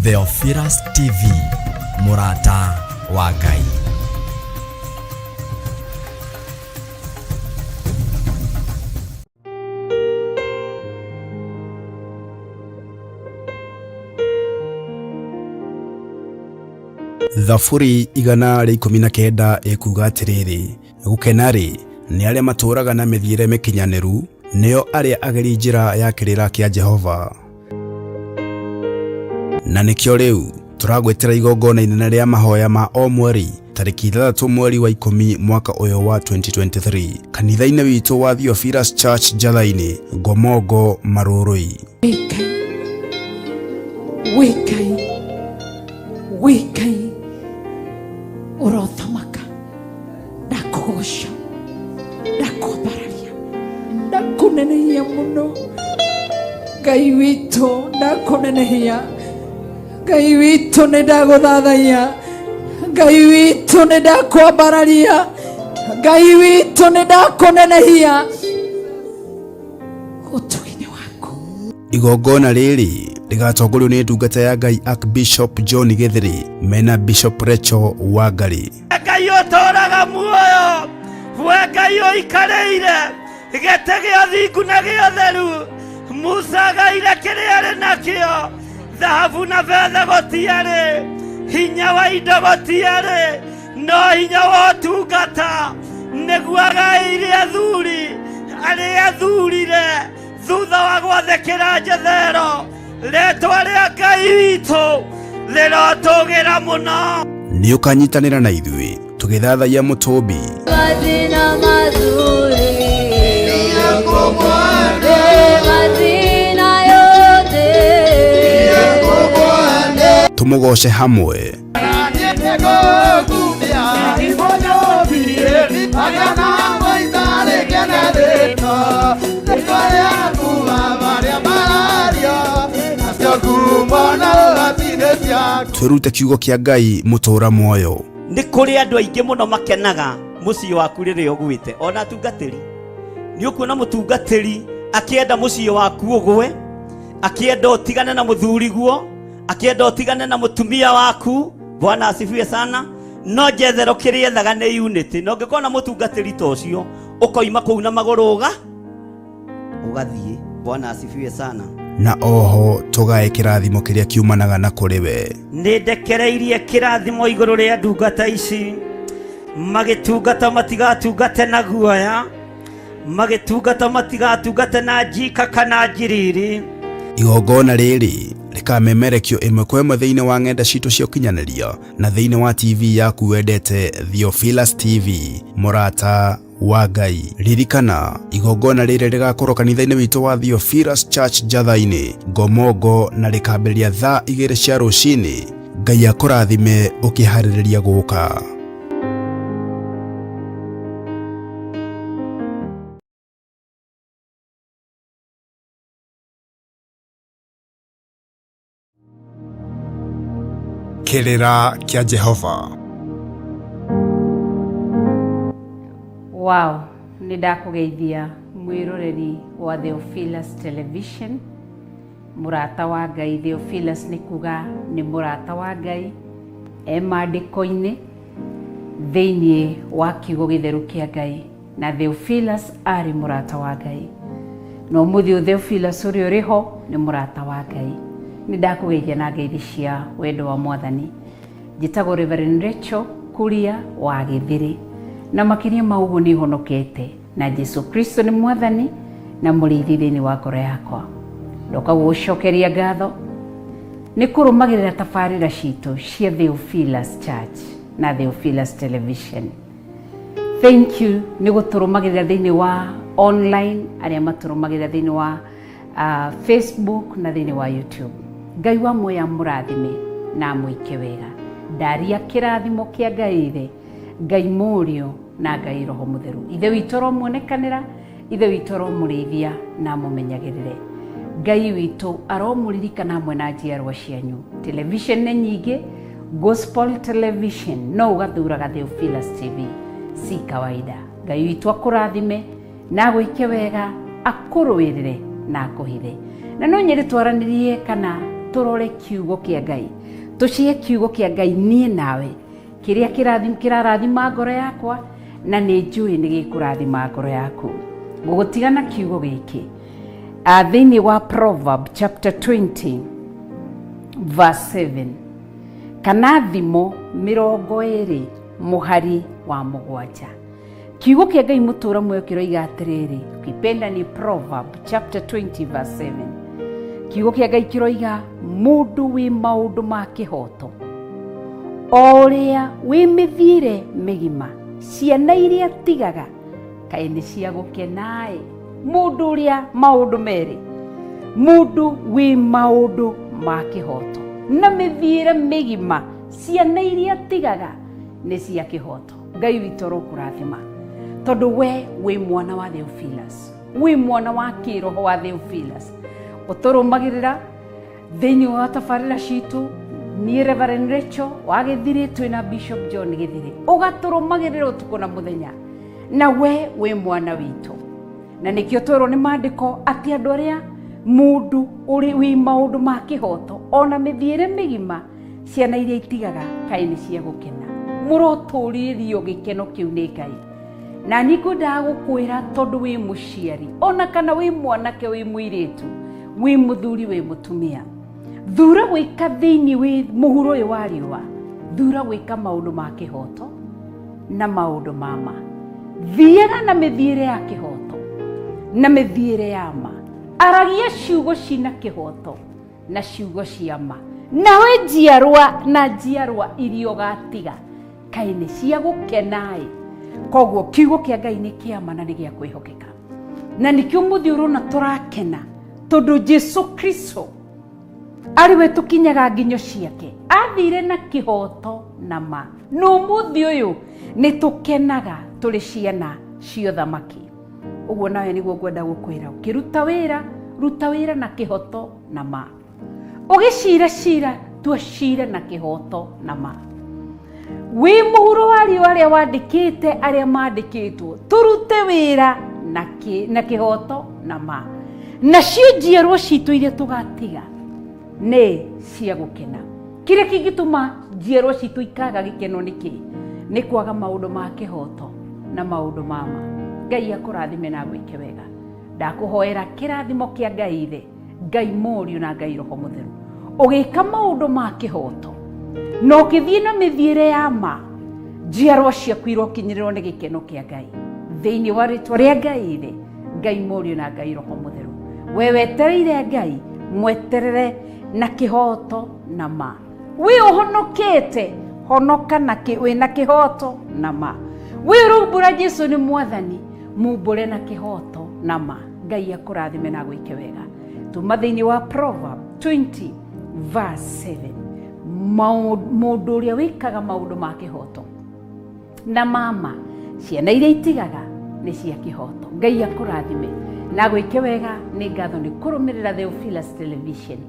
Theophilus TV, mũrata wa Ngai. Thaburi 119 ĩkuuga atĩrĩrĩ, gũkena-rĩ, nĩ arĩa matũũraga na mĩthiĩre mĩkinyanĩru, nĩo arĩa ageri njĩra ya kĩrĩra kĩa Jehova. Na nĩkĩo rĩu tũragwĩtĩra igongona inene rĩa mahoya ma o mweri tarĩki 6 mweri wa 10 mwaka ũyũ wa 2023 kanitha-inĩ witũ wa Theophilus Church Njatha-inĩ, Ngomongo, Marũrũi. Wĩ Ngai, wĩ Ngai, wĩ Ngai ũrothamaka. Ndakũgoca, ndakwambararia, ndakũnenehia mũno. Ngai witũ, ndakũnenehia. Ngai witũ, nĩ ndagũthathaiya. Ngai witũ, nĩ ndakwambararia. Ngai witũ, nĩ ndakũnenehia. Ũtugi-inĩ waku. Igongona rĩrĩ rĩgatongorio nĩ ndungata ya Ngai Archbishop John Gĩthĩrĩ mena Bishop Rachel Wangari. Ngai ũtũũraga muoyo, we Ngai ũikarĩire gĩtĩ gĩa thingu na gĩa ũtheru. Musa agaire kĩrĩa arĩ nakĩo, thahabu na betha gũtiarĩ, hinya wa indo gũtiarĩ, no hinya wa ũtungata nĩguo agaĩire athuri arĩa athurire thutha wa gwathĩkĩra Jethero. Rĩtwa rĩa Ngai witũ rĩrotũgĩra mũno. Nĩ ũkanyitanĩra na ithuĩ tũgĩthathaiya mũtũmbi. Mathĩna mazuri mathĩna yothe. Tũmũgoce hamwe. Twĩrute kiugo kĩa Ngai mũtũũra muoyo. Nĩ kũrĩ andũ aingĩ mũno makenaga mũciĩ waku rĩrĩa ũgwĩte, ona atungatĩri. Nĩ ũkuona mũtungatĩri akĩenda mũciĩ waku ũgwe, akĩenda ũtigane na mũthuriguo, akĩenda ũtigane na mũtumia waku. Bwana asifiwe sana. No Jethero kĩrĩa ethaga nĩ unity. Na ũngĩkorwo na mũtungatĩri ta ũcio, ũkoima kũu na magũrũ ũgathiĩ. Bwana asifiwe sana. Na oho tũgae kĩrathimo kĩrĩa kiumanaga na kũrĩ we. Nĩ ndekereirie kĩrathimo igũrũ rĩa ndungata ici, magĩtungata matigatungate na guoya, magĩtungata matigatungate na njika kana njiriri. Igongona rĩrĩ rĩkamemerekio ĩmwe kwa ĩmwe thĩinĩ wa ng'enda citũ cia ũkinyanĩria na thĩinĩ wa TV yaku wendete Theophilus TV, mũrata wa Ngai. Ririkana, igongona rĩrĩ rĩgakorwo kanitha-inĩ witũ wa Theophilus Church Njatha-inĩ, Ngomongo, na rĩkambĩrĩria thaa 2 cia rũcinĩ. Ngai akũrathime ũkĩharĩrĩria gũka. Kĩrĩra kĩa Jehova. Wow, nĩ ndakũgeithia mwĩroreri wa Theophilus Television, mũrata wa Ngai. Theophilus nĩ kuga nĩ mũrata wa Ngai, e maandĩko-inĩ thĩinĩ wa kiugo gĩtheru kĩa Ngai. Na Theophilus aarĩ mũrata wa Ngai. Na ũmũthĩ ũyũ Theophilus ũrĩa ũrĩ ho nĩ mũrata wa Ngai. Nĩ ndakũgeithia na ngeithi cia wendo wa Mwathani. Njĩtagwo Reverend Rachel Kuria wa Gĩthĩrĩ. Na makĩria ma ũguo nĩ honokete na Jesu Kristo nĩ Mwathani na mũrĩithi thĩinĩ wa ngoro yakwa. Ndoka gũgũcokeria ngatho nĩ kũrũmagĩrĩra tabarĩra citũ cia Theophilus Church na Theophilus Television. Thank you nĩ gũtũrũmagĩrĩra thĩinĩ wa online, arĩa matũrũmagĩrĩra thĩinĩ wa Facebook na thĩinĩ wa YouTube. Ngai wa muoyo amũrathime na amwĩke wega. Ndaria kĩrathimo kĩa Ngai Ithe, Ngai Mũriũ na Ngai Roho Mũtheru. Ithe witũ aromuonekanĩra, Ithe witũ aromũrĩithia na amũmenyagĩrĩre. Ngai witũ aromũririkana hamwe na njiarwa cianyu. Television nĩ nyingĩ, Gospel Television no ũgathuraga Theophilus TV, si kawaida. Ngai witũ akũrathime na agwĩke wega, akũrũĩrĩre na akũhithe. Na no nyende twaranĩrie kana Tũrore kiugo kĩa Ngai, tũcie kiugo kĩa Ngai niĩ nawe, kĩrĩa kĩrarathima ngoro yakwa, na nĩ njũĩ nĩ gĩkũrathima ngoro yaku. Ngũgũtiga na kiugo gĩkĩ thĩinĩ wa Proverb chapter 20 verse 7, kana Thimo 20 mũhari wa 7. Kiugo kĩa Ngai mũtũra muoyo kĩroiga atĩrĩrĩ, ukipenda ni Proverb chapter 20 verse 7. Kiugo kĩa Ngai kĩroiga, mũndũ wĩ maũndũ ma kĩhoto, o ũrĩa wĩ mĩthiĩre mĩgima, ciana iria tigaga kaĩ nĩ cia gũkenaĩ. Mũndũ ũrĩa maũndũ merĩ, mũndũ wĩ maũndũ ma kĩhoto na mĩthiĩre mĩgima, ciana iria tigaga nĩ cia kĩhoto. Ngai witũ arokũrathima, tondũ we wĩ mwana wa Theophilus, wĩ mwana wa kĩroho wa Theophilus, ũtũrũmagĩrĩra thĩinĩ wa tabarĩra citũ. Niĩ Reverend Rachel wa Gĩthirĩ twĩna Bishop John Gĩthirĩ, ũgatũrũmagĩrĩra ũtukũ na mũthenya, na we wĩ mwana witũ. Na nĩkĩo twerwo nĩ maandĩko atĩ andũ arĩa, mũndũ ũrĩ wĩ maũndũ ma kĩhoto ona mĩthiĩre mĩgima, ciana iria itigaga kaĩ nĩ cia gũkena. Mũrotũrĩrio gĩkeno kĩu nĩ Ngai. Na niĩ ngwendaga gũkwĩra, tondũ wĩ mũciari, ona kana wĩ mwanake, wĩ mũirĩtu, wĩ mũthuri, wĩ mũtumia, thura gwĩka thĩinĩ wĩ mũhuro ũyũ wa riũa, thura gwĩka maũndũ ma kĩhoto na maũndũ ma ma. Thiaga na mĩthiĩre ya kĩhoto na mĩthiĩre ya ma, aragia ciugo cina kĩhoto na ciugo cia ma, nawe njiarwa na njiarwa iria ũgatiga kaĩ nĩ cia gũkenaĩ. Koguo kiugo kĩa Ngai nĩ kĩa ma na nĩ gĩa kwĩhokeka, na nĩkĩo mũthĩ ũrona tũrakena, tondũ Jesu Kristo arĩ we tũkinyaga nginyo ciake, athire na kĩhoto na ma, na ũmũthĩ ũyũ nĩ tũkenaga tũrĩ ciana cia ũthamaki. Ũguo nawe nĩguo ngwenda gũkwĩra, ũkĩruta wĩra, ruta wĩra na kĩhoto na ma. Ũgĩcira cira, tua cira na kĩhoto na ma. Wĩ mũhuro wa riũa, arĩa wandĩkĩte, arĩa mandĩkĩtwo, tũrute wĩra na kĩhoto na ma, nacio njiarwo citũ iria tũgatiga nĩ cia gũkena. Kĩrĩa kĩngĩtũma njiarwo citũ ikaga gĩkeno nĩ kĩ? Nĩ kwaga maũndũ ma kĩhoto na maũndũ ma ma. Ngai akũrathime na agwĩke wega. Ndakũhoera kĩrathimo kĩa Ngai Ithe, Ngai Mũriũ na Ngai Roho Mũtheru. Ũgĩka maũndũ ma kĩhoto na ũkĩthiĩ na mĩthiĩre ya ma, njiarwa ciaku irokinyĩrĩrwo nĩ gĩkeno kĩa Ngai, thĩinĩ wa rĩtwa rĩa Ngai Ithe, Ngai Mũriũ na Ngai Roho Mũtheru. We wetereire Ngai, mweterere na kĩhoto na ma. Wĩ ũhonokete, honoka na wĩna kĩhoto na ma. Wĩ ũraumbũra Jesu nĩ Mwathani, mumbũre na kĩhoto na ma. Ngai akũrathime na agwĩke wega. Tuma thĩinĩ wa Proverb 20 verse 7, mũndũ ũrĩa wĩkaga maũndũ ma kĩhoto na mama, ciana iria itigaga nĩ cia kĩhoto. Ngai akũrathime na gwĩke wega. Nĩ ngatho nĩ kũrũmĩrĩra Theophilus Television.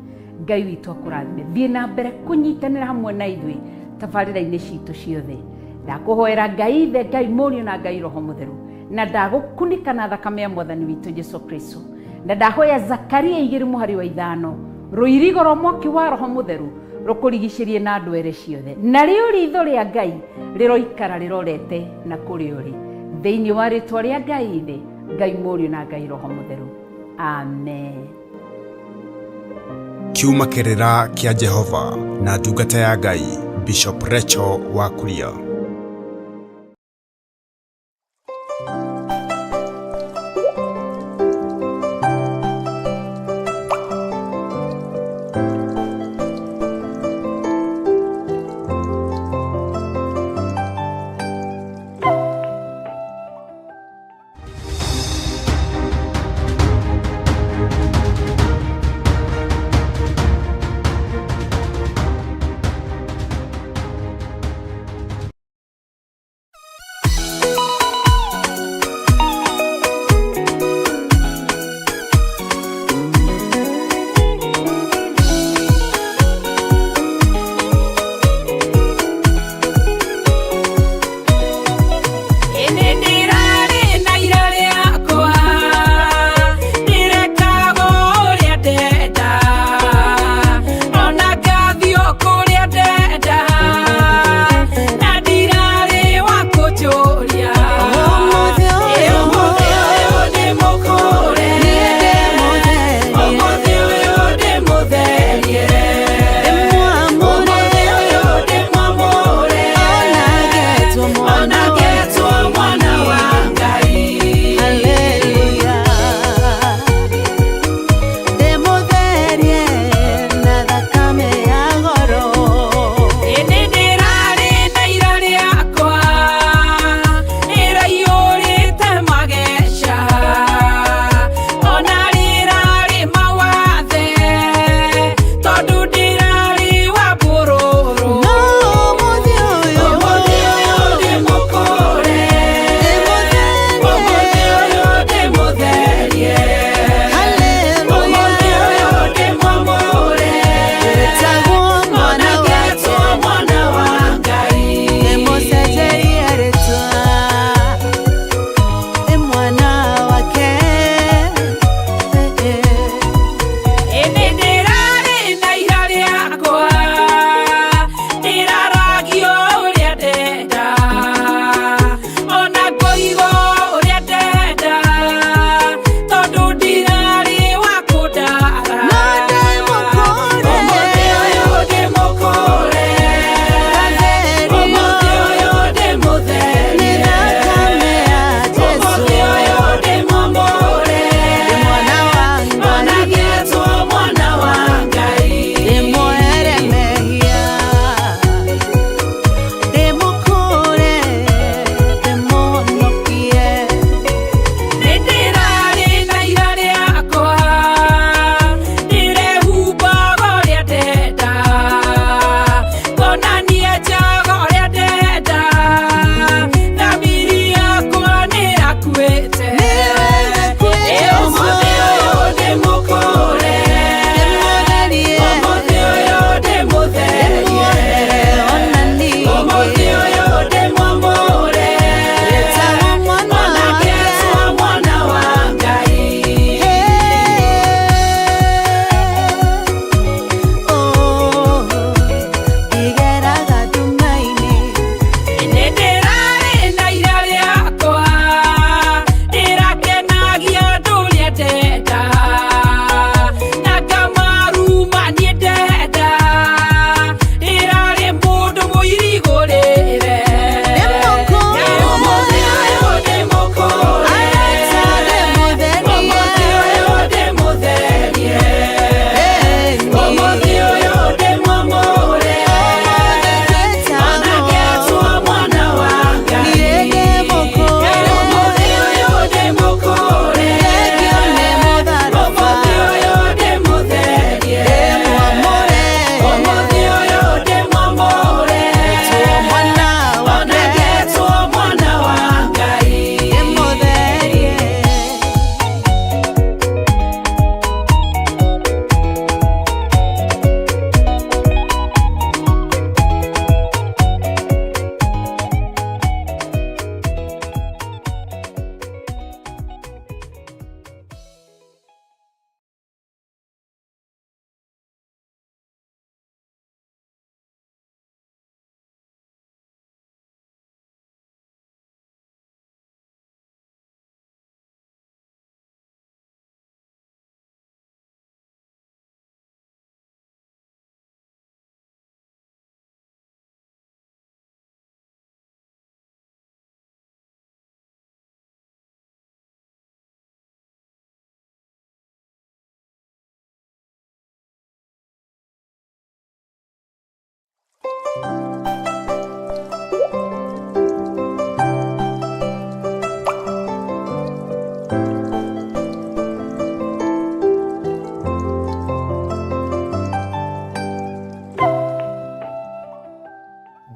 Ngai witũ akũrathime. Thiĩ na mbere kũnyitanĩra hamwe na ithuĩ tabarĩra-inĩ citũ ciothe. Ndakũhoera Ngai Ithe, Ngai Mũriũ na Ngai Roho Mũtheru, na ndagũkunĩka na thakame ya Mwathani witũ Jesu Kristo, na ndahoya Zakaria 2 mũhari wa 5, rũirigo rwa mwaki wa Roho Mũtheru rũkũrigicĩrie na ndwere ciothe, narĩo ritho rĩa Ngai rĩroikara rĩrorete na kũrĩ ũrĩ, thĩinĩ wa rĩtwa rĩa Ngai Ithe, Ngai Mũriũ na Ngai Roho Mũtheru, amen. Kiuma kĩrĩra kĩa Jehova na ndungata ya Ngai Bishop Rachel wa Kuria.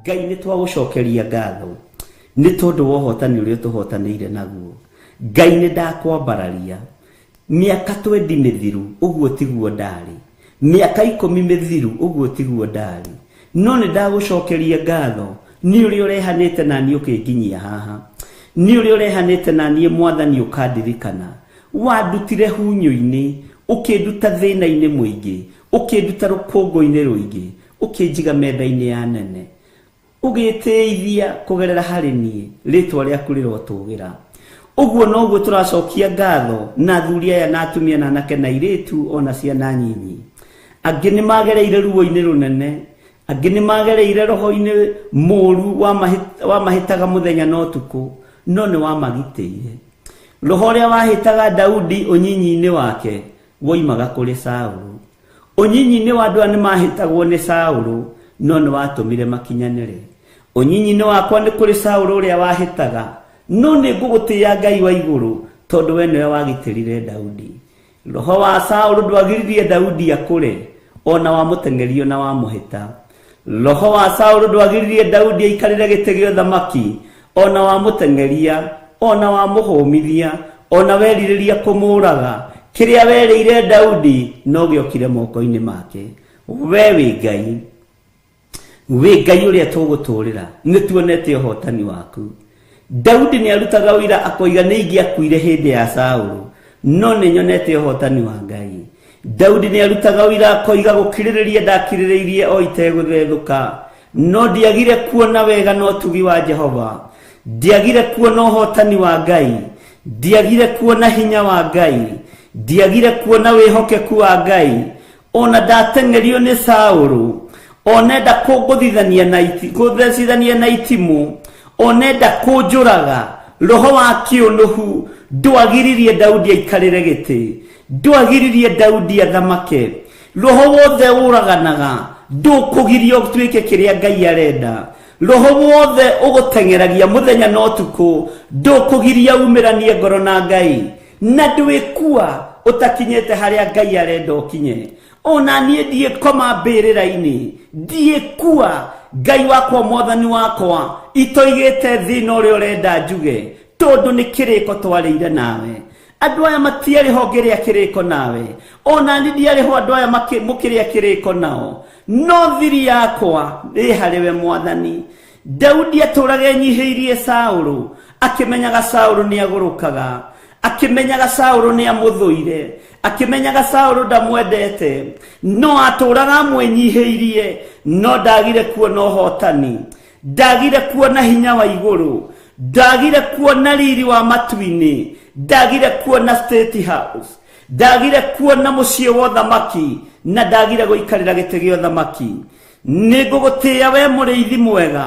Ngai nĩ twagũcokeria ngatho nĩ tondũ wa ũhotani ũrĩa ũtũhotanĩire naguo. Ngai nĩ ndakwambararia mĩaka 20 mĩthiru ũguo tiguo ndarĩ, mĩaka 10 mĩthiru ũguo tiguo ndarĩ, no nĩ ndagũcokeria ngatho nĩ ũrĩa ũrehanĩte na niĩ ũkĩnginyia haha, nĩ ũrĩa ũrehanĩte na niĩ Mwathani ũkandirikana. Wandutire hunyũ-inĩ, ũkĩnduta thĩna-inĩ mũingĩ, ũkĩnduta rũkũngũ-inĩ rũingĩ, ũkĩnjiga metha-inĩ ya nene, ũgĩtĩithia kũgerera harĩ niĩ, rĩtwa rĩaku rĩrotũgĩra. Ũguo noguo tũracokia ngatho na athuri aya na atumia na anake na airĩtu ona ciana nyinyi. Angĩ nĩ magereire ruo-inĩ rũnene, angĩ nĩ magereire roho-inĩ mũru wa mahĩtaga mũthenya na ũtukũ, no nĩ wamagitĩire. Roho ũrĩa wahĩtaga Daudi ũnyinyi-inĩ wake woimaga kũrĩ Saũlũ. Ũnyinyi-inĩ wa andũ aya nĩ mahĩtagwo nĩ Saũlũ, no nĩ watũmire makinyanĩre. Ũnyinyi-inĩ wakwa nĩ kũrĩ Saũlũ ũrĩa wahĩtaga, no nĩ ngũgũtĩĩa Ngai wa igũrũ, tondũ we nĩwe wagitĩrire Daudi. Roho wa Saũlũ ndwagiririe Daudi akũre, ona wamũteng'erio na wamũhĩta. Roho wa Saũlũ ndwagiririe Daudi aikarĩre gĩtĩ gĩa ũthamaki, ona wamũteng'eria, ona wamũhũmithia, ona werirĩria kũmũraga. Kĩrĩa werĩire Daudi no gĩokire moko-inĩ make. We wĩ Ngai, wĩ Ngai ũrĩa tũgũtũrĩra, nĩ tuonete ũhotani waku. Daudi nĩ arutaga ũira akoiga nĩ ingĩakuire hĩndĩ ya Saũlũ, no nĩ nyonete ũhotani wa Ngai. Daudi nĩ arutaga ũira akoiga gũkirĩrĩria ndakirĩrĩirie o itegũthethũka, no ndiagire kuona wega na ũtugi wa Jehova, ndiagire kuona ũhotani wa Ngai, ndiagire kuona hinya wa Ngai, ndiagire kuona wĩhokeku wa Ngai. Ona ndateng'erio nĩ Saũlũ, onenda kũngũthithania na iti, kũthecithania na itimũ, onenda kũnjũraga, roho wa kĩũnũhu ndwagiririe Daudi aikarĩre gĩtĩ, ndwagiririe Daudi athamake. Roho wothe ũraganaga ndũkũgiria ũtuĩke kĩrĩa Ngai arenda. Roho wothe ũgũteng'eragia mũthenya na ũtukũ ndũkũgiria umĩranie ngoro na Ngai, na ndwĩkua ũtakinyĩte harĩa Ngai arenda ũkinye. Ona niĩ ndiĩkoma mbĩrĩra-inĩ, ndiĩkua, Ngai wakwa Mwathani wakwa itoigĩte thĩna ũrĩa ũrenda njuge, tondũ nĩ kĩrĩko twarĩire nawe. Andũ aya matiarĩ ho ngĩrĩa kĩrĩko nawe, ona niĩ ndiarĩ ho andũ aya mũkĩrĩa kĩrĩko nao, no thiri yakwa ĩ harĩ we Mwathani. Daudi atũraga enyihĩirie Saũlũ, akĩmenyaga Saũlũ nĩ agũrũkaga, akĩmenyaga Saũlũ nĩ amũthũire, akĩmenyaga Saũlũ ndamwendete, no atũraga amwĩnyihĩirie, no ndagire kuona ũhotani, ndagire kuona hinya wa igũrũ, ndagire kuona riri wa matu-inĩ, ndagire kuona State House, ndagire kuona mũciĩ wa ũthamaki, na ndagire gũikarĩra gĩtĩ gĩa ũthamaki. Nĩ ngũgũtĩĩa we mũrĩithi mwega,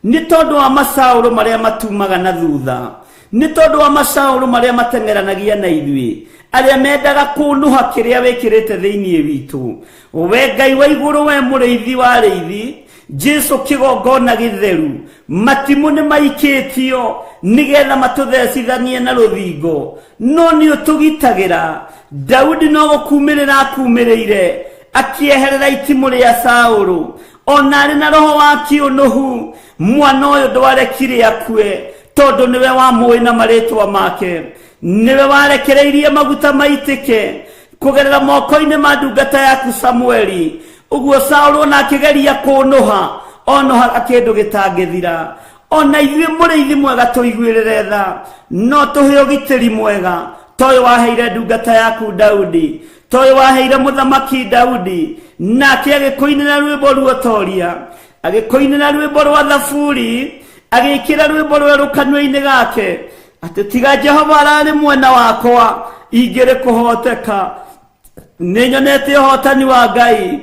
nĩ tondũ wa macaũrũ marĩa matumaga na thutha, nĩ tondũ wa macaũrũ marĩa mateng'eranagia na ithuĩ, arĩa mendaga kũnũha kĩrĩa wĩkĩrĩte thĩinĩ witũ. We Ngai wa igũrũ, we mũrĩithi wa arĩithi, Jesu kĩgongona gĩtheru, matimũ nĩ maikĩtio nĩgetha matũthecithanie na rũthingo, no nĩ ũtũgitagĩra. Daudi no gũkumĩrĩra akumĩrĩire, akĩeherera itimũ rĩa Saũlũ, ona arĩ na roho wa kĩũnũhu. Mwana ũyũ ndwarekire akue, tondũ nĩwe wamũĩ na marĩtwa make, nĩwe warekereirie maguta maitĩke kũgerera moko-inĩ ma ndungata yaku Samueli. Ũguo Saũlũ ona akĩgeria kũnũha, onũhaga kĩndũ gĩtangĩthira. Ona ithuĩ mũrĩithi mwega tũiguĩrĩre tha, no tũhe ũgitĩri mwega ta ũyũ waheire ndungata yaku Daudi, ta ũyũ waheire mũthamaki Daudi, nake agĩkũinĩra rwĩmbo ruotoria, agĩkũinĩra rwĩmbo rwa thaburi, agĩkĩra rwĩmbo rwerũ kanua-inĩ gake, atĩ tiga Jehova ararĩ mwena wakwa, ingĩrĩ kũhoteka. Nĩ nyonete ũhotani wa Ngai.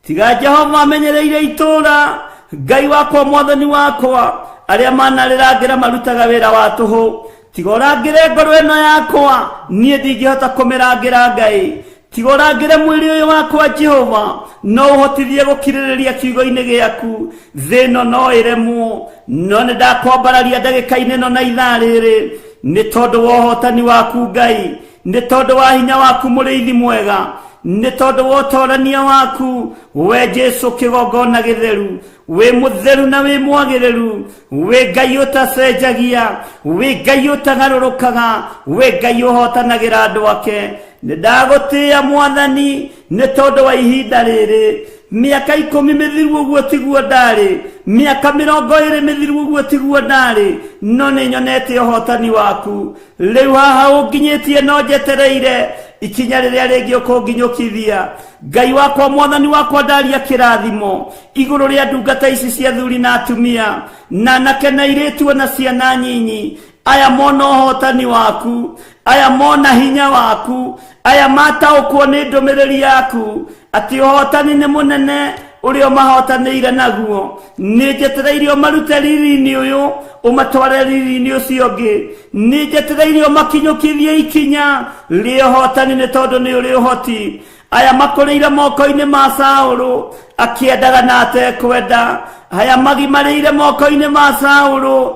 Tiga Jehova amenyereire itũũra, Ngai wakwa Mwathani wakwa, arĩa manarĩrangĩra marutaga wĩra wa tũhũ. Tiga ũrangĩre ngoro ĩno yakwa, niĩ ndingĩhota kũmĩrangĩra Ngai. Tiga ũrangĩre mwĩrĩ ũyũ wakwa Jehova, no ũhotithie gũkirĩrĩria kiugo-inĩ gĩaku. Thĩ ĩno no ĩremwo, no nĩ ndakwambararia ndagĩka-inĩ ĩno na ithaa rĩrĩ. Nĩ tondũ wa ũhotani waku Ngai, nĩ tondũ wa hinya waku mũrĩithi mwega, nĩ tondũ wa ũtorania waku we Jesu kĩgongona gĩtheru. Wĩ mũtheru na wĩ mwagĩrĩru, wĩ Ngai ũtacenjagia, wĩ Ngai ũtagarũrũkaga, wĩ Ngai ũhotanagĩra andũ ake. Nĩ ndagũtĩĩa Mwathani nĩ tondũ wa ihinda rĩrĩ. Mĩaka 10 mĩthiru ũguo tiguo ndarĩ, mĩaka 20 mĩthiru ũguo tiguo ndarĩ, no nĩ nyonete ũhotani waku. Rĩu haha ũnginyĩtie no njetereire ikinya rĩrĩa rĩngĩ ũkũnginyũkithia. Ngai wakwa, Mwathani wakwa, ndaria kĩrathimo igũrũ rĩa ndungata ici cia thuri na atumia na anake na airĩtu na ciana nyinyi. Aya mona ũhotani waku, aya mona hinya waku, aya mataũkwo nĩ ndũmĩrĩri yaku atĩ ũhotani nĩ mũnene ũrĩa ũmahotanĩire naguo. Nĩ njetereire ũmarute riri-inĩ ũyũ ũmatware riri-inĩ ũcio ũngĩ. Nĩ njetereire ũmakinyũkithie ikinya rĩa ũhotani nĩ tondũ nĩ ũrĩ ũhoti. Aya makũrĩire moko-inĩ ma Saũlũ akĩendaga na atekwenda, aya magimarĩire moko-inĩ ma Saũlũ,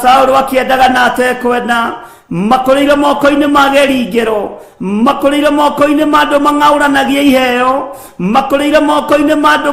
Saũlũ akĩendaga na atekwenda, makũrĩire moko-inĩ ma geringero, makũrĩire moko-inĩ ma andũ mang'aũranagia iheo, makũrĩire moko-inĩ ma andũ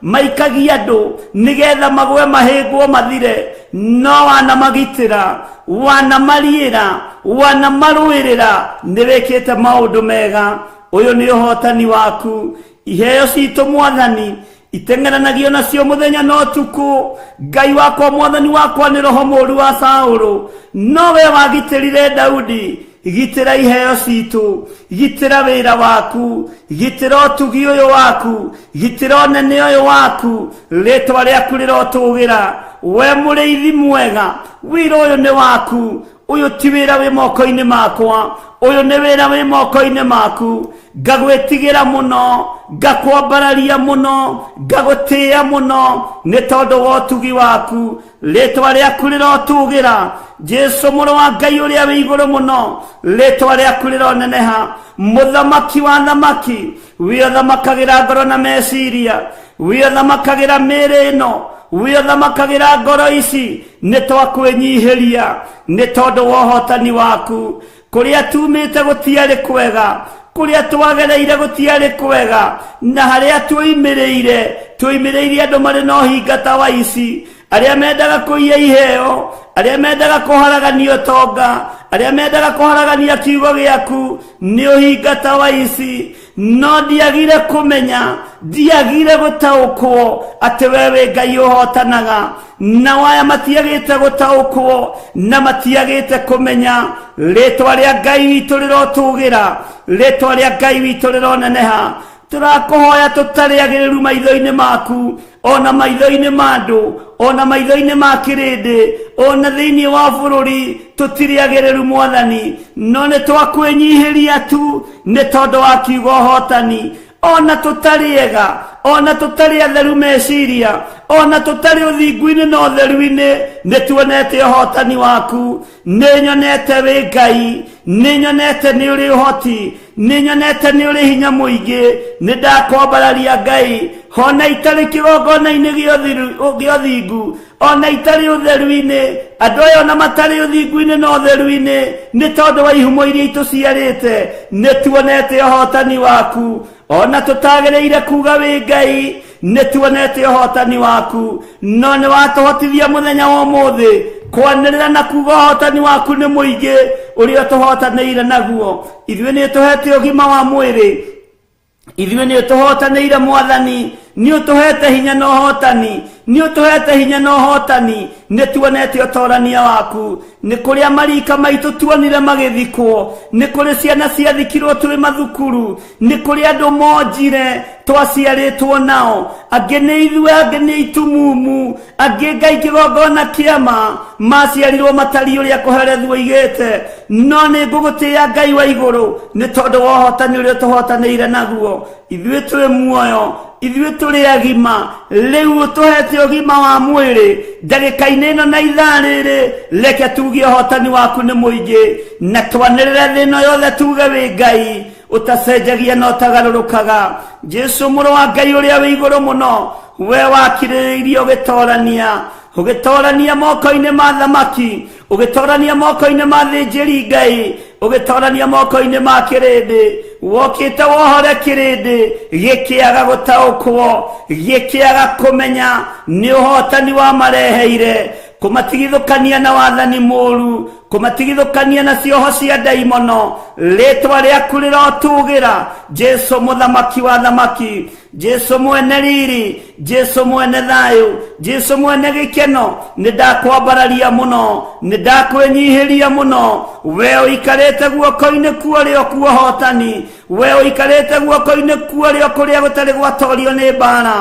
maikagia andũ nĩgetha magwe mahĩngwo mathire, no wanamagitĩra, wanamariĩra, wanamarũĩrĩra, nĩ wĩkĩte maũndũ mega. Ũyũ nĩ ũhotani waku. Iheo citũ Mwathani iteng'eranagio nacio mũthenya na ũtukũ. Ngai wakwa, Mwathani wakwa, nĩ roho mũũru wa Saũlũ, no we wagitĩrire Daudi. Gitĩra iheo citũ, gitĩra wĩra waku, gitĩra ũtugi ũyũ waku, gitĩra ũnene ũyũ waku. Rĩtwa rĩaku rĩrotũgĩra, we mũrĩithi mwega. Wĩra ũyũ nĩ waku, ũyũ ti wĩra wĩ moko-inĩ makwa, ũyũ nĩ wĩra wĩ moko-inĩ maku. Ngagwĩtigĩra mũno, ngakwambararia mũno, ngagũtĩĩa mũno nĩ tondũ wa ũtugi waku. Rĩtwa rĩaku rĩrotũgĩra, Jesu mũrũ wa Ngai ũrĩa wĩ igũrũ mũno. Rĩtwa rĩaku rĩroneneha, mũthamaki wa thamaki, wĩothamakagĩra ngoro na meciria, wĩothamakagĩra mĩĩrĩ ĩno, wĩothamakagĩra ngoro ici. Nĩ twakwĩnyihĩria nĩ tondũ wa ũhotani waku. Kũrĩa tumĩte gũtiarĩ kwega, kũrĩa twagereire gũtiarĩ kwega, na harĩa tuoimĩrĩire tuoimĩrĩire andũ marĩ na ũhinga ta wa ici, arĩa mendaga kũiya iheo, arĩa mendaga kũharagania ũtonga, arĩa mendaga kũharagania kiugo gĩaku, nĩ ũhinga ta wa ici. No ndiagire kũmenya, ndiagire gũtaũkwo atĩ we wĩ Ngai ũhotanaga. Nao aya matiagĩte gũtaũkwo na matiagĩte kũmenya. Rĩtwa rĩa Ngai witũ rĩrotũgĩra, rĩtwa rĩa Ngai witũ rĩroneneha. Tũrakũhoya tũtarĩ agĩrĩru maitho-inĩ maku, ona maitho-inĩ ma andũ, ona maitho-inĩ ma kĩrĩndĩ, ona thĩinĩ wa bũrũri, tũtirĩ agĩrĩru Mwathani, no nĩ twakwĩnyihĩria tu nĩ tondũ wa kiugo ũhotani. Ona tũtarĩ ega, ona tũtarĩ atheru meciria, ona tũtarĩ ũthingu-inĩ na ũtheru-inĩ, nĩ tuonete ũhotani waku. Nĩ nyonete wĩ Ngai, nĩ nyonete nĩ ũrĩ ũhoti, nĩ nyonete nĩ ũrĩ hinya mũingĩ. Nĩ ndakwambararia Ngai, ona itarĩ kĩgongona-inĩ gĩa ũthingu, ona itarĩ ũtheru-inĩ, andũ aya ona matarĩ ũthingu-inĩ na ũtheru-inĩ, nĩ tondũ wa ihumo iria itũciarĩte, nĩ tuonete ũhotani waku. Ona tũtagĩrĩire kuga wĩ Ngai, nĩ tuonete ũhotani waku, no nĩ watũhotithia mũthenya wa ũmũthĩ kwanĩrĩra na kuga ũhotani waku nĩ mũingĩ ũrĩa ũtũhotanĩire naguo. Ithuĩ nĩ ũtũhete ũgima wa mwĩrĩ, ithuĩ nĩ ũtũhotanĩire Mwathani, nĩ ũtũhete hinya na ũhotani, nĩ ũtũhete hinya na ũhotani. Nĩ tuonete ũtorania waku. Nĩ kũrĩa marika maitũ tuonire magĩthikwo, nĩ kũrĩ ciana ciathikirwo twĩ mathukuru, nĩ kũrĩ andũ monjire twaciarĩtwo nao, angĩ nĩ ithuĩ, angĩ nĩ itumumu, angĩ Ngai kĩgongona kĩama maciarirwo matariĩ ũrĩa kũherethwo oigĩte. No nĩ ngũgũtĩĩa Ngai wa igũrũ nĩ tondũ wa ũhotani ũrĩa ũtũhotanĩire naguo. Ithuĩ twĩ muoyo, ithuĩ tũrĩ agima, rĩu ũtũhete ũgima wa mwĩrĩ ndagĩka-inĩ ĩno na ithaa rĩrĩ. Reke tuge ũhotani waku nĩ mũingĩ, na twanĩrĩre thĩ ĩno yothe tuge wĩ Ngai ũtacenjagia na ũtagarũrũkaga. Jesu mũrũ wa Ngai ũrĩa wĩ igũrũ mũno, we wakirĩrĩirie ũgĩtorania, Ũgĩtorania moko-inĩ ma thamaki, ũgĩtorania moko-inĩ ma thĩnjĩri Ngai, ũgĩtorania moko-inĩ ma kĩrĩndĩ. Wokĩte wohore kĩrĩndĩ gĩkĩaga gũtaũkwo, gĩkĩaga kũmenya nĩ ũhotani wamareheire, kũmatigithũkania na wathani mũũru, kũmatigithũkania na cioho cia ndaimono. Rĩtwa rĩaku rĩrotũgĩra, Jesu mũthamaki wa thamaki, Jesu mwene riri, Jesu mwene thayũ, Jesu mwene gĩkeno. Nĩ ndakwambararia mũno, nĩ ndakwĩnyihĩria mũno. We ũikarĩte guoko-inĩ kuorĩo kuohotani, we ũikarĩte guoko-inĩ kuorĩo kũrĩa gũtarĩ gwatorio nĩ mbara.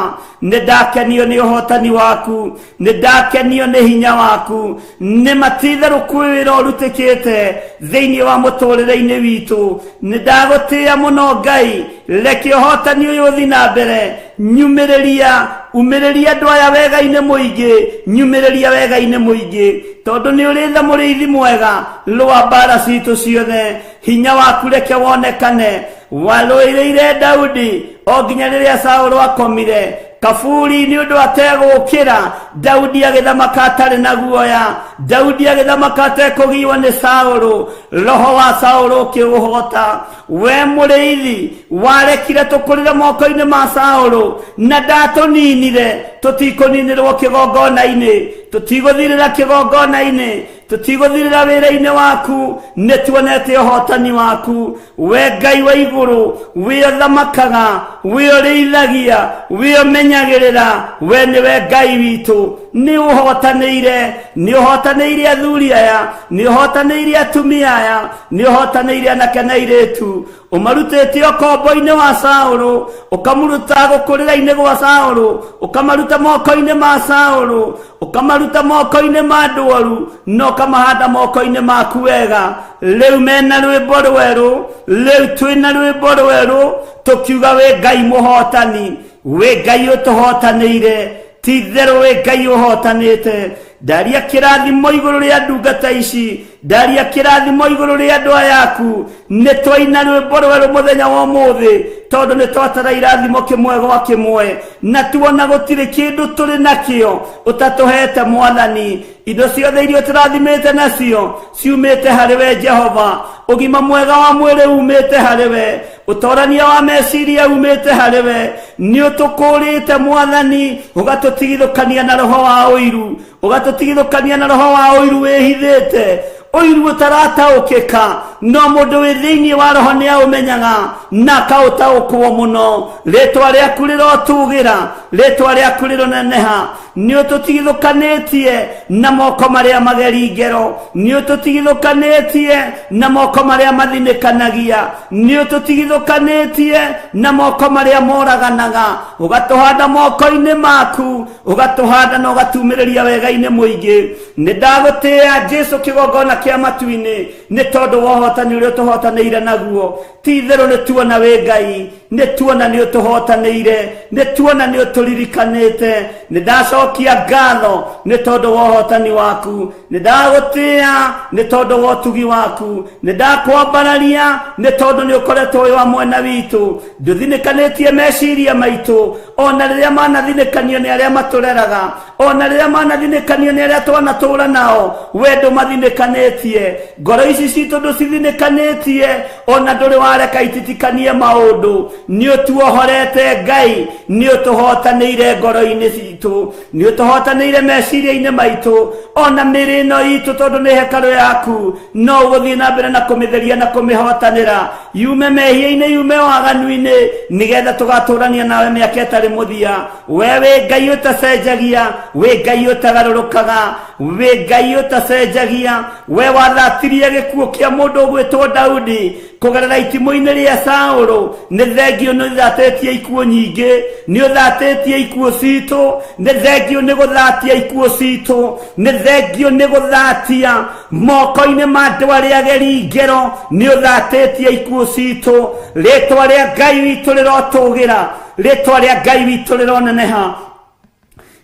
Nĩ ndakenio nĩ ũhotani waku, nĩ ndakenio nĩ hinya waku. Nĩ matitherũ kwĩ wĩra ũrutĩkĩte thĩinĩ wa mũtũrĩre-inĩ witũ. Nĩ ndagũtĩĩa mũno Ngai, reke ũhotani ũyũ ũthi na mbere. Nyumĩrĩria, umĩrĩria andũ aya wega-inĩ mũingĩ, nyumĩrĩria wega-inĩ mũingĩ, tondũ nĩ ũrĩ tha mũrĩithi mwega. Rũa mbara citũ ciothe, hinya waku reke wonekane. Warũĩrĩire Daudi o nginya rĩrĩa Saũlũ akomire kaburi nĩ ũndũ ategũkĩra. Daudi agĩthamaka atarĩ na guoya, Daudi agĩthamaka atekũgiwa nĩ Saũlũ. Roho wa Saũlũ ũkĩũhota. We mũrĩithi warekire tũkũrĩre moko-inĩ ma Saũlũ na ndatũninire. Tũtikũninĩrwo kĩgongona-inĩ, tũtigũthirĩra kĩgongona-inĩ, tũtigũthirĩra wĩra-inĩ waku. Nĩ tuonete ũhotani waku, we Ngai wa igũrũ, wĩ ũthamakaga, wĩ ũrĩithagia, wĩ ũmenyagĩrĩra. We nĩwe Ngai witũ. Nĩ ũhotanĩire, nĩ ũhotanĩire athuri aya, nĩ ũhotanĩire atumia aya, nĩ ũhotanĩire anake na airĩtu. Ũmarutĩte ũkombo-inĩ wa Saũlũ, ũkamũruta gũkũrĩra-inĩ gwa Saũlũ, ũkamaruta moko-inĩ ma Saũlũ, ũkamaruta moko-inĩ ma andũ oru, na ũkamahanda moko-inĩ maku wega. Rĩu mena rwĩmbo rwerũ, rĩu twĩna rwĩmbo rwerũ tũkiuga wĩ Ngai mũhotani, wĩ Ngai ũtũhotanĩire, ti itherũ wĩ Ngai ũhotanĩte. Ndaria kĩrathimo igũrũ rĩa ndungata ici, ndaria kĩrathimo igũrũ rĩa andũ aya aku. Nĩ twaina rwĩmbo rwerũ mũthenya wa ũmũthĩ, tondũ nĩ twatara irathimo kĩmwe gwa kĩmwe, na tuona gũtirĩ kĩndũ tũrĩ nakĩo ũtatũhete Mwathani. Indo ciothe iria ũtũrathimĩte nacio ciumĩte harĩ we Jehova. Ũgima mwega wa mwĩrĩ umĩte harĩ we, ũtorania wa meciria umĩte harĩ we. Nĩ ũtũkũrĩte Mwathani, ũgatũtigithũkania na roho wa ũiru, ũgatũtigithũkania na roho wa ũiru wĩhithĩte, ũiru ũtarataũkĩka, no mũndũ wĩ thĩinĩ wa roho nĩ aũmenyaga na akaũtaũkwo mũno. Rĩtwa rĩaku rĩrotũgĩra, rĩtwa rĩaku rĩroneneha. Nĩ ũtũtigithũkanĩtie na moko marĩa mageri ngero, nĩ ũtũtigithũkanĩtie na moko marĩa mathinĩkanagia, nĩ ũtũtigithũkanĩtie na moko marĩa moraganaga, ũgatũhanda moko-inĩ maku, ũgatũhanda na ũgatumĩrĩria wega-inĩ mũingĩ. Nĩ ndagũtĩĩa Jesu kĩgongona kĩa matu-inĩ, nĩ tondũ wa ũhotani ũrĩa ũtũhotanĩire naguo. Ti itherũ nĩ tuona wĩ Ngai, nĩ tuona nĩ ũtũhotanĩire, nĩ tuona nĩ ũtũririkanĩte. Nĩ ndacokia ngatho nĩ tondũ wa ũhotani waku, nĩ ndagũtĩĩa nĩ tondũ wa ũtugi waku, nĩ ndakwambararia nĩ tondũ nĩ ũkoretwo wĩ wa mwena witũ. Ndũthinĩkanĩtie meciria maitũ, ona rĩrĩa manathinĩkanio nĩ arĩa matũreraga, ona rĩrĩa manathinĩkanio nĩ arĩa twanatũra nao, we ndũmathinĩkanĩtie. Ngoro ici citũ ndũcithinĩkanĩtie, ona ndũrĩ wareka ititikanie maũndũ. Nĩ ũtuohorete Ngai, nĩ ũtũhotanĩire ngoro-inĩ citũ, nĩ ũtũhotanĩire meciria-inĩ maitũ, ona mĩrĩ ĩno itũ, tondũ nĩ hekarũ yaku, no ũgũthiĩ na mbere na kũmĩtheria na kũmĩhotanĩra, yume mehia-inĩ, yume waganu-inĩ, nĩgetha tũgatũrania nawe mĩaka ĩtarĩ mũthia. We wĩ Ngai ũtacenjagia, wĩ Ngai ũtagarũrũkaga, wĩ Ngai ũtacenjagia. We wathatirie gĩkuũ kĩa mũndũ ũgwĩtwo Daudi kũgerera itimũ-inĩ rĩa Saũlũ. Nĩ thengio nĩ ũthatĩtie ikuũ nyingĩ, nĩ ũthatĩtie ikuũ citũ, nĩ thengio nĩ gũthatia ikuũ citũ, nĩ thengio nĩ gũthatia moko-inĩ ma andũ arĩa ageri ngero, nĩ ũthatĩtie ikuũ citũ. Rĩtwa rĩa Ngai witũ rĩrotũgĩra, rĩtwa rĩa Ngai witũ rĩroneneha,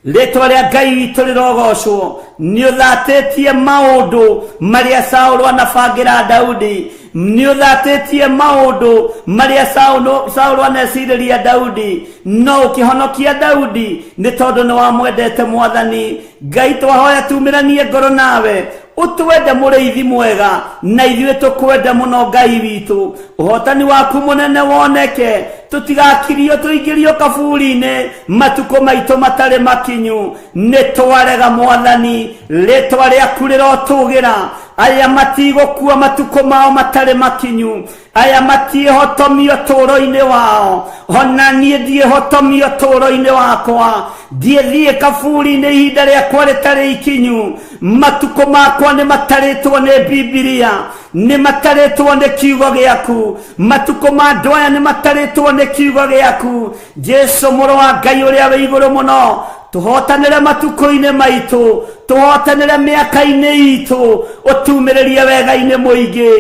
rĩtwa rĩa Ngai witũ rĩrogocwo. Nĩ ũthatĩtie maũndũ marĩa Saũlũ anabangĩra Daudi. Nĩ ũthatĩtie maũndũ marĩa Saũlũ anecirĩria Daudi, no ũkĩhonokia Daudi nĩ tondũ nĩ wamwendete. Mwathani Ngai, twahoya tumĩranie ngoro nawe, ũtwende mũrĩithi mwega, na ithuĩ tũkwende mũno. Ngai witũ, ũhotani waku mũnene woneke, tũtigakirio tũingĩrio kaburi-inĩ matukũ maitũ matarĩ makinyu. Nĩ twarega, Mwathani, rĩtwa rĩaku rĩrotũgĩra. Aya matigũkua matukũ mao matarĩ makinyu, aya matiĩhotomio tũũro-inĩ wao, ona niĩ ndiĩhotomio tũũro-inĩ wakwa. Ndiĩthiĩ kaburi-inĩ ihinda rĩakwa rĩtarĩ ikinyu. Matukũ makwa nĩ matarĩtwo nĩ Bibilia, nĩ matarĩtwo nĩ kiugo gĩaku. Matukũ ma andũ aya nĩ matarĩtwo nĩ kiugo gĩaku. Jesu, mũrũ wa Ngai ũrĩa wĩ igũrũ mũno, tũhotanĩre matukũ-inĩ maitũ, tũhotanĩre mĩaka-inĩ itũ, ũtumĩrĩrie wega-inĩ mũingĩ.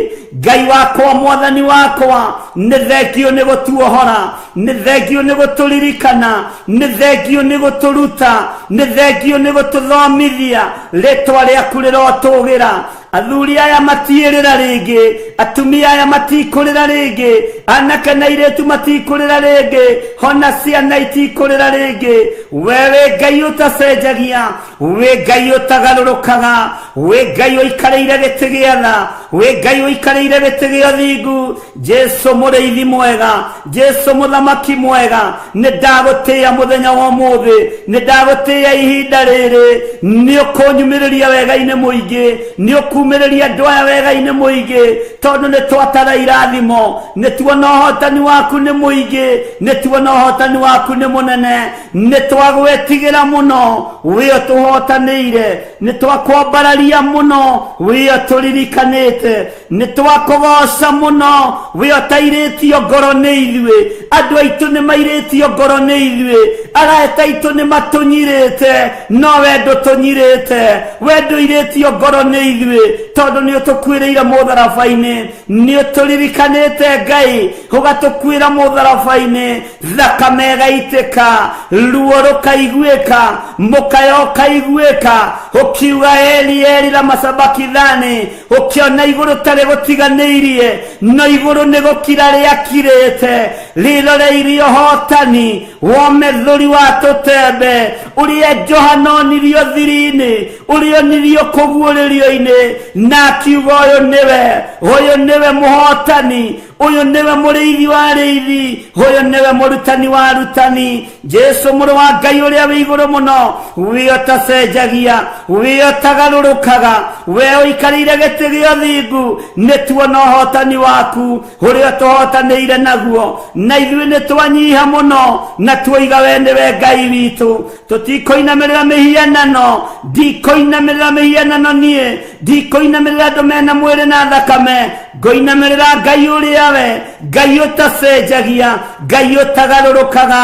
Ngai wakwa, Mwathani wakwa, nĩ thengio nĩ gũtuohora, nĩ thengio nĩ gũtũririkana, nĩ thengio nĩ gũtũruta, nĩ thengio nĩ gũtũthomithia. Rĩtwa rĩaku rĩrotũgĩra. Athuri aya matiĩrĩra rĩngĩ, atumia aya matikũrĩra rĩngĩ, anake na airĩtu matikũrĩra rĩngĩ, hona ciana itikũrĩra rĩngĩ. We wĩ Ngai ũtacenjagia, wĩ Ngai ũtagarũrũkaga, wĩ Ngai ũikarĩire gĩtĩ gĩa tha, wĩ Ngai ũikarĩire gĩtĩ gĩa ũthingu. Jesu mũrĩithi mwega, Jesu mũthamaki mwega, nĩ ndagũtĩĩa mũthenya wa ũmũthĩ, nĩ ndagũtĩĩa ihinda rĩrĩ. Nĩ ũkũnyumĩrĩria wega-inĩ mũingĩ, nĩ ũkumĩrĩria andũ aya wega-inĩ mũingĩ, tondũ nĩ twatara irathimo, nĩ tuona ũhotani waku nĩ mũingĩ, nĩ tuona ũhotani waku nĩ mũnene. Nĩ twagwetigĩra mũno, wĩ ũtũhotanĩire. Nĩ twakwambararia mũno, wĩ ũtũririkanĩte. Nĩ twakũgoca mũno, wĩ ũtairĩtio ngoro nĩ ithuĩ. Andũ aitũ nĩ mairĩtio ngoro nĩ ithuĩ, arata aitũ nĩ matũnyirĩte, no we ndũtũnyirĩte. We ndũirĩtio ngoro nĩ ithuĩ, tondũ nĩ ũtũkuĩrĩire mũtharaba-inĩ. Nĩ ũtũririkanĩte, Ngai, ũgatũkuĩra mũtharaba-inĩ, thakame ĩgaitĩka, ruo rũkaiguĩka, mũkayo ũkaiguĩka, ũkiuga "Eli Eli lama sabakithani", ũkĩona igũrũ tarĩ gũtiganĩirie, no igũrũ nĩ gũkira rĩakirĩte rĩroreirie ũhotani womethũri wa tũtembe ũrĩa Johana onirio thiri-inĩ, ũrĩa onirio kũguũrĩrio-inĩ, na akiuga, "Ũyũ nĩwe, ũyũ nĩwe mũhotani, ũyũ nĩwe mũrĩithi wa arĩithi, ũyũ nĩwe mũrutani wa arutani." Jesu, mũrũ wa Ngai ũrĩa wĩ igũrũ mũno, wĩ ũtacenjagia, wĩ ũtagarũrũkaga, we ũikarĩire gĩtĩ gĩa ũthingu, nĩ tuona ũhotani waku ũrĩa tũhotanĩire naguo, na ithuĩ nĩ twanyiha mũno na tuoiga we nĩwe Ngai witũ. Tũtikũinamĩrĩra mĩhianano, ndikũinamĩrĩra mĩhianano niĩ, ndikũinamĩrĩra andũ mena mwĩrĩ na thakame, ngũinamĩrĩra Ngai ũrĩa we Ngai ũtacenjagia, Ngai ũtagarũrũkaga,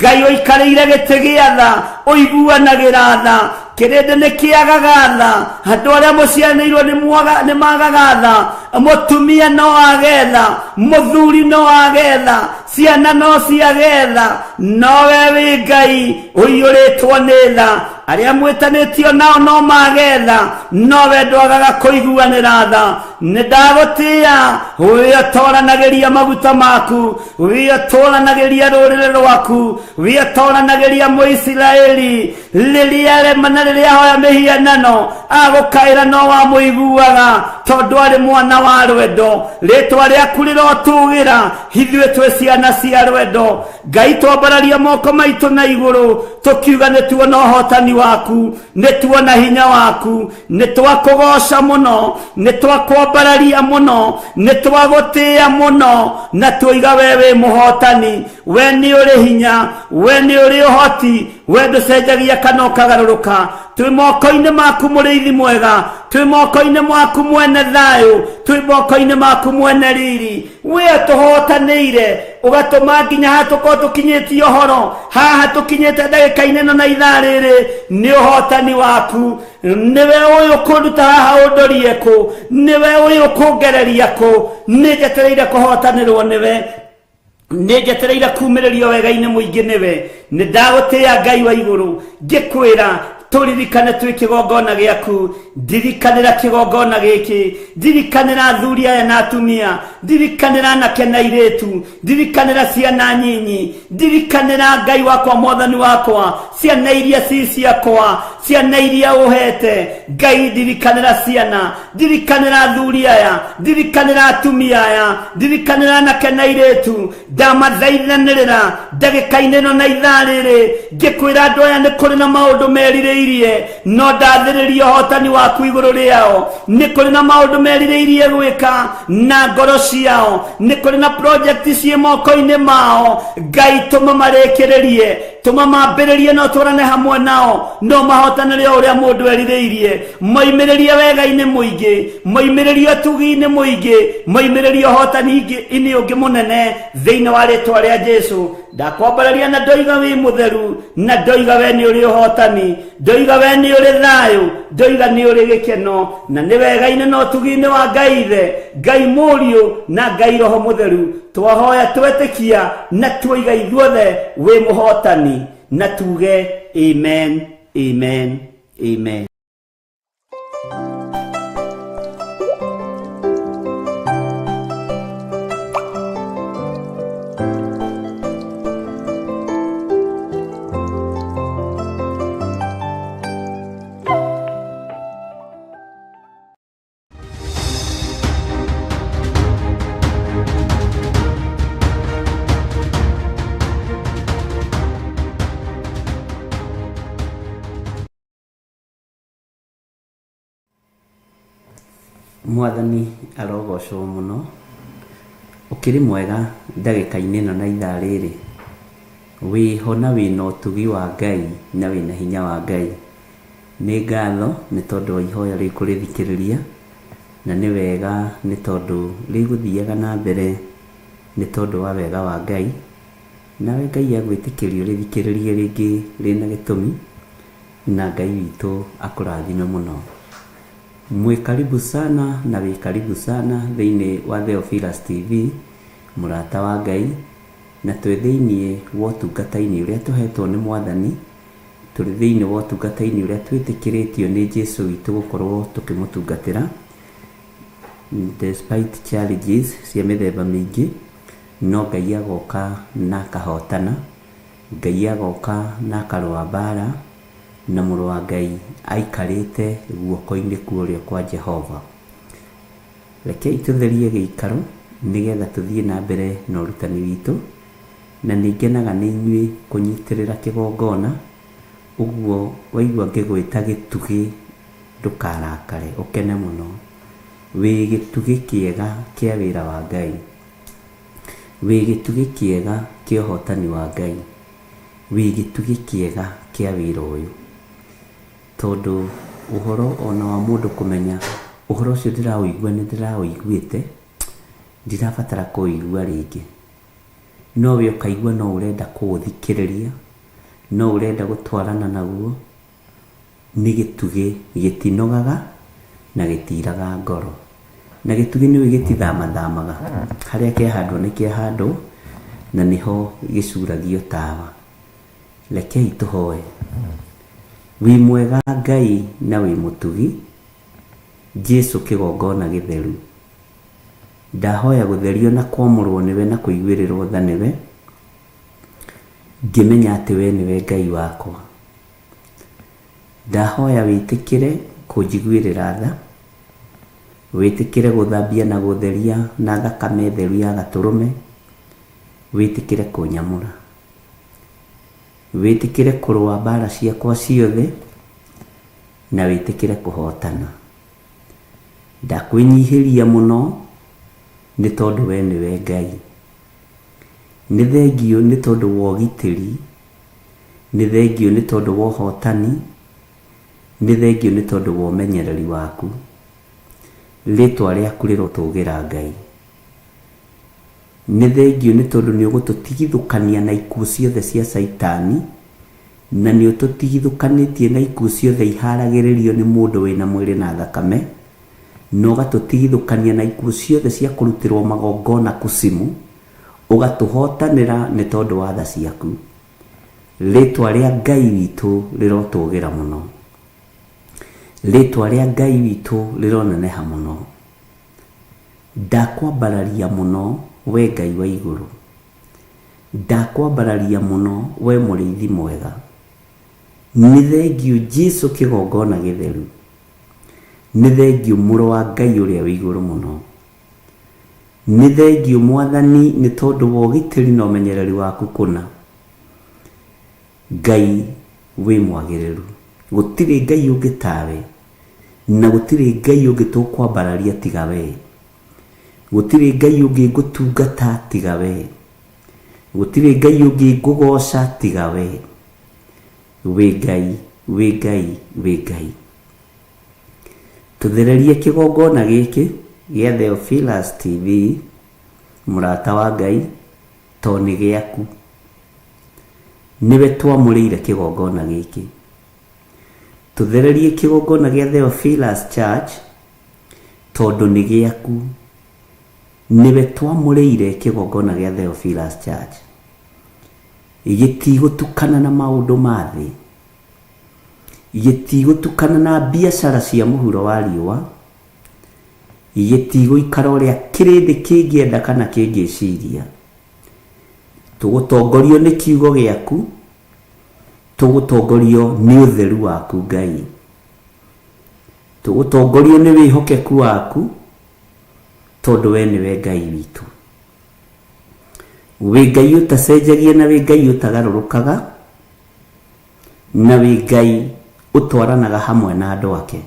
Ngai ũikarĩire gĩtĩ gĩa tha, ũiguanagĩra tha. Kĩrĩndĩ nĩ kĩagaga tha, andũ arĩa mũcianĩirwo nĩ magaga tha, mũtumia no age tha, mũthuri no age tha, ciana no ciage tha, no we wĩ Ngai ũiyũrĩtwo nĩ tha. Arĩa mwĩtanĩtio nao no mage tha, no we ndwagaga kũiguanĩra tha. Nĩ ndagũtĩĩa, wĩ ũtoranagĩria maguta maku, wĩ ũtũranagĩria rũrĩrĩ rwaku, wĩ ũtoranagĩria Mũisiraeli rĩrĩa arema na rĩrĩa ahoya mĩhianano, agũkaĩra no wamũiguaga, tondũ arĩ mwana wa rwendo. Rĩtwa rĩaku rĩrotũgĩra. Ithuĩ twĩ ciana cia rwendo. Ngai, twambararia moko maitũ na igũrũ tũkiuga nĩ tuona ũhotani waku, nĩ tuona hinya waku. Nĩ twakũgoca mũno, nĩ twakwambararia mũno, nĩ twagũtĩĩa mũno, na tuoiga we wĩ mũhotani, we nĩ ũrĩ hinya, we nĩ ũrĩ ũhoti, we ndũcenjagia kana ũkagarũrũka. Twĩ moko-inĩ maku, mũrĩithi mwega, twĩ moko-inĩ maku, mwene thayũ, twĩ moko-inĩ maku, mwene riri. We tũhotanĩire, ũgatũma nginya haha tũkorwo tũkinyĩtie ũhoro haha tũkinyĩte ndagĩka-inĩ ĩno na ithaa rĩrĩ nĩ ũhotani waku. Nĩwe ũyũ kũnduta haha ũndorie kũ, nĩwe ũyũ kũngereria kũ. Nĩ njetereire kũhotanĩrwo nĩwe, nĩ njetereire kumĩrĩrio wega-inĩ mũingĩ nĩwe. Nĩ ndagũtĩĩa, Ngai wa igũrũ, ngĩkwĩra Tũririkane twĩ kĩgongona gĩaku. Ndirikanĩra kĩgongona gĩkĩ, ndirikanĩra athuri aya na atumia, ndirikanĩra anake na airĩtu, ndirikanĩra ciana nyinyi, ndirikanĩra Ngai wakwa, Mwathani wakwa, ciana iria ci ciakwa, ciana iria ũhete Ngai, ndirikanĩra ciana, ndirikanĩra athuri aya, ndirikanĩra atumia aya, ndirikanĩra anake na airĩtu. Ndamathaithanĩrĩra ndagĩka-inĩ ĩno na ithaa rĩrĩ, ngĩkwĩra andũ aya nĩ kũrĩ na maũndũ merirĩirie, no ndathĩrĩria ũhotani waku igũrũ rĩao. Nĩ kũrĩ na maũndũ merirĩirie gwĩka na ngoro ciao, nĩ kũrĩ na project ciĩ moko-inĩ mao. Ngai, tũma marĩkĩrĩrie, tũma mambĩrĩrie, no twarane hamwe nao, no mahotanĩre o ũrĩa mũndũ erirĩirie, moimĩrĩrie wega-inĩ mũingĩ, moimĩrĩrie ũtugi-inĩ mũingĩ, moimĩrĩrie ũhotani-inĩ ũngĩ mũnene, thĩinĩ wa rĩtwa rĩa Jesu. Ndakwambararia na ndoiga wĩ mũtheru, na ndoiga we nĩ ũrĩ ũhotani, ndoiga we nĩ ũrĩ thayũ, ndoiga nĩ ũrĩ gĩkeno, na nĩ wega-inĩ na ũtugi-inĩ wa Ngai Ithe, Ngai Mũriũ na Ngai Roho Mũtheru. Twahoya, twetĩkia na tuoiga ithuothe wĩ mũhotani, na tuge amen, amen, amen. Mwathani arogocwo mũno. Ũkĩrĩ mwega ndagĩka-inĩ ĩno na ithaa rĩrĩ? Wĩho na wĩna ũtugi wa Ngai na wĩna hinya wa Ngai. Nĩ ngatho nĩ tondũ wa ihoya rĩu kũrĩthikĩrĩria, na nĩ wega nĩ tondũ rĩgũthiaga na mbere nĩ tondũ wa wega wa Ngai. Nawe Ngai agwĩtĩkĩrie ũrĩthikĩrĩrie rĩngĩ rĩna gĩtũmi, na Ngai witũ akũrathime mũno. Mwĩ karibu sana na wĩ karibu sana thĩinĩ wa Theophilus TV, mũrata wa Ngai, na twĩ thĩinĩ wa ũtungata-inĩ ũrĩa tũhetwo nĩ Mwathani, tũrĩ thĩinĩ wa ũtungata-inĩ ũrĩa twĩtĩkĩrĩtio nĩ Jesu witũ gũkorwo tũkĩmũtungatĩra, despite challenges cia mĩthemba mĩingĩ, no Ngai agoka na akahotana, Ngai agoka na akarũa mbara, na mũrũ wa Ngai aikarĩte guoko-inĩ kwa ũrĩo kwa Jehova. Rekei tũtherie gĩikaro nĩgetha tũthiĩ na mbere na ũrutani witũ, na nĩ ngenaga nĩ inyuĩ kũnyitĩrĩra kĩgongona, ũguo waigua ngĩgwĩta gĩtugĩ ndũkarakare, ũkene mũno. Wĩ gĩtugĩ kĩega kĩa wĩra wa Ngai. Wĩ gĩtugĩ kĩega kĩa ũhotani wa Ngai. Wĩ gĩtugĩ kĩega kĩa wĩra ũyũ. Tondũ ũhoro ona wa mũndũ kũmenya ũhoro ũcio ndĩraũigua nĩ ndĩraũiguĩte, ndirabatara kũũigua rĩngĩ. No we ũkaigua no ũrenda kũũthikĩrĩria, no ũrenda gũtwarana naguo, nĩ gĩtugĩ gĩtinogaga na gĩtiraga ngoro. Na gĩtugĩ nĩũĩ gĩtithamathamaga, harĩa kĩahandwo nĩ kĩahandwo na nĩho gĩcuragio tawa. Rekei tũhoe. Wĩ mwega Ngai na wĩ mũtugi, Jesu kĩgongona gĩtheru. Ndahoya gũtherio na kwamũrwo nĩwe na kũiguĩrĩrwo tha nĩwe, ngĩmenya atĩ we nĩwe Ngai wakwa. Ndahoya wĩtĩkĩre kũnjiguĩrĩra tha, wĩtĩkĩre gũthambia na gũtheria na thakame theru ya gatũrũme, wĩtĩkĩre kũnyamũra. Wĩtĩkĩre kũrũa mbara ciakwa ciothe, na wĩtĩkĩre kũhotana. Ndakwĩnyihĩria mũno nĩ tondũ we nĩwe Ngai. Nĩ thengiũ nĩ tondũ wa ũgitĩri, nĩ thengiũ nĩ tondũ wa ũhotani, nĩ thengiũ nĩ tondũ wa ũmenyereri waku. Rĩtwa rĩaku rĩrotũgĩra Ngai. Nĩ thengiũ nĩ tondũ nĩ ũgũtũtigithũkania na ikuũ ciothe cia Caitani, na nĩ ũtũtigithũkanĩtie na ikuũ ciothe iharagĩrĩrio nĩ mũndũ wĩna mwĩrĩ na thakame, na ũgatũtigithũkania na ikuũ ciothe cia kũrutĩrwo magongona kusimu, ũgatũhotanĩra nĩ tondũ wa tha ciaku. Rĩtwa rĩa Ngai witũ rĩrotũgĩra mũno. Rĩtwa rĩa Ngai witũ rĩroneneha mũno. Ndakwambararia mũno we Ngai wa igũrũ. Ndakwambararia mũno we mũrĩithi mwega. Nĩ thengiũ Jesu kĩgongona gĩtheru. Nĩ thengiũ mũrũ wa Ngai ũrĩa wĩ igũrũ mũno. Nĩ thengiũ Mwathani nĩ tondũ wa ũgitĩri na ũmenyereri waku kũna. Ngai wĩ mwagĩrĩru. Gũtirĩ Ngai ũngĩ tawe, na gũtirĩ Ngai ũngĩ tũkwambararia tiga we. Gũtirĩ Ngai ũngĩ ngũtungata tiga we. Gũtirĩ Ngai ũngĩ ngũgoca tiga we. Wĩ Ngai, wĩ Ngai, wĩ Ngai. Tũthererie kĩgongona gĩkĩ gĩa Theophilus TV, mũrata wa Ngai, to nĩ gĩaku. Nĩwe twamũrĩire kĩgongona gĩkĩ. Tũthererie kĩgongona gĩa Theophilus Church, tondũ nĩ gĩaku. Nĩwe twamũrĩire kĩgongona gĩa Theophilus Church. Gĩtigũtukana na maũndũ ma thĩ. Gĩtigũtukana na biacara cia mũhuro wa riũa. Gĩtigũikara ũrĩa kĩrĩndĩ kĩngĩenda kana kĩngĩciria. Tũgũtongorio nĩ kiugo gĩaku, tũgũtongorio nĩ ũtheru waku Ngai. Tũgũtongorio nĩ wĩhokeku waku, tondũ we nĩwe Ngai witũ. Wĩ Ngai ũtacenjagia na wĩ Ngai ũtagarũrũkaga, na wĩ Ngai ũtwaranaga hamwe na andũ ake.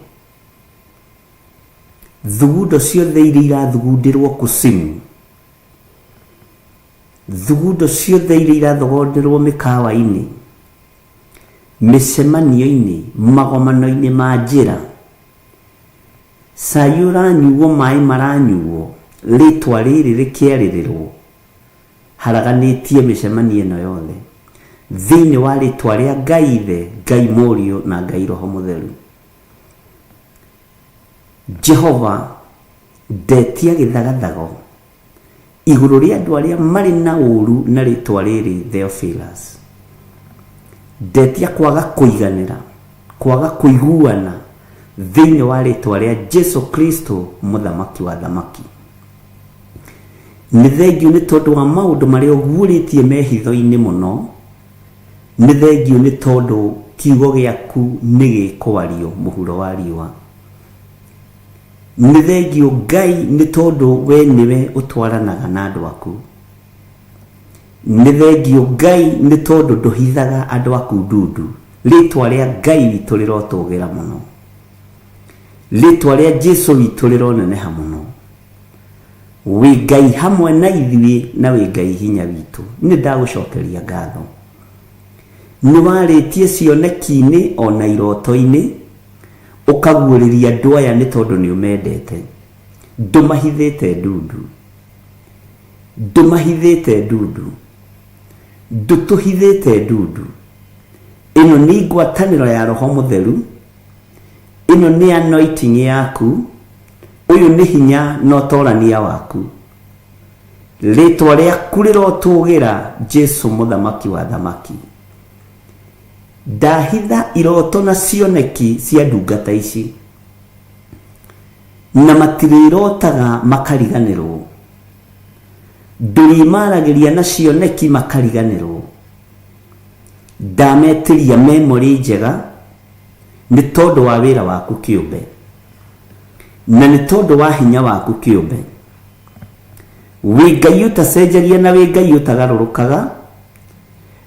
Thugundo ciothe iria irathugundĩrwo kusimu, thugundo ciothe iria irathogonderwo mĩkawa-inĩ, mĩcemanio-inĩ, magomano-inĩ ma njĩra, cai ũranyuo, maĩ maranyuo, rĩtwa rĩrĩ rĩkĩarĩrĩrwo, haraganĩtie mĩcemanio ĩno yothe thĩinĩ wa rĩtwa rĩa Ngai Ithe, Ngai Mũriũ na Ngai Roho Mũtheru. Jehova, ndetia gĩthagathago igũrũ rĩa andũ arĩa marĩ na ũru na rĩtwa rĩrĩ Theophilus. Ndetia kwaga kũiganĩra, kwaga kũiguana thĩinĩ wa rĩtwa rĩa Jesu Kristo mũthamaki wa thamaki. Nĩ thengiũ nĩ tondũ wa maũndũ marĩa ũguũrĩtie mehitho-inĩ mũno. Nĩ thengiũ nĩ tondũ kiugo gĩaku nĩ gĩkwario mũhuro wa riũa. Nĩ thengiũ Ngai nĩ tondũ we nĩwe ũtwaranaga na andũ aku. Nĩ thengiũ Ngai nĩ tondũ ndũhithaga andũ aku ndundu. Rĩtwa rĩa Ngai witũ rĩrotũgĩra mũno. Rĩtwa rĩa Jesu witũ rĩroneneha mũno. Wĩ Ngai hamwe na ithuĩ na wĩ Ngai hinya witũ. Nĩ ndagũcokeria ngatho. Nĩ warĩtie cioneki-inĩ ona iroto-inĩ, ũkaguũrĩria andũ aya nĩ tondũ nĩ ũmendete. Ndũmahithĩte ndundu. Ndũmahithĩte ndundu. Ndũtũhithĩte ndundu. Ĩno nĩ ngwatanĩro ya Roho Mũtheru. Ĩno nĩ anointing yaku. Ũyũ nĩ hinya na ũtorania waku. Rĩtwa rĩaku rĩrotũgĩra Jesu mũthamaki wa thamaki. Ndahitha iroto na cioneki cia ndungata ici, na matirĩrotaga makariganĩrwo. Ndũrĩmaragĩria na cioneki makariganĩrwo. Ndametĩria memory njega nĩ tondũ wa wĩra waku kĩũmbe, na nĩ tondũ wa hinya waku kĩũmbe. Wĩ Ngai ũtacenjagia na wĩ Ngai ũtagarũrũkaga,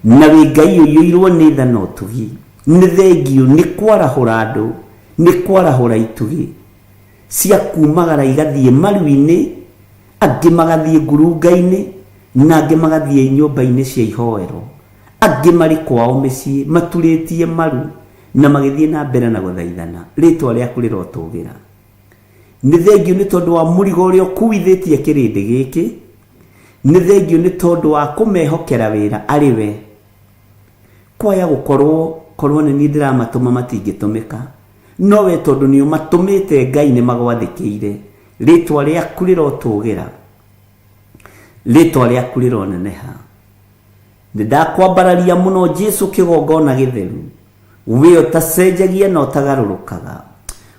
na wĩ Ngai ũiyũirwo nĩ tha na ũtugi. Nĩ thengiũ nĩ kwarahũra andũ, nĩ kwarahũra itugĩ cia kumagara igathiĩ maru-inĩ, angĩ magathiĩ ngurunga-inĩ, na angĩ magathiĩ nyũmba-inĩ cia ihoero, angĩ marĩ kwao mĩciĩ maturĩtie maru na magĩthiĩ na mbere na gũthaithana. Rĩtwa rĩaku rĩrotũgĩra. Nĩ thengiũ nĩ tondũ wa mũrigo ũrĩa ũkuithĩtie kĩrĩndĩ gĩkĩ. Nĩ thengiũ nĩ tondũ wa kũmehokera wĩra arĩ we. Kwaya gũkorwo korwo nĩ niĩ ndĩramatũma matingĩtũmĩka, no we tondũ nĩ ũmatũmĩte Ngai nĩ magwathĩkĩire. Rĩtwa rĩaku rĩrotũgĩra, rĩtwa rĩaku rĩroneneha. Nĩ ndakwambararia mũno Jesu kĩgongona gĩtheru, we ũtacenjagia na ũtagarũrũkaga.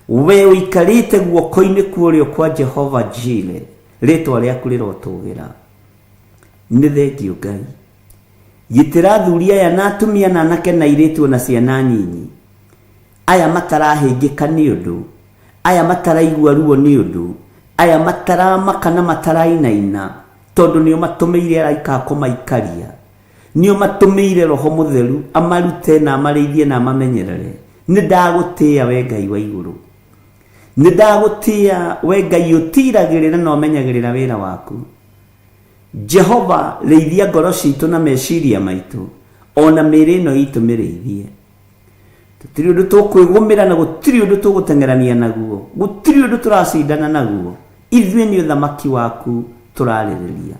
We ũikarĩte guoko-inĩ kwa ũrĩo kwa Jehova Jire, rĩtwa rĩaku rĩrotũgĩra. Nĩ thengiũ Ngai. Gitĩra athuri aya na atumia na anake na airĩtu ona ciana nyinyi. Aya matarahĩngĩka nĩ ũndũ, aya mataraigua ruo nĩ ũndũ, aya mataramaka na matarainaina, tondũ nĩ ũmatũmĩire araika a kũmaikaria. Nĩ ũmatũmĩire Roho Mũtheru amarute na amarĩithie na amamenyerere. Nĩ ndagũtĩĩa we Ngai wa igũrũ. Nĩ ndagũtĩĩa we Ngai ũtiiragĩrĩra na ũmenyagĩrĩra wĩra waku. Jehova, rĩithia ngoro citũ na meciria maitũ, o na mĩĩrĩ ĩno itũ mĩrĩithie. Tũtirĩ ũndũ tũkwĩgũmĩra na gũtirĩ ũndũ tũgũteng'erania naguo, gũtirĩ ũndũ tũracindana naguo. Ithuĩ nĩ ũthamaki waku tũrarĩrĩria,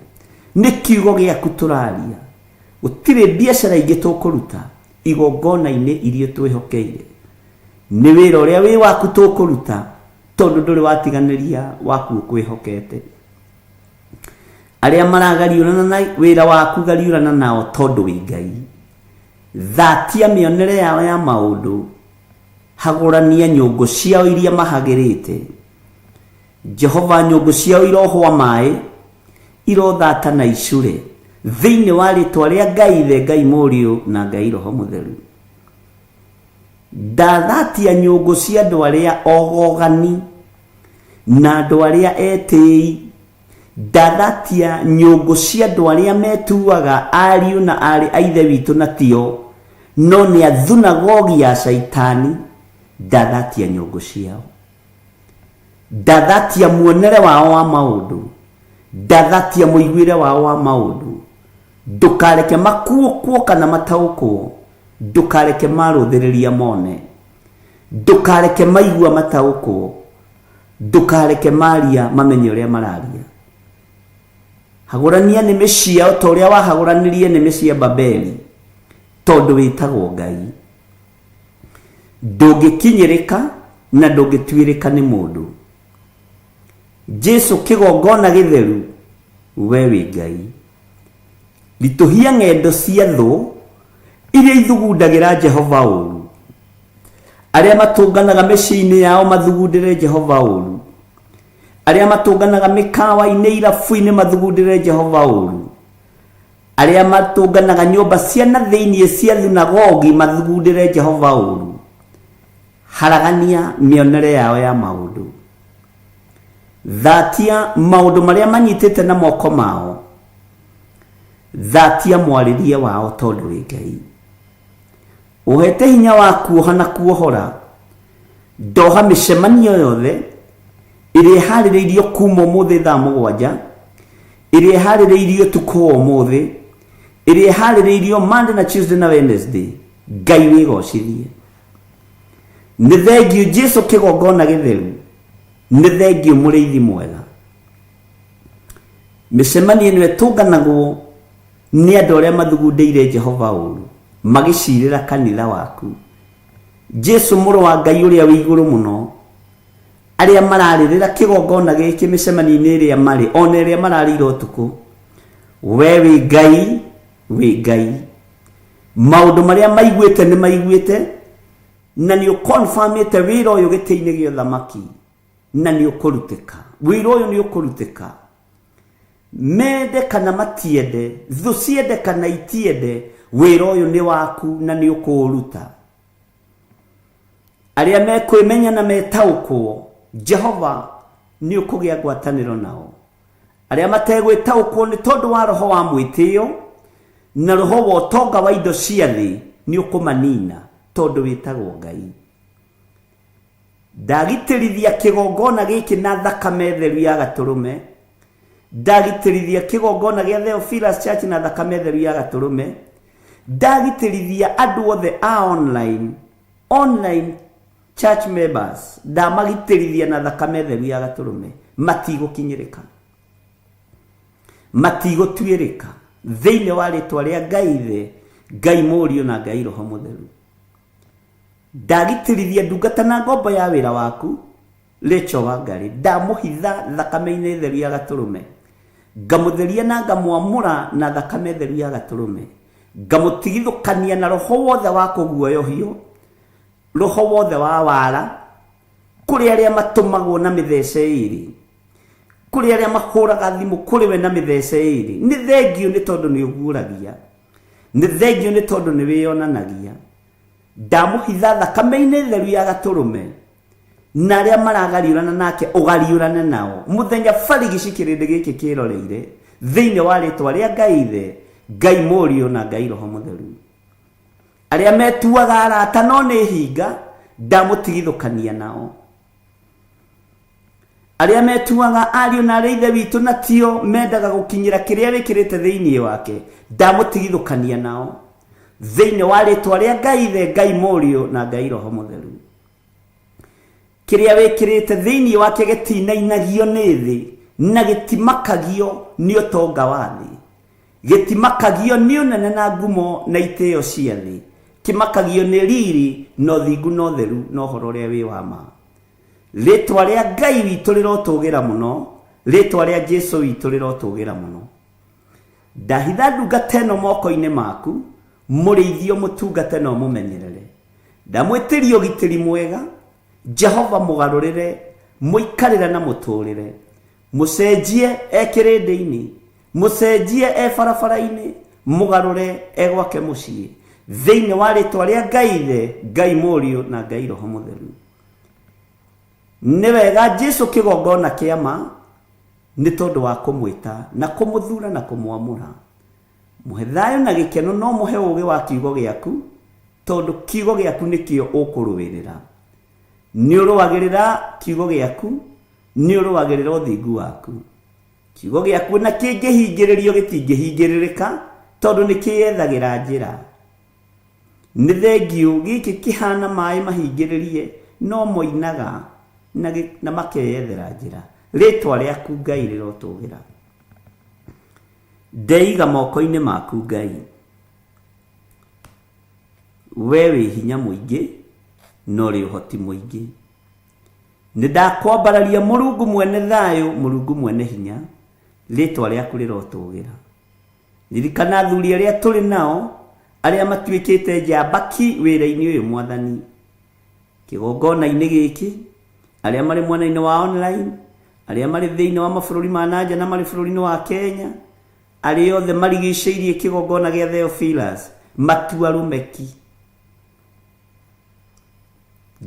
nĩ kiugo gĩaku tũraria. Gũtirĩ biacara ingĩ tũkũruta igongona-inĩ iria twĩhokeire. Nĩ wĩra ũrĩa wĩ waku tũkũruta, tondũ ndũrĩ watiganĩria waku ũkwĩhokete. Arĩa maragariũrana na wĩra waku, gariũrana nao tondũ wĩ Ngai. Thatia mĩonere yao ya maũndũ, hagũrania nyũngũ ciao iria mahagĩrĩte. Jehova, nyũngũ ciao irohwa maĩ, irothata na icure, thĩinĩ wa rĩtwa rĩa Ngai Ithe, Ngai Mũriũ na Ngai Roho Mũtheru. Ndathatia nyũngũ cia andũ arĩa ogogani na andũ arĩa etĩi. Ndathatia nyũngũ cia andũ arĩa metuaga ariũ na aarĩ a Ithe witũ na tio, no nĩ a thunagogi ya Shaitani. Ndathatia nyũngũ ciao. Ndathatia muonere wao wa maũndũ. Ndathatia mũiguĩre wao wa maũndũ. Ndũkareke makuũkwo kana mataũkwo. Ndũkareke marũthĩrĩria mone. Ndũkareke maigua mataũkwo. Ndũkareke maria mamenye ũrĩa mararia. Hagũrania nĩmĩ ciao ta ũrĩa wahagũranirie nĩmĩ cia Babeli, tondũ wĩtagwo Ngai. Ndũngĩkinyĩrĩka na ndũngĩtuĩrĩka nĩ mũndũ. Jesu kĩgongona gĩtheru, we wĩ Ngai. Ritũhia ng'endo cia thũ iria ithugundagĩra Jehova ũru. Arĩa matũnganaga mĩciĩ-inĩ yao mathugundĩre Jehova ũru. Arĩa matũnganaga mĩkawa-inĩ, irabu-inĩ mathugundĩre Jehova ũru. Arĩa matũnganaga nyũmba cia na thĩinĩ cia thunagogi mathugundĩre Jehova ũru. Haragania mĩonere yao ya maũndũ. Thatia maũndũ marĩa manyitĩte na moko mao. Thatia mwarĩrie wao tondũ wĩ Ngai. Ũhete hinya wa kuoha na kuohora. Ndoha mĩcemanio yothe ĩrĩa ĩharĩrĩirio kuma ũmũthĩ thaa 7, ĩrĩa ĩharĩrĩirio ũtukũ wa ũmũthĩ, ĩrĩa ĩharĩrĩirio Monday na Tuesday na Wednesday. Ngai wĩgocithie. Nĩ thengiũ Jesu kĩgongona gĩtheru. Nĩ thengiũ mũrĩithi mwega. Mĩcemanio ĩno ĩtũnganagwo nĩ andũ arĩa mathugundĩire Jehova ũru, magĩcirĩra kanitha waku. Jesu mũrũ wa Ngai ũrĩa wĩ igũrũ mũno, arĩa mararĩrĩra kĩgongona gĩkĩ mĩcemanio-inĩ ĩrĩa marĩ, ona ĩrĩa mararĩire ũtukũ. We wĩ Ngai, wĩ Ngai. Maũndũ marĩa maiguĩte nĩ maiguĩte, na nĩ ũkonfamĩte wĩra ũyũ gĩtĩ-inĩ gĩa ũthamaki, na nĩ ũkũrutĩka. Wĩra ũyũ nĩ ũkũrutĩka. Mende kana matiende, thũ ciende kana itiende, wĩra ũyũ nĩ waku na nĩ ũkũũruta. Arĩa mekwĩmenya na metaũkwo, Jehova nĩ ũkũgĩa ngwatanĩro nao. Arĩa mategwĩtaũkwo nĩ tondũ wa roho wa mwĩtĩo na roho wa ũtonga wa indo cia thĩ, nĩ ũkũmanina tondũ wĩtagwo Ngai. Ndagitĩrithia kĩgongona gĩkĩ na thakame theru ya gatũrũme. Ndagitĩrithia kĩgongona gĩa Theophilus Church na thakame theru ya gatũrũme. Ndagitĩrithia andũ othe a online, online church members, ndamagitĩrithia na thakame theru ya gatũrũme. Matigũkinyĩrĩka, matigũtuĩrĩka thĩinĩ wa rĩtwa rĩa Ngai Ithe, Ngai Mũriũ na Ngai Roho Mũtheru. Ndagitĩrithia ndungata na ngombo ya wĩra waku Rachel Wangari, ndamũhitha thakame-inĩ theru ya gatũrũme, ngamũtheria na ngamwamũra na thakame theru ya gatũrũme, ngamũtigithũkania na roho wothe wa kũguoyohio, roho wothe wa wara, Kũrĩ arĩa matũmagwo na mĩthece ĩrĩ, kũrĩ arĩa mahũraga thimũ kũrĩ we na mĩthece ĩrĩ. Nĩ thengio nĩ tondũ nĩ ũguũragia, nĩ thengio nĩ tondũ nĩ wĩyonanagia. Ndamũhitha thakame-inĩ theru ya Gatũrũme, na arĩa maragariũrana nake ũgariũrane nao mũthenya barigici kĩrĩndĩ gĩkĩ kĩroreire, thĩinĩ wa rĩtwa rĩa Ngai Ithe, Ngai Mũriũ na Ngai Roho Mũtheru. Arĩa metuaga arata no nĩ hinga, ndamũtigithũkania nao. Arĩa metuaga ariũ na arĩa ithe witũ na tio mendaga gũkinyĩra kĩrĩa wĩkĩrĩte thĩinĩ wake, ndamũtigithũkania nao thĩinĩ wa rĩtwa rĩa Ngai Ithe, Ngai Mũriũ na Ngai Roho Mũtheru. Kĩrĩa wĩkĩrĩte thĩinĩ wake gĩtinainagio nĩ thĩ na gĩtimakagio nĩ ũtonga wa thĩ, gĩtimakagio nĩ ũnene na ngumo na itĩo cia thĩ, kĩmakagio nĩ riri na ũthingu na ũtheru na ũhoro ũrĩa wĩ wa ma. Rĩtwa rĩa Ngai witũ rĩrotũgĩra mũno, rĩtwa rĩa Jesu witũ rĩrotũgĩra mũno. Ndahitha ndungata ĩno moko-inĩ maku, mũrĩithio mũtungate na ũmũmenyerere. Ndamwĩtĩria ũgitĩri mwega, Jehova mũgarũrĩre, mũikarĩre na mũtũrĩre. Mũcenjie e kĩrĩndĩ-inĩ, mũcenjie e barabara-inĩ, mũgarũre e gwake mũciĩ, thĩinĩ wa rĩtwa rĩa Ngai Ithe, Ngai Mũriũ na Ngai Roho Mũtheru. Nĩ wega Jesu kĩgongona kĩa ma, nĩ tondũ wa kũmwĩta na kũmũthura na kũmwamũra. Mũhe thayũ na gĩkeno, no mũhe ũũgĩ wa kiugo gĩaku, tondũ kiugo gĩaku nĩkĩo ũkũrũĩrĩra. Nĩ ũrũagĩrĩra kiugo gĩaku, nĩ ũrũagĩrĩra ũthingu waku. Kiugo gĩaku na kĩngĩhingĩrĩrio gĩtingĩhingĩrĩrĩka, tondũ nĩ kĩyethagĩra njĩra. Nĩ thengio gĩkĩ kĩhana maĩ mahingĩrĩrie, no moinaga na makeyethera njĩra. Rĩtwa rĩaku Ngai rĩrotũgĩra. Ndeiga moko-inĩ maku Ngai, we wĩ hinya mũingĩ na ũrĩ ũhoti mũingĩ. Nĩ ndakwambararia Mũrungu mwene thayũ, Mũrungu mwene hinya, rĩtwa rĩaku rĩrotũgĩra. Ririkana athuri arĩa tũrĩ nao, arĩa matuĩkĩte njamba ki wĩra-inĩ ũyũ Mwathani. Kĩgongona-inĩ gĩkĩ, arĩa marĩ mwena-inĩ wa online, arĩa marĩ thĩinĩ wa mabũrũri ma na nja na marĩ bũrũri-inĩ wa Kenya, arĩa othe marigicĩirie kĩgongona gĩa Theophilus, matua rũmeki.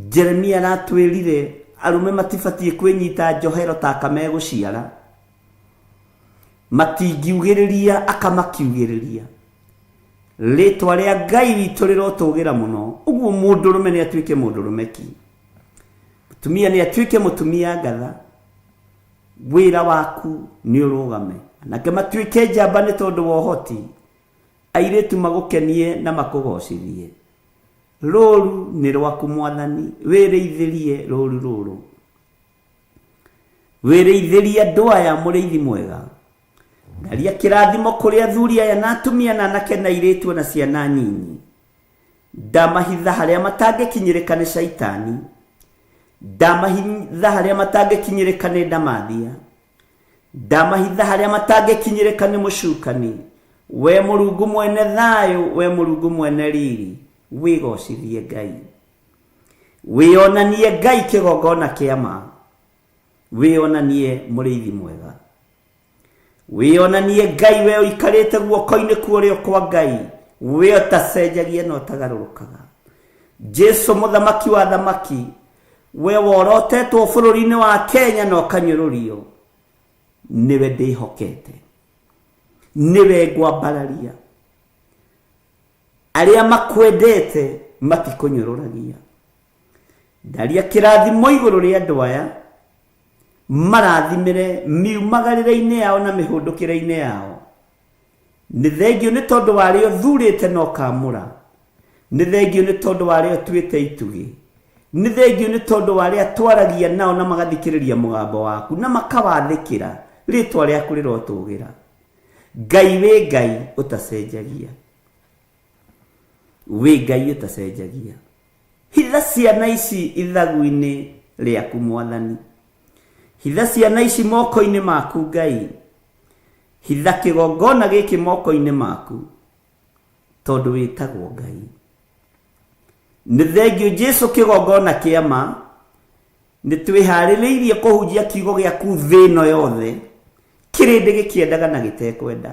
Jeremia aratwĩrire arũme matibatiĩ kwĩnyita njohero ta aka megũciara, matingiugĩrĩria aka makiugĩrĩria. Rĩtwa rĩa Ngai witũ rĩrotũgĩra mũno. Ũguo mũndũrũme nĩ atuĩke mũndũrũme ki, mũtumia nĩ atuĩke mũtumia ngatha. Wĩra waku nĩ ũrũgame, anake matuĩke njamba nĩ tondũ wa ũhoti, airĩtu magũkenie na makũgocithie. Rũru nĩ rwaku Mwathani, wĩrĩithĩrie rũru rũrũ. Wĩrĩithĩrie andũ aya mũrĩithi mwega. Ndaria kĩrathimo kũrĩ athuri aya na atumia na anake na airĩtu na ciana nyinyi. Ndamahitha harĩa matangĩkinyĩrĩka nĩ caitani, ndamahitha harĩa matangĩkinyĩrĩka nĩ ndamathia, ndamahitha harĩa matangĩkinyĩrĩka nĩ mũcukani. We Mũrungu mwene thayũ, we Mũrungu mwene riri, wĩgocithie Ngai, wĩonanie Ngai kĩgongona kĩa ma, wĩonanie mũrĩithi mwega, wĩonanie Ngai we ũikarĩte guoko-inĩ kwa ũrĩo kwa Ngai, we ũtacenjagia na ũtagarũrũkaga. Jesu mũthamaki wa thamaki, we worotetwo bũrũri-inĩ wa Kenya na ũkanyũrũrio, nĩwe ndĩhokete, nĩwe ngwambararia. Arĩa makwendete matikũnyũrũragia. Ndaria kĩrathimo igũrũ rĩa andũ aya, marathimĩre miumagarĩre-inĩ yao na mĩhũndũkĩre-inĩ yao. Nĩ thengio nĩ tondũ wa arĩa ũthurĩte na ũkamũra, nĩ thengio nĩ tondũ wa arĩa ũtuĩte itugĩ, nĩ thengio nĩ tondũ wa arĩa twaragia nao na magathikĩrĩria mũgambo waku na makawathĩkĩra. Rĩtwa rĩaku rĩrotũgĩra. Ngai wĩ Ngai ũtacenjagia, wĩ Ngai ũtacenjagia. Hitha ciana ici ithagu-inĩ rĩaku Mwathani, hitha ciana ici moko-inĩ maku Ngai, hitha kĩgongona gĩkĩ moko-inĩ maku, tondũ wĩtagwo Ngai. Nĩ thengio Jesu kĩgongona kĩa ma. Nĩ twĩharĩrĩirie kũhunjia kiugo gĩaku thĩ ĩno yothe, kĩrĩndĩ gĩkĩendaga na gĩtekwenda,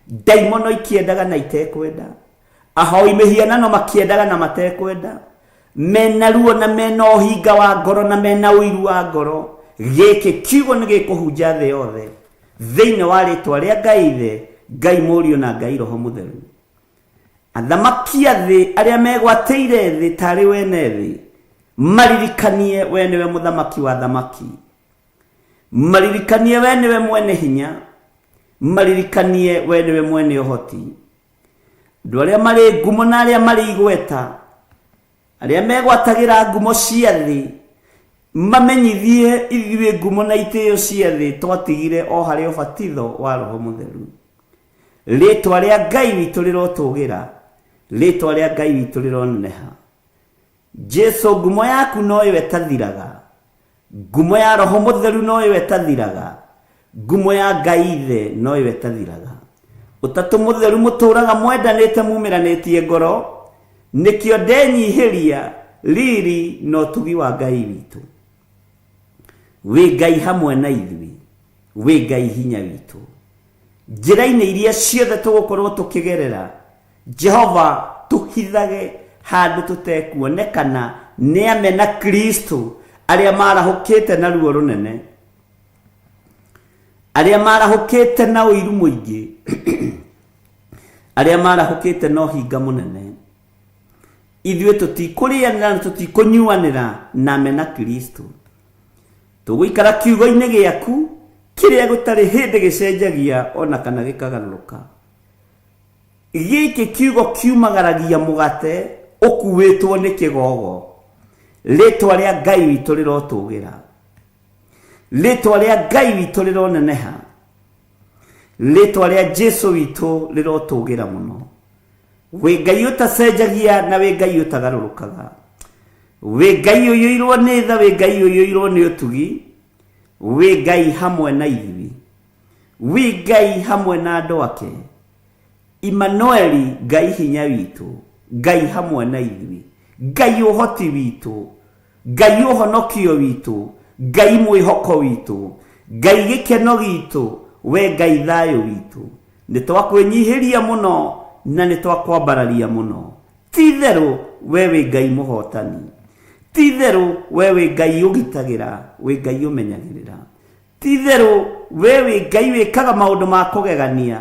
ndaimono ikĩendaga na itekwenda, ahoi mĩhianano makĩendaga na matekwenda, mena ruo na mena ũhinga wa ngoro na mena ũiru wa ngoro. Gĩkĩ kiugo nĩ gĩkũhunja thĩ yothe thĩinĩ wa rĩtwa rĩa Ngai Ithe, Ngai Mũriũ na Ngai Roho Mũtheru. Athamaki a thĩ arĩa megwatĩire thĩ tarĩ wene thĩ, maririkanie we nĩwe mũthamaki wa thamaki, maririkanie we nĩwe mwene hinya, maririkanie we nĩwe mwene ũhoti. Andũ arĩa marĩ ngumo na arĩa marĩ igweta, arĩa megwatagĩra ngumo cia thĩ, mamenyithie ithuĩ ngumo na itĩo cia thĩ twatigire o harĩ ũbatitho wa Roho Mũtheru. Rĩtwa rĩa Ngai witũ rĩrotũgĩra, rĩtwa rĩa Ngai witũ rĩroneneha. Jesu, ngumo yaku noyo ĩtathiraga, ngumo ya Roho Mũtheru noyo ĩtathiraga, ngumo ya Ngai Ithe noyo ĩtathiraga. Ũtatũ Mũtheru mũtũraga mwendanĩte mumĩranĩtie ngoro, nĩkĩo ndenyihĩria riri na ũtugi wa Ngai witũ. Wĩ Ngai hamwe na ithuĩ, wĩ Ngai hinya witũ. Njĩra-inĩ iria ciothe tũgũkorwo tũkĩgerera, Jehova tũhithage handũ tũtekuonekana nĩ amena Kristo arĩa marahũkĩte na ruo rũnene, arĩa marahũkĩte na ũiru mũingĩ, arĩa marahũkĩte na ũhinga mũnene. Ithuĩ tũtikũrĩanĩra na tũtikũnyuanĩra na amena Kristo. Tũgũikara kiugo-inĩ gĩaku kĩrĩa gũtarĩ hĩndĩ gĩcenjagia ona kana gĩkagarũrũka. Gĩkĩ kiugo kiumagaragia mũgate ũkuĩtwo nĩ kĩgogo. Rĩtwa rĩa Ngai witũ rĩrotũgĩra, rĩtwa rĩa Ngai witũ rĩroneneha, rĩtwa rĩa Jesu witũ rĩrotũgĩra mũno. Wĩ Ngai ũtacenjagia na wĩ Ngai ũtagarũrũkaga, wĩ Ngai ũiyũirwo nĩ tha, wĩ Ngai ũiyũirwo nĩ ũtugi, wĩ Ngai hamwe na ithuĩ, wĩ Ngai hamwe na andũ ake. Immanueli, Ngai hinya witũ, Ngai hamwe na ithuĩ, Ngai ũhoti witũ, Ngai ũhonokio witũ, Ngai mwĩhoko witũ, Ngai gĩkeno gitũ, we Ngai thayũ witũ. Nĩ twakwĩnyihĩria mũno na nĩ twakwambararia mũno. Ti itherũ we wĩ Ngai mũhotani, ti itherũ we wĩ Ngai ũgitagĩra, wĩ Ngai ũmenyagĩrĩra. Ti itherũ we wĩ Ngai wĩkaga maũndũ ma kũgegania,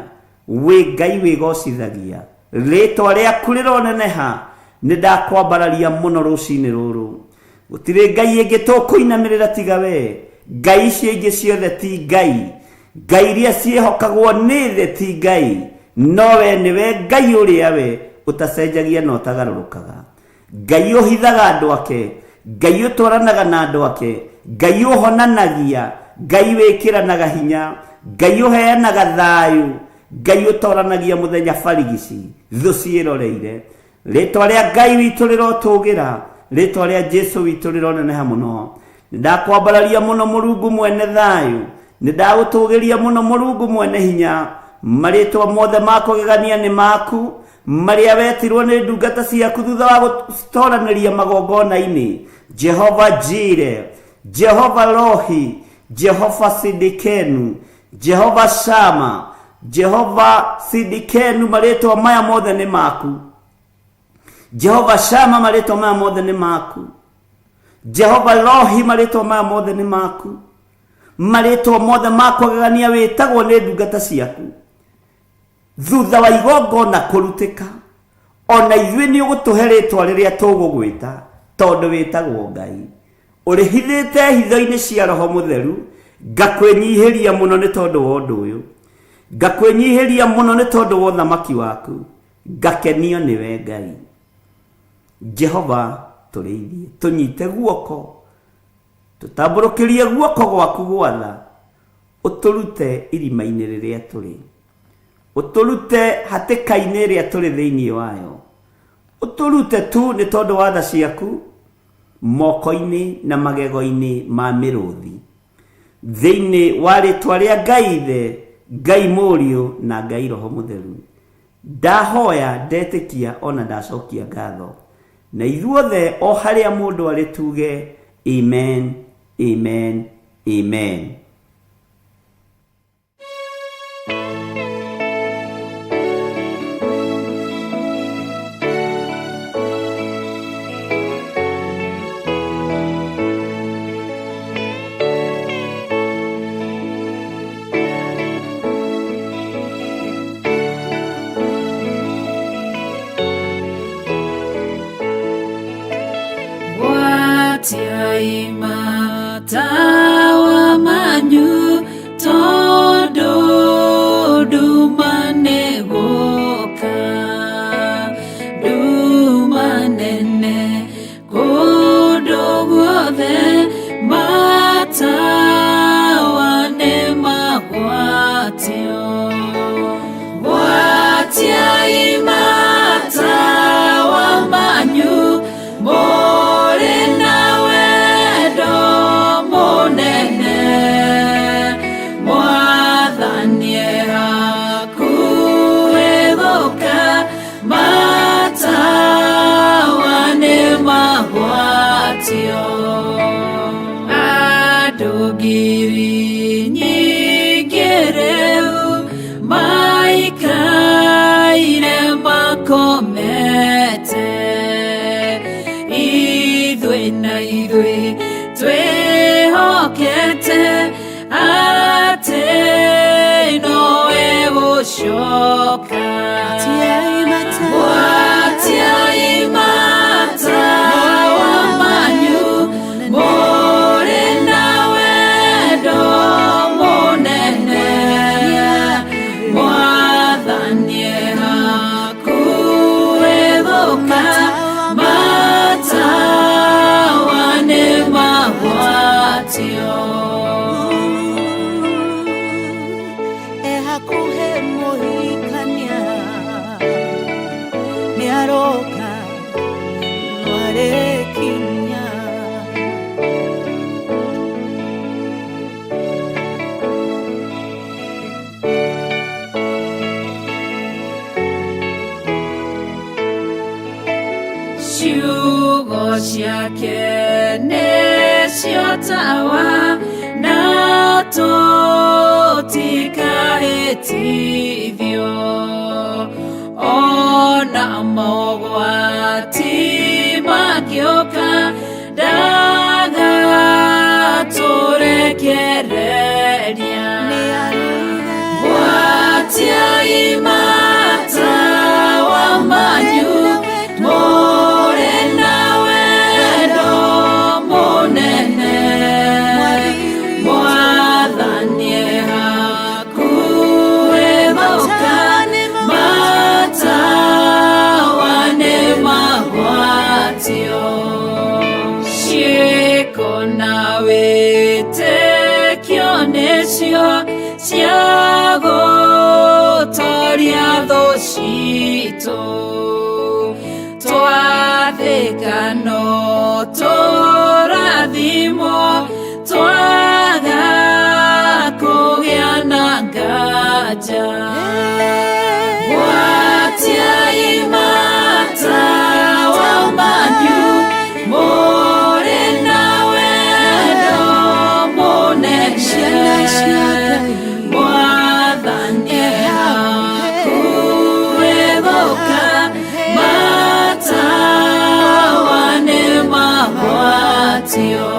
wĩ Ngai wĩgocithagia. Rĩtwa rĩaku rĩroneneha, nĩ ndakwambararia mũno rũcinĩ rũrũ. Gũtirĩ Ngai ĩngĩ tũkũinamĩrĩra tiga we. Ngai icio ingĩ ciothe ti Ngai, Ngai iria ciĩhokagwo nĩ thĩ ti Ngai, no we nĩwe Ngai ũrĩa we ũtacenjagia na ũtagarũrũkaga. Ngai ũhithaga andũ ake, Ngai ũtwaranaga na andũ ake, Ngai ũhonanagia, Ngai wĩkĩranaga hinya, Ngai ũheanaga thayũ, Ngai ũtoranagia mũthenya barigici thũ ciĩroreire. Rĩtwa rĩa Ngai witũ rĩrotũgĩra, rĩtwa rĩa Jesu witũ rĩroneneha mũno. Nĩ ndakwambararia mũno Mũrungu mwene thayũ, nĩ ndagũtũgĩria mũno Mũrungu mwene hinya. Marĩtwa mothe ma kũgegania nĩ maku, marĩa wetirwo nĩ ndungata ciaku thutha wa gũtoranĩria magongona-inĩ. Jehova Jire, Jehova Rohi, Jehova Sidikenu, Jehova Shama, Jehova Sidikenu, marĩtwa maya mothe nĩ maku. Jehova Shama, marĩtwa maya mothe nĩ maku. Jehova Rohi, marĩtwa maya mothe nĩ maku. Marĩtwa mothe ma kũgegania wĩtagwo nĩ ndungata ciaku thutha wa igongona kũrutĩka. Ona ithuĩ nĩ ũgũtũhe rĩtwa rĩrĩa tũgũgwĩta, tondũ wĩtagwo Ngai. Ũrĩhithĩte hitho-inĩ cia Roho Mũtheru. Ngakwĩnyihĩria mũno nĩ tondũ wa ũndũ ũyũ, ngakwĩnyihĩria mũno nĩ tondũ wa ũthamaki waku, ngakenio nĩwe Ngai. Jehova, tũrĩithie, tũnyite guoko, tũtambũrũkĩrie guoko gwaku gwatha, ũtũrute irima-inĩ rĩrĩa tũrĩ, ũtũrute hatĩka-inĩ ĩrĩa tũrĩ thĩinĩ wayo, ũtũrute tu nĩ tondũ wa tha ciaku moko-inĩ na magego-inĩ ma mĩrũthi. Thĩinĩ wa rĩtwa rĩa Ngai Ithe, Ngai Mũriũ na Ngai Roho Mũtheru, ndahoya, ndetĩkia ona ndacokia ngatho. Na ithuothe o harĩa mũndũ arĩ tuge amen, Amen, amen. Gwatiai matawa manyu tondũ nduma nĩ gũka, nduma nene kũndũ guothe, matawa nĩ magwatio. Gwatiai matawa manyu mũrĩ na wendo mũnene, Mwathani e hakuhĩ gũka, matawa nĩ magwatio. Andũ ngiri nyingĩ rĩu maikaire makomete, ithuĩ na ithuĩ twĩhokete atĩ nowe gũcoka. Gwatiai matawa manyu mũrĩ na wendo mũnene, Mwathani e hakuhĩ gũka, matawa nĩ magwatio. E hakuhĩ mũhikania nĩaroka nĩarĩkinya. Ciugo ciake nĩcio tawa na tũtikahĩtithio, ona mogwati mangĩũka ndagatũrekereria. Gwatiai matawa manyu mũrĩ na wendo mũnene, Mwathani e hakuhĩ gũka, matawa nĩ magwatio. Ciĩko na wĩtĩkio nĩcio cia gũtoria thũ citũ, twathĩka no tũrathimwo, twaga kũgĩa na nganja. Gwatiai matawa manyu mũrĩ na wendo mũnene, Mwathani e hakuhĩ gũka, matawa nĩ magwatio.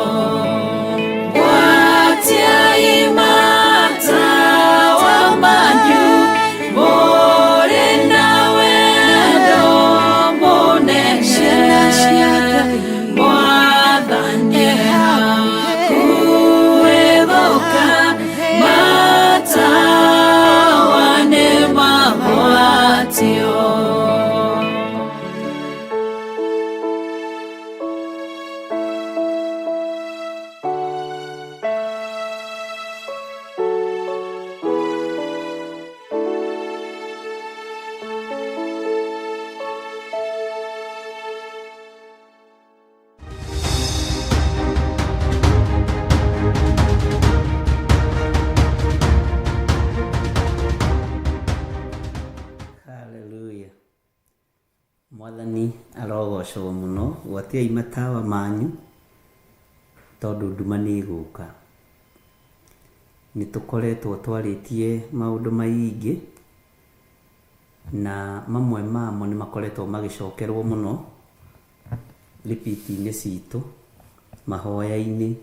Gwatiai matawa manyu mũrĩ na wendo mũnene, Mwathani e hakuhĩ gũka, matawa nĩ magwatio. Haleluya. Mwathani arogocwo mũno. Gwatiai matawa manyu. tondũ nduma nĩ ĩgũka. Nĩ tũkoretwo twarĩtie maũndũ maingĩ, na mamwe mamo nĩ makoretwo magĩcokerwo mũno repeat-inĩ citũ, mahoya-inĩ,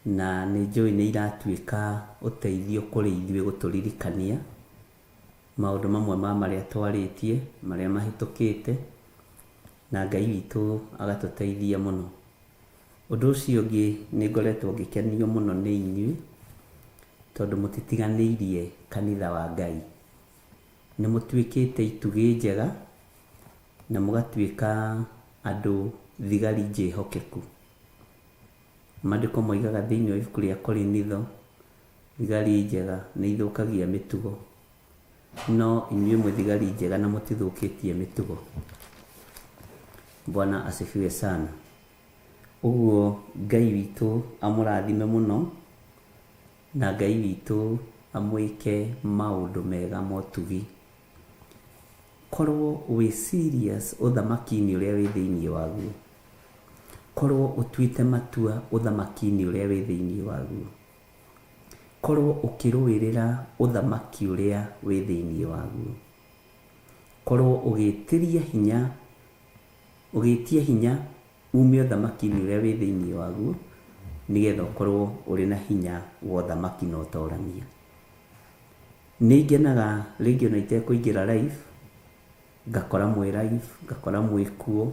na nĩ njũĩ nĩ iratuĩka ũteithio kũrĩ ithuĩ gũtũririkania maũndũ mamwe ma marĩa twarĩtie, marĩa mahĩtũkĩte, na Ngai witũ agatũteithia mũno. Ũndũ ũcio ũngĩ nĩ ngoretwo ngĩkenio mũno nĩ inyuĩ, tondũ mũtitiganĩirie kanitha wa Ngai. Nĩ mũtuĩkĩte itugĩ njega, na mũgatuĩka andũ thigari njĩhokeku. Maandĩko moigaga thĩinĩ wa ibuku rĩa Korinitho, thigari njega nĩ ithũkagia mĩtugo, no inyuĩ mwĩ thigari njega na mũtithũkĩtie mĩtugo. Bwana asifiwe sana. Ũguo Ngai witũ amũrathime mũno, na Ngai witũ amwĩke maũndũ mega motugi. Korwo wĩ serious ũthamaki-inĩ ũrĩa wĩ thĩinĩ waguo. Korwo ũtuĩte matua ũthamaki-inĩ ũrĩa wĩ thĩinĩ waguo. Korwo ũkĩrũĩrĩra ũthamaki ũrĩa wĩ thĩinĩ waguo. Korwo ũgĩtĩria hinya, ũgĩtia hinya ume ũthamaki-inĩ ũrĩa wĩ thĩinĩ waguo, nĩgetha ũkorwo ũrĩ na hinya wa ũthamaki na ũtorania. Nĩ ngenaga rĩngĩ ona itekũingĩra live, ngakora mwĩ live, ngakora mwĩ kuo,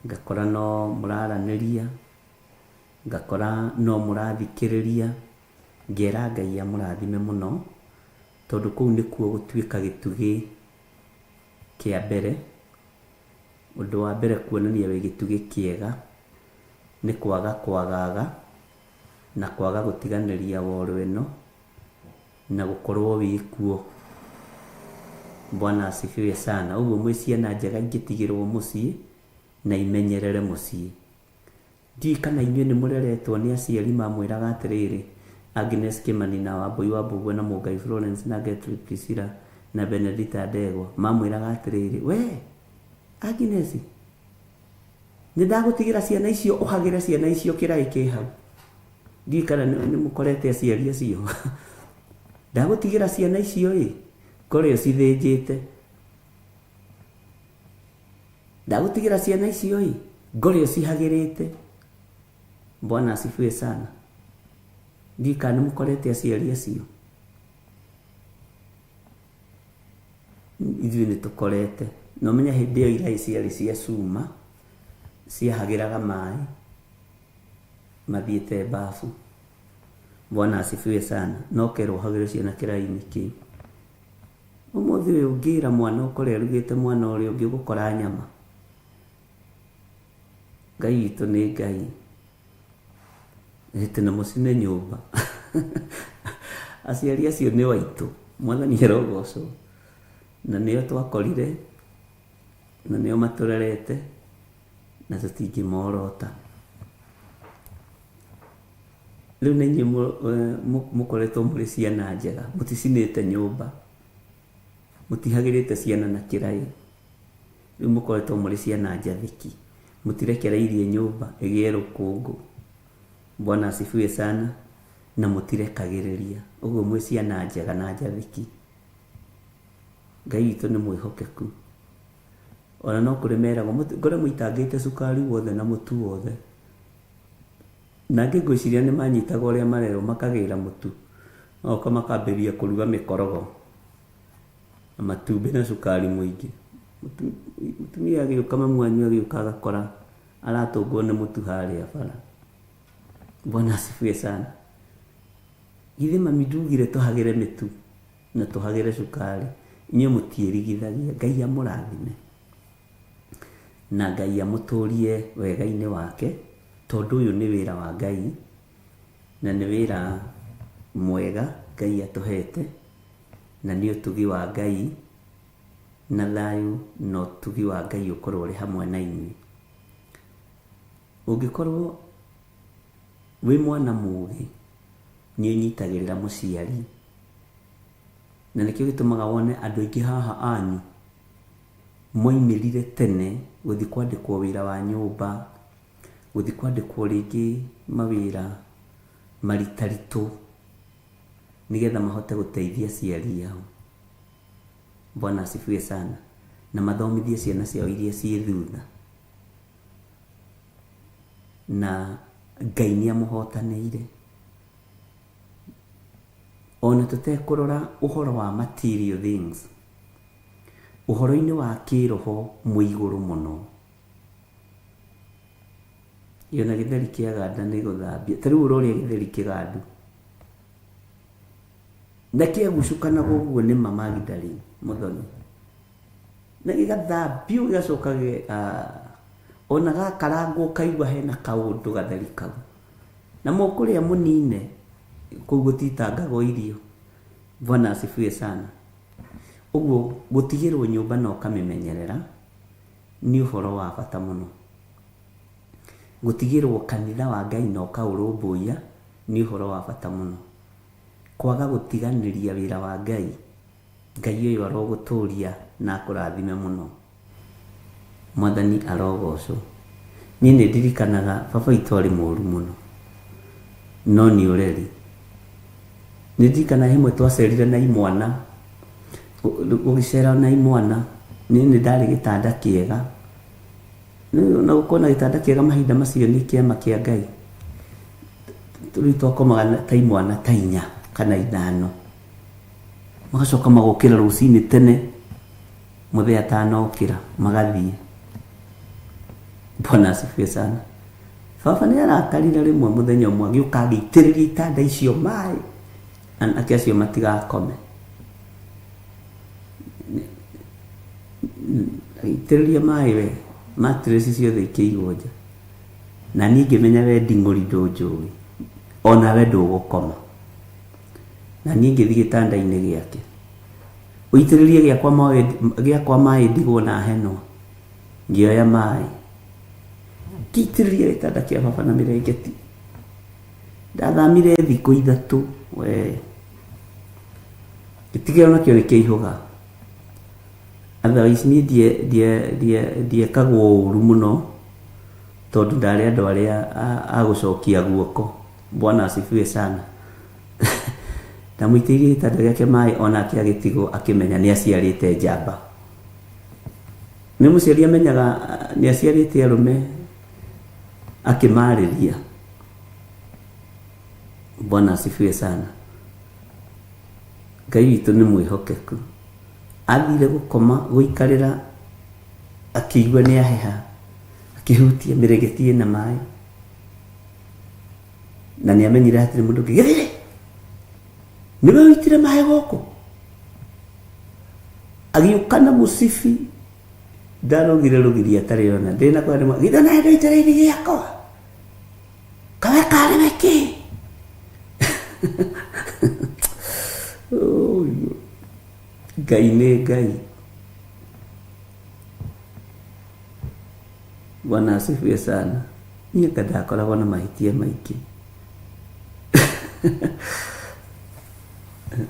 ngakora no mũraranĩria, ngakora no mũrathikĩrĩria, ngera Ngai amũrathime mũno, tondũ kũu nĩkuo gũtuĩka gĩtugĩ kĩa mbere. Ũndũ wa mbere kuonania wĩ gĩtugĩ kĩega nĩ kwaga kwagaga na kwaga gũtiganĩria woro ĩno na gũkorwo wĩ kuo. Bwana asifiwe sana. Ũguo mwĩ ciana njega ingĩtigĩrwo mũciĩ na imenyerere mũciĩ. Ndiũĩ kana inyuĩ nĩ mũreretwo nĩ aciari mamwĩraga atĩrĩrĩ, Agnes Kimani na Wambui wa Mbugua na Mũngai Florence na Gertrude Priscilla na Benedita Ndegwa mamwĩraga atĩrĩrĩ, we Agnes, nĩ ndagũtigĩra ciana icio ũhagĩre ciana icio kĩraĩ kĩ hau. Ndiũĩ kana nĩ mũkorete aciari acio. Ndagũtigĩra ciana icio ĩ, ngore ũcithĩnjĩte. Ndagũtigĩra ciana icio ĩ, ngore ũcihagĩrĩte. Bwana asifiwe sana. Ndiũĩ kana nĩ mũkorete aciari acio. Ithuĩ nĩ tũkorete. Na ũmenye hĩndĩ ĩyo iraĩ ciarĩ cia cuma, ciahagĩraga maĩ mathiĩte bafu. Bwana asifiwe sana. No kerwo ũhagĩre ciana kĩraĩ-inĩ kĩu. Ũmũthĩ ũyũ ũngĩra mwana ũkore arugĩte mwana ũrĩa ũngĩ ũgũkora nyama. Ngai witũ nĩ Ngai. Ĩtĩ na mũcine nyũmba. Aciari acio nĩ waitũ. Mwathani arogocwo. Na nĩo twakorire, na nĩo matũrerete, na tũtingĩmorota. Rĩu nĩ inyuĩ mũkoretwo mũrĩ ciana njega, mũticinĩte nyũmba, mũtihagĩrĩte ciana na kĩraĩ. Rĩu mũkoretwo mũrĩ ciana njathĩki, mũtirekereirie nyũmba ĩgĩe rũkũngũ. Bwana asifiwe sana. Na mũtirekagĩrĩria. Ũguo mwĩ ciana njega na njathĩki. Ngai witũ nĩ mwĩhokeku. Ona no kũrĩ meragwo, ngore mũitangĩte cukari wothe na mũtu wothe. Na angĩ ngwĩciria nĩ manyitaga ũrĩa marerwo makagĩra mũtu. Magoka makambĩrĩria kũruga mĩkorogo na matumbĩ na cukari mũingĩ. Mũtumia agĩũka, mamu wanyu agĩũka agakora aratũngwo nĩ mũtu harĩa bara. Bwana asifiwe sana. Githĩ mami ndugire tũhagĩre mĩtu na tũhagĩre cukari? Inyuĩ mũtiĩrigithagia. Ngai amũrathime na Ngai amũtũrie wega-inĩ wake, tondũ ũyũ nĩ wĩra wa Ngai na nĩ wĩra mwega Ngai atũhete, na nĩ ũtugi wa Ngai, na thayũ na ũtugi wa Ngai ũkorwo ũrĩ hamwe na inyuĩ. Ũngĩkorwo wĩ mwana mũgĩ, nĩ ũnyitagĩrĩra mũciari, na nĩkĩo gĩtũmaga wone andũ aingĩ haha anyu moimĩrire tene gũthiĩ kwandĩkwo wĩra wa nyũmba, Gũthiĩ kwandĩkwo rĩngĩ mawĩra maritaritũ nĩgetha mahote gũteithia aciari ao. Bwana asifiwe sana. Na mathomithie ciana ciao iria ciĩ thutha. Na Ngai nĩ amũhotanĩire. Ona tũtekũrora ũhoro wa material things, ũhoro-inĩ wa kĩroho mwĩ igũrũ mũno. Ĩ ona gĩtheri kĩaganda nĩ gũthambia. Ta rĩu ũrorĩa gĩtheri kĩgandu. Na kĩagucũkanaga ũguo nĩ ma Magdalene Mũthoni. Na gĩgathambio gĩgacoka ona gakarangwo ũkaigua hena kaũndũ gatheri kau. Na mũkũrĩa mũnine kũu gũtitangagwo irio. Bwana asifiwe sana. Ũguo gũtigĩrwo nyũmba na ũkamĩmenyerera nĩ ũhoro wa bata mũno. Gũtigĩrwo kanitha wa Ngai na ũkaũrũmbũiya nĩ ũhoro wa bata mũno. Kwaga gũtiganĩria wĩra wa Ngai, Ngai ũyũ arogũtũria na akũrathime mũno. Mwathani arogocwo. Niĩ nĩ ndirikanaga baba witũ arĩ mũru mũno, no nĩ ũreri. Nĩ ndirikanaga hĩmwe twacerire na imwana, gũgĩcera na imwana, niĩ nĩ ndarĩ gĩtanda kĩega. Na gũkorwo na gĩtanda kĩega mahinda macio nĩ kĩama kĩa Ngai. Rĩu twakomaga ta imwana ta inya kana ithano. Magacoka magokĩra rũcinĩ tene mũthee atanokĩra magathiĩ. Bwana asifiwe sana. Baba nĩ arakarire rĩmwe mũthenya ũmwe agĩũka agĩitĩrĩria itanda icio maĩ anake acio matigakome. Agĩitĩrĩria maĩ we mattress ciothe ikĩigwo nja. Na niĩ ngĩmenya we nding'ũri ndũnjũĩ onawe ndũgũkoma. Na niĩ ngĩthiĩ gĩtanda-inĩ gĩake. Ũitĩrĩrie gĩakwa maĩ ndigwo na henwa. Ngĩoya maĩ. Ngĩitĩrĩria gĩtanda kĩa baba na mĩrengeti. Ndathamire thikũ ithatũ we. Gĩtigĩrĩra nakĩo nĩ kĩihũga. Otherwise niĩ ndiekagwo ũru mũno tondũ ndarĩ andũ arĩa a gũcokia guoko. Bwana asifiwe sana. Ndamũitĩrĩirie gĩtanda gĩake maĩ onake agĩtigwo akĩmenya nĩ aciarĩte njamba. Nĩ mũciari amenyaga nĩ aciarĩte arũme akĩmarĩria. Bwana asifiwe sana. Ngai witũ nĩ mwĩhokeku. Athire gũkoma gũikarĩra akĩigua nĩ aheha, akĩhutia mĩrĩngĩti ĩna maĩ. Na nĩ amenyire hatirĩ mũndũ ũngĩ. Gĩthire! Nĩwe ũitire maĩ gũkũ? Agĩũka na mũcibi ndarũgire rũgiri atarĩ ona. Ndĩna kwa nĩ githĩ nawe ndũitĩrĩirie gĩakwa? Kawe karĩ we kĩ? Ngai nĩ Ngai. Bwana asifiwe sana. Niĩ anga ndakoragwo na mahĩtia maingĩ.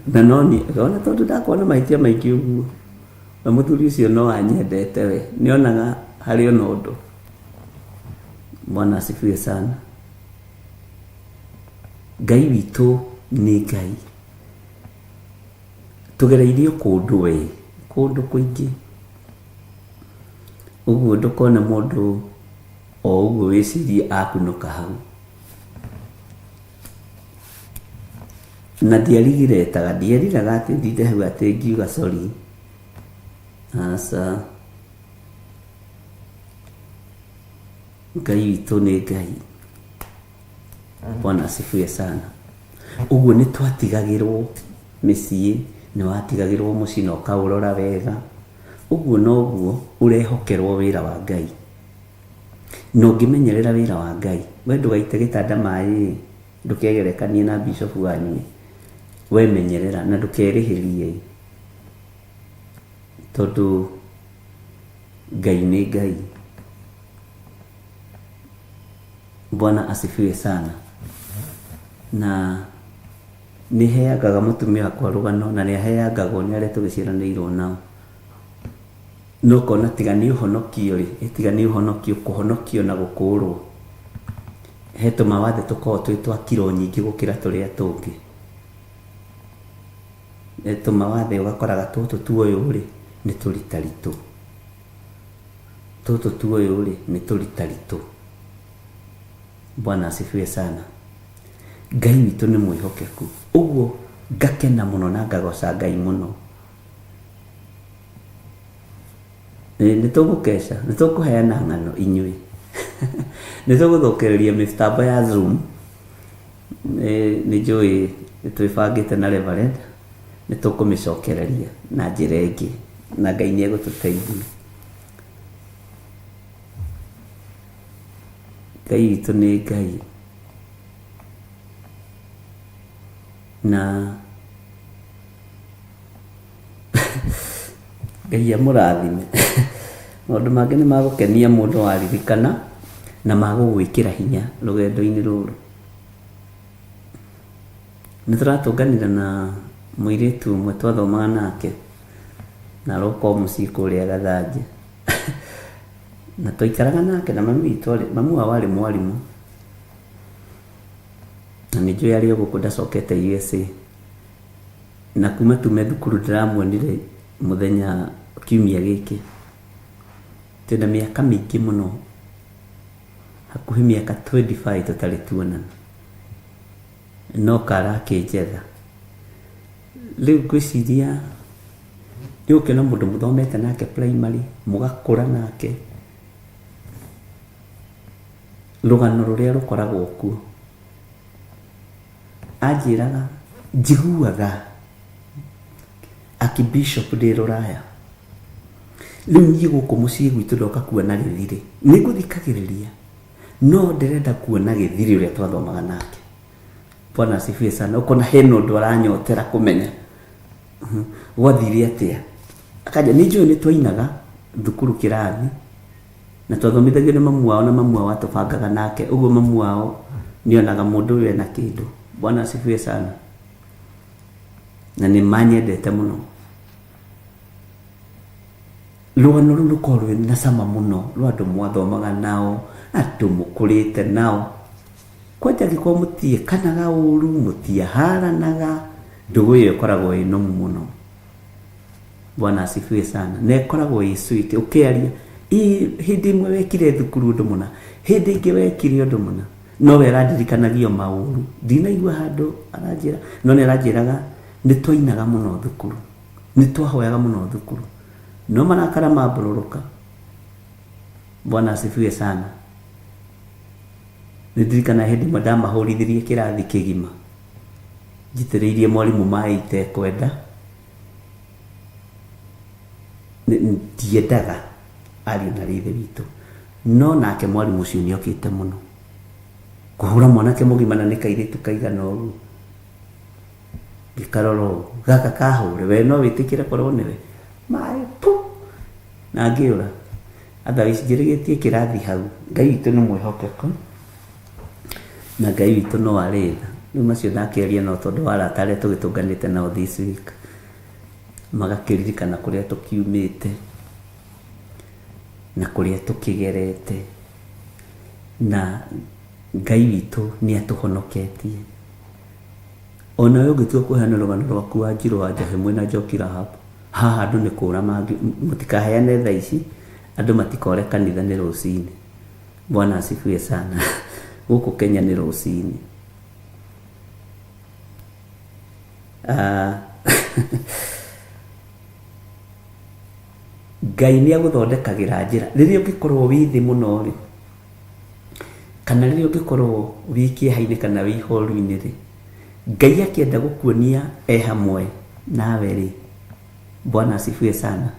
Na no niĩ, ona tondũ ndakoragwo na mahĩtia maingĩ ũguo, na mũthuri ũcio no anyendete we, nĩ onaga harĩ ona ũndũ. Bwana asifiwe sana. Ngai witũ nĩ Ngai. Tũgereirio kũndũ we, kũndũ kũingĩ. Ũguo ndũkone mũndũ o ũguo wĩcirie akunũka hau. Na ndiarigiretaga, ndieriraga atĩ ndinde hau atĩ ngiuga sorry. Aca. Ngai witũ nĩ Ngai. Bwana asifiwe sana. Ũguo nĩ twatigagĩrwo mĩciĩ, nĩ watigagĩrwo mũciĩ na ũkaũrora wega. Ũguo noguo ũrehokerwo wĩra wa Ngai. Na ũngĩmenyerera wĩra wa Ngai, we ndũgaite gĩtanda maĩ, ndũkegerekanie na bishop wanyu. We menyerera na ndũkerĩhĩrie. Tondũ Ngai nĩ Ngai. Bwana asifiwe sana. Na nĩ heangaga mũtumia wakwa rũgano na nĩ aheangagwo nĩ arĩa tũgĩciaranĩirwo nao. No kona tiga nĩ ũhonokio rĩ, tiga nĩ ũhonokio, kũhonokio na gũkũrwo. He tũmawathe tũkoragwo twĩ twa kiro nyingĩ gũkĩra tũrĩa tũngĩ. He tũmawathe ũgakoraga tũtũ tuoywo rĩ, nĩ tũritaritũ. Tũtũ tuoywo rĩ, nĩ tũritaritũ. Bwana asifiwe sana. Ngai witũ nĩ mwĩhokeku. Ũguo ngakena mũno na ngagoca Ngai mũno. Nĩ tũgũkeca, nĩ tũkũheana ng'ano inyuĩ. Nĩ tũgũthũkĩrĩria mĩtambo ya Zoom. Nĩ njũĩ nĩ twĩbangĩte na Reverend, nĩ tũkũmĩcokereria na njĩra ĩngĩ, na Ngai nĩ egũtũteithia. Ngai witũ nĩ Ngai. Na Ngai amũrathime. Maũndũ mangĩ nĩ magũkenia mũndũ waririkana na magũgwĩkĩra hinya rũgendo-inĩ rũrũ. Nĩ tũratũnganire na mũirĩtu ũmwe twathomaga nake na aroka o mũciĩ kũrĩa Gathanjĩ. Na twaikaraga nake na mami witũ arĩ, mami wao arĩ mwarimũ. Na nĩ njũĩ arĩ o gũkũ ndacokete USA. Na kuma tume thukuru ndĩramuonire mũthenya kiumia gĩkĩ. Twĩna mĩaka mĩingĩ mũno, hakuhĩ mĩaka 25 tũtarĩ tuonana. No karakĩnjetha. Rĩu ngwĩciria nĩ ũgũkĩona mũndũ mũthomete nake primary, mũgakũra nake, rũgano rũrĩa rũkoragwo kuo. Anjĩraga njiguaga Archbishop ndĩ rũraya. Rĩu niĩ gũkũ mũciĩ gwitũ ndoka kuona gĩthirĩ. Nĩ ngũthikagĩrĩria no ndĩrenda kuona gĩthirĩ ũrĩa twathomaga nake. Bwana asifiwe sana. Ũkona hena ũndũ aranyotera kũmenya. Gwathire atĩa? Akanja nĩ njũĩ nĩ twainaga thukuru kĩrathi na twathomithagio nĩ mamu wao na mamu wao atũbangaga nake ũguo mamu wao nĩonaga mũndũ ũyũ ena kĩndũ. Bwana asifiwe sana. Na nĩ manyendete mũno. Rũgano rũu rũkoragwo rwĩ na cama mũno rwa andũ mwathomaga nao, andũ mũkũrĩte nao. Kwanja angĩkorwo mũtiĩkanaga ũru, mũtiaharanaga, ndũgũ ĩyo ĩkoragwo ĩ nũmu mũno. Bwana asifiwe sana. Na ĩkoragwo ĩ sweet, ũkĩaria, ĩ hĩndĩ ĩmwe wekire thukuru ũndũ mũna, hĩndĩ ĩngĩ wekire ũndũ mũna. No we arandirikanagia o maũru. Ndinaigua handũ aranjĩra, no nĩ aranjĩraga nĩ twainaga mũno thukuru, nĩ twahoyaga mũno thukuru. No marakara mambũrũrũka. Bwana asifiwe sana. Nĩ ndirikanaga hĩndĩ ĩmwe ndamahũrithirie kĩrathi kĩgima, njitĩrĩirie mwarimũ maĩ itekwenda. Ndiendaga ariũ na ithe witũ. No nake mwarimũ ũcio nĩ okĩte mũno. Kũhũra mwanake mũgima na nĩ kairĩtu kaigana ũguo. Ngĩkarora ũguo, gaka kahũre, we no wĩtĩkĩre korwo nĩwe? Maĩ pu! Na ngĩũra. Otherwise njĩrĩgĩtie kĩrathi hau. Ngai witũ nĩ mwĩhokeku na Ngai witũ no arĩ tha. Rĩu macio ndakĩaria no tondũ wa arata arĩa tũgĩtũnganĩte nao this week. Magakĩririkana kũrĩa tũkiumĩte na kũrĩa tũkĩgerete na Ngai witũ nĩ atũhonoketie. Onawe ũngĩtua kũheana rũgano rwaku wa Njirũ wa Njahi mwĩna Njoki Rahab, haha andũ nĩ kũra mangĩ, mũtikaheane thaa ici, andũ matikore kanitha nĩ rũcinĩ. Bwana asifiwe sana. Gũkũ Kenya nĩ rũcinĩ. Ah, Ngai nĩ agũthondekagĩra njĩra. Rĩrĩa ũngĩkorwo wĩ thĩ mũno rĩ, kana rĩrĩa ũngĩkorwo wĩ kĩeha-inĩ kana wĩ ihoru-inĩ rĩ, Ngai akĩenda gũkuonia e hamwe nawe rĩ, Bwana asifiwe sana.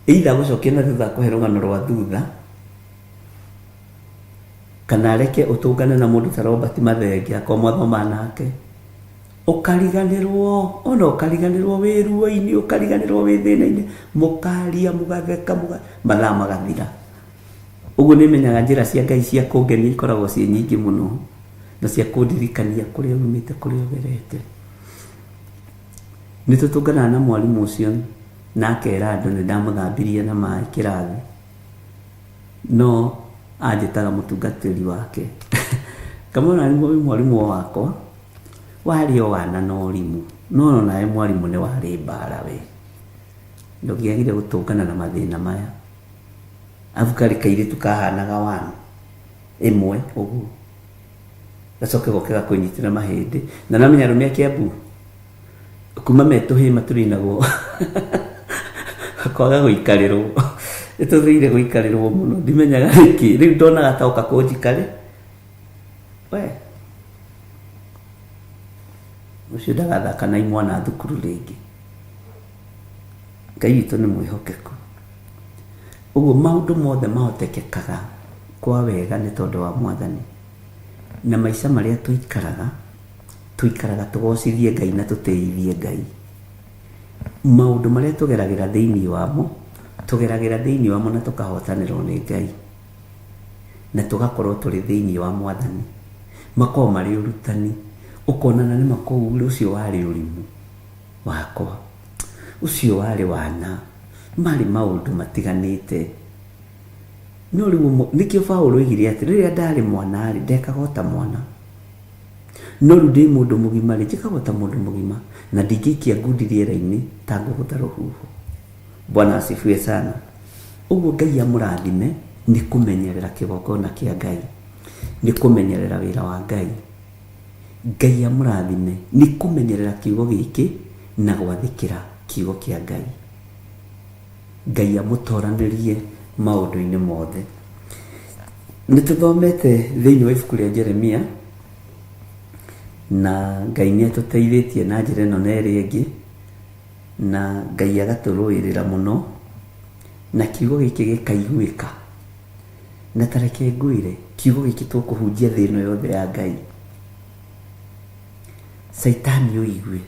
Either agũcokie na thutha akũhe rũgano rwa thutha, kana areke ũtũngane na mũndũ ta Robert Mathenge akorwo mwathomaga nake, ũkariganĩrwo, ona ũkariganĩrwo wĩ ruo-inĩ, ũkariganĩrwo wĩ thĩna-inĩ, mũkaria, mũgatheka, mathaa magathira. Ũguo nĩ menyaga njĩra cia Ngai cia kũngenia ikoragwo ciĩ nyingĩ mũno, na cia kũndirikania kũrĩa umĩte, kũrĩa ũgerete. Nĩ tũtũnganaga na mwarimũ ũcio na akera andũ nĩ ndamũthambirie na maĩ kĩrathi, no anjĩtaga mũtungatĩri wake. Ngamwĩra nĩ mwarimũ wakwa warĩ o wana na ũrimũ no nawe mwarimũ nĩ warĩ mbara we ndũngĩagire gũtũngana na mathĩna maya abu karĩ kairĩtu kahanaga wanu ĩmwe ũguo gacoke goke gakũnyitĩra mahĩndĩ na namenya arũme a Kiambu kuma me tũhĩĩ matũrinagwo kwaga gũikarĩrwo nĩtũthĩire gũikarĩrwo mũno ndimenyaga nĩkĩ rĩu ndonaga ta oka kũnjikarĩ we ũcio ndagathaka na imwana thukuru rĩngĩ. Ngai witũ nĩ mwĩhokeku. Ũguo maũndũ mothe mahotekekaga kwa wega nĩ tondũ wa Mwathani. Na maica marĩa tũikaraga, tũikaraga tũgocithie Ngai na tũtĩithie Ngai. Maũndũ marĩa tũgeragĩra thĩinĩ wamo, tũgeragĩra thĩinĩ wamo na tũkahotanĩrwo nĩ Ngai. Na tũgakorwo tũrĩ thĩinĩ wa Mwathani. Makoragwo marĩ ũrutani. Ũkona na nĩma kũu ũcio warĩ ũrimũ wakwa. Ũcio warĩ wana. Marĩ maũndũ matiganĩte. No rĩu nĩkĩo Paũlũ oigire atĩ rĩrĩa ndarĩ mwana-rĩ, ndekaga o ta mwana. No rĩu ndĩ mũndũ mũgima-rĩ, njĩkaga o ta mũndũ mũgima na ndingĩikia ngundi rĩera-inĩ ta ngũgũtha rũhuho. Bwana asifiwe sana. Ũguo Ngai amũrathime nĩ kũmenyerera kĩgongona kĩa Ngai, nĩ kũmenyerera wĩra wa Ngai. Ngai amũrathime nĩ kũmenyerera kiugo gĩkĩ na gwathĩkĩra kiugo kĩa Ngai. Ngai amũtoranĩrie maũndũ-inĩ mothe. Nĩ tũthomete thĩinĩ wa ibuku rĩa Jeremia na Ngai nĩ atũteithĩtie na njĩra ĩno na ĩrĩa ĩngĩ na Ngai agatũrũĩrĩra mũno na kiugo gĩkĩ gĩkaiguĩka. Na ta reke ngwĩre, kiugo gĩkĩ tũkũhunjia thĩ ĩno yothe ya Ngai. Caitani ũigue.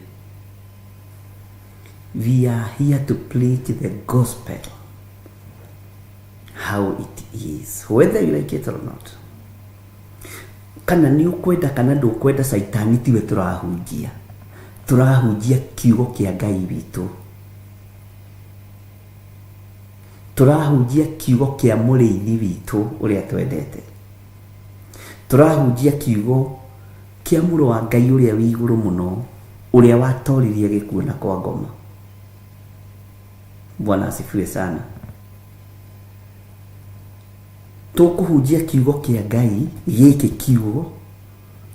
We are here to preach the gospel how it is, whether you like it or not. Kana nĩ ũkwenda kana ndũkwenda, Caitani tiwe tũrahunjia. Tũrahunjia kiugo kĩa Ngai witũ. Tũrahunjia kiugo kĩa mũrĩithi witũ ũrĩa twendete. Tũrahunjia kiugo kĩa mũrũ wa Ngai ũrĩa wĩ igũrũ mũno, ũrĩa watoririe gĩkuũ na kwa ngoma. Bwana asifiwe sana. Tũkũhunjia kiugo kĩa Ngai gĩkĩ kiugo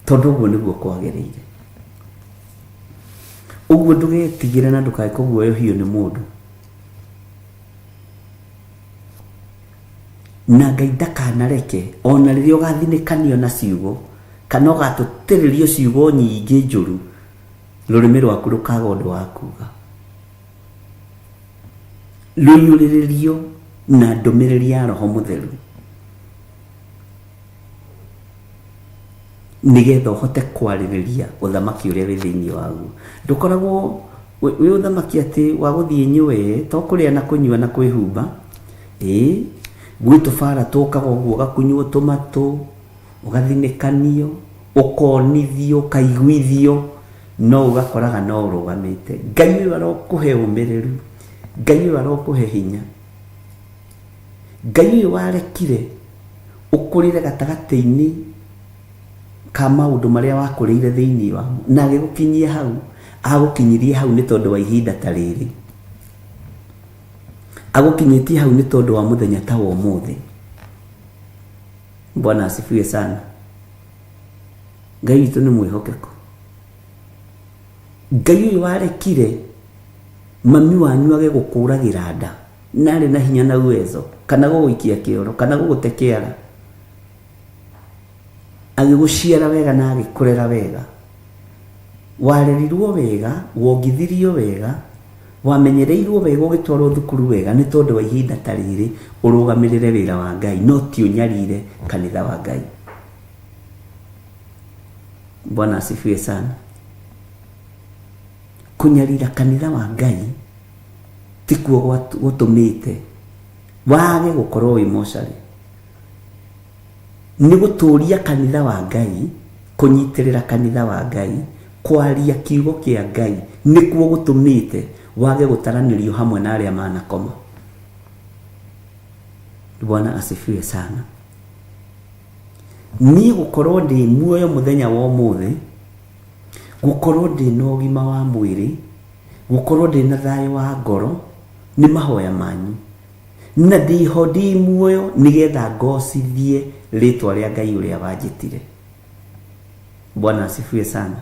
tondũ ũguo nĩguo kwagĩrĩire. Ũguo ndũgetigĩre na ndũkae kũguoyohio nĩ mũndũ. Na Ngai ndakanareke ona rĩrĩa ũgathinĩkanio na ciugo kana ũgatũtĩrĩrio ciugo nyingĩ njũru, rũrĩmĩ rwaku rũkaga ũndũ wa kuga. Rũiyũrĩrĩrio na ndũmĩrĩri ya Roho Mũtheru nĩgetha ũhote kwarĩrĩria ũthamaki ũrĩa wĩ thĩinĩ waguo. Ndũkoragwo wĩ ũthamaki atĩ wa gũthiĩ nyũe, to kũrĩa na kũnyua na kwĩhumba. Ĩĩ, gwĩ tũbara tũkaga ũguo ũgakunywo tũmatũ, ũgathinĩkanio, ũkonithio, ũkaiguithio, no ũgakoraga no ũrũgamĩte. Ngai ũyũ arokũhe ũmĩrĩru, Ngai ũyũ arokũhe hinya. Ngai ũyũ warekire ũkũrĩre gatagatĩ-inĩ ka maũndũ marĩa wakũrĩire thĩinĩ wamo na agĩgũkinyia hau, agũkinyirie hau nĩ tondũ wa ihinda ta rĩrĩ. Agũkinyĩtie hau nĩ tondũ wa mũthenya ta wa ũmũthĩ. Bwana asifiwe sana. Ngai witũ nĩ mwĩhokeku. Ngai ũyũ warekire mami wanyu age gũkũragĩra nda na arĩ na hinya na uwezo kana gũgũikia kĩoro kana gũgũte kĩara, agĩgũciara wega na agĩkũrera wega, warerirwo wega, wongithirio wega, wamenyereirwo wega, ũgĩtwarwo thukuru wega nĩ tondũ wa ihinda ta rĩrĩ ũrũgamĩrĩre wĩra wa Ngai, no ti ũnyarire kanitha wa Ngai. Bwana asifiwe sana. Kũnyarira kanitha wa Ngai tikuo gũtũmĩte wage gũkorwo wĩ mocarĩ. Nĩ gũtũria kanitha wa Ngai, kũnyitĩrĩra kanitha wa Ngai, kwaria kiugo kĩa Ngai nĩkuo gũtũmĩte wage gũtaranĩrio hamwe na arĩa manakoma. Bwana asifiwe sana. Niĩ gũkorwo ndĩ muoyo mũthenya wa ũmũthĩ, gũkorwo ndĩ na ũgima wa mwĩrĩ, gũkorwo ndĩ na thayũ wa ngoro, nĩ mahoya manyu. Na ndĩho ndĩ muoyo nĩgetha ngocithie rĩtwa rĩa Ngai ũrĩa wanjĩtire. Bwana asifiwe sana.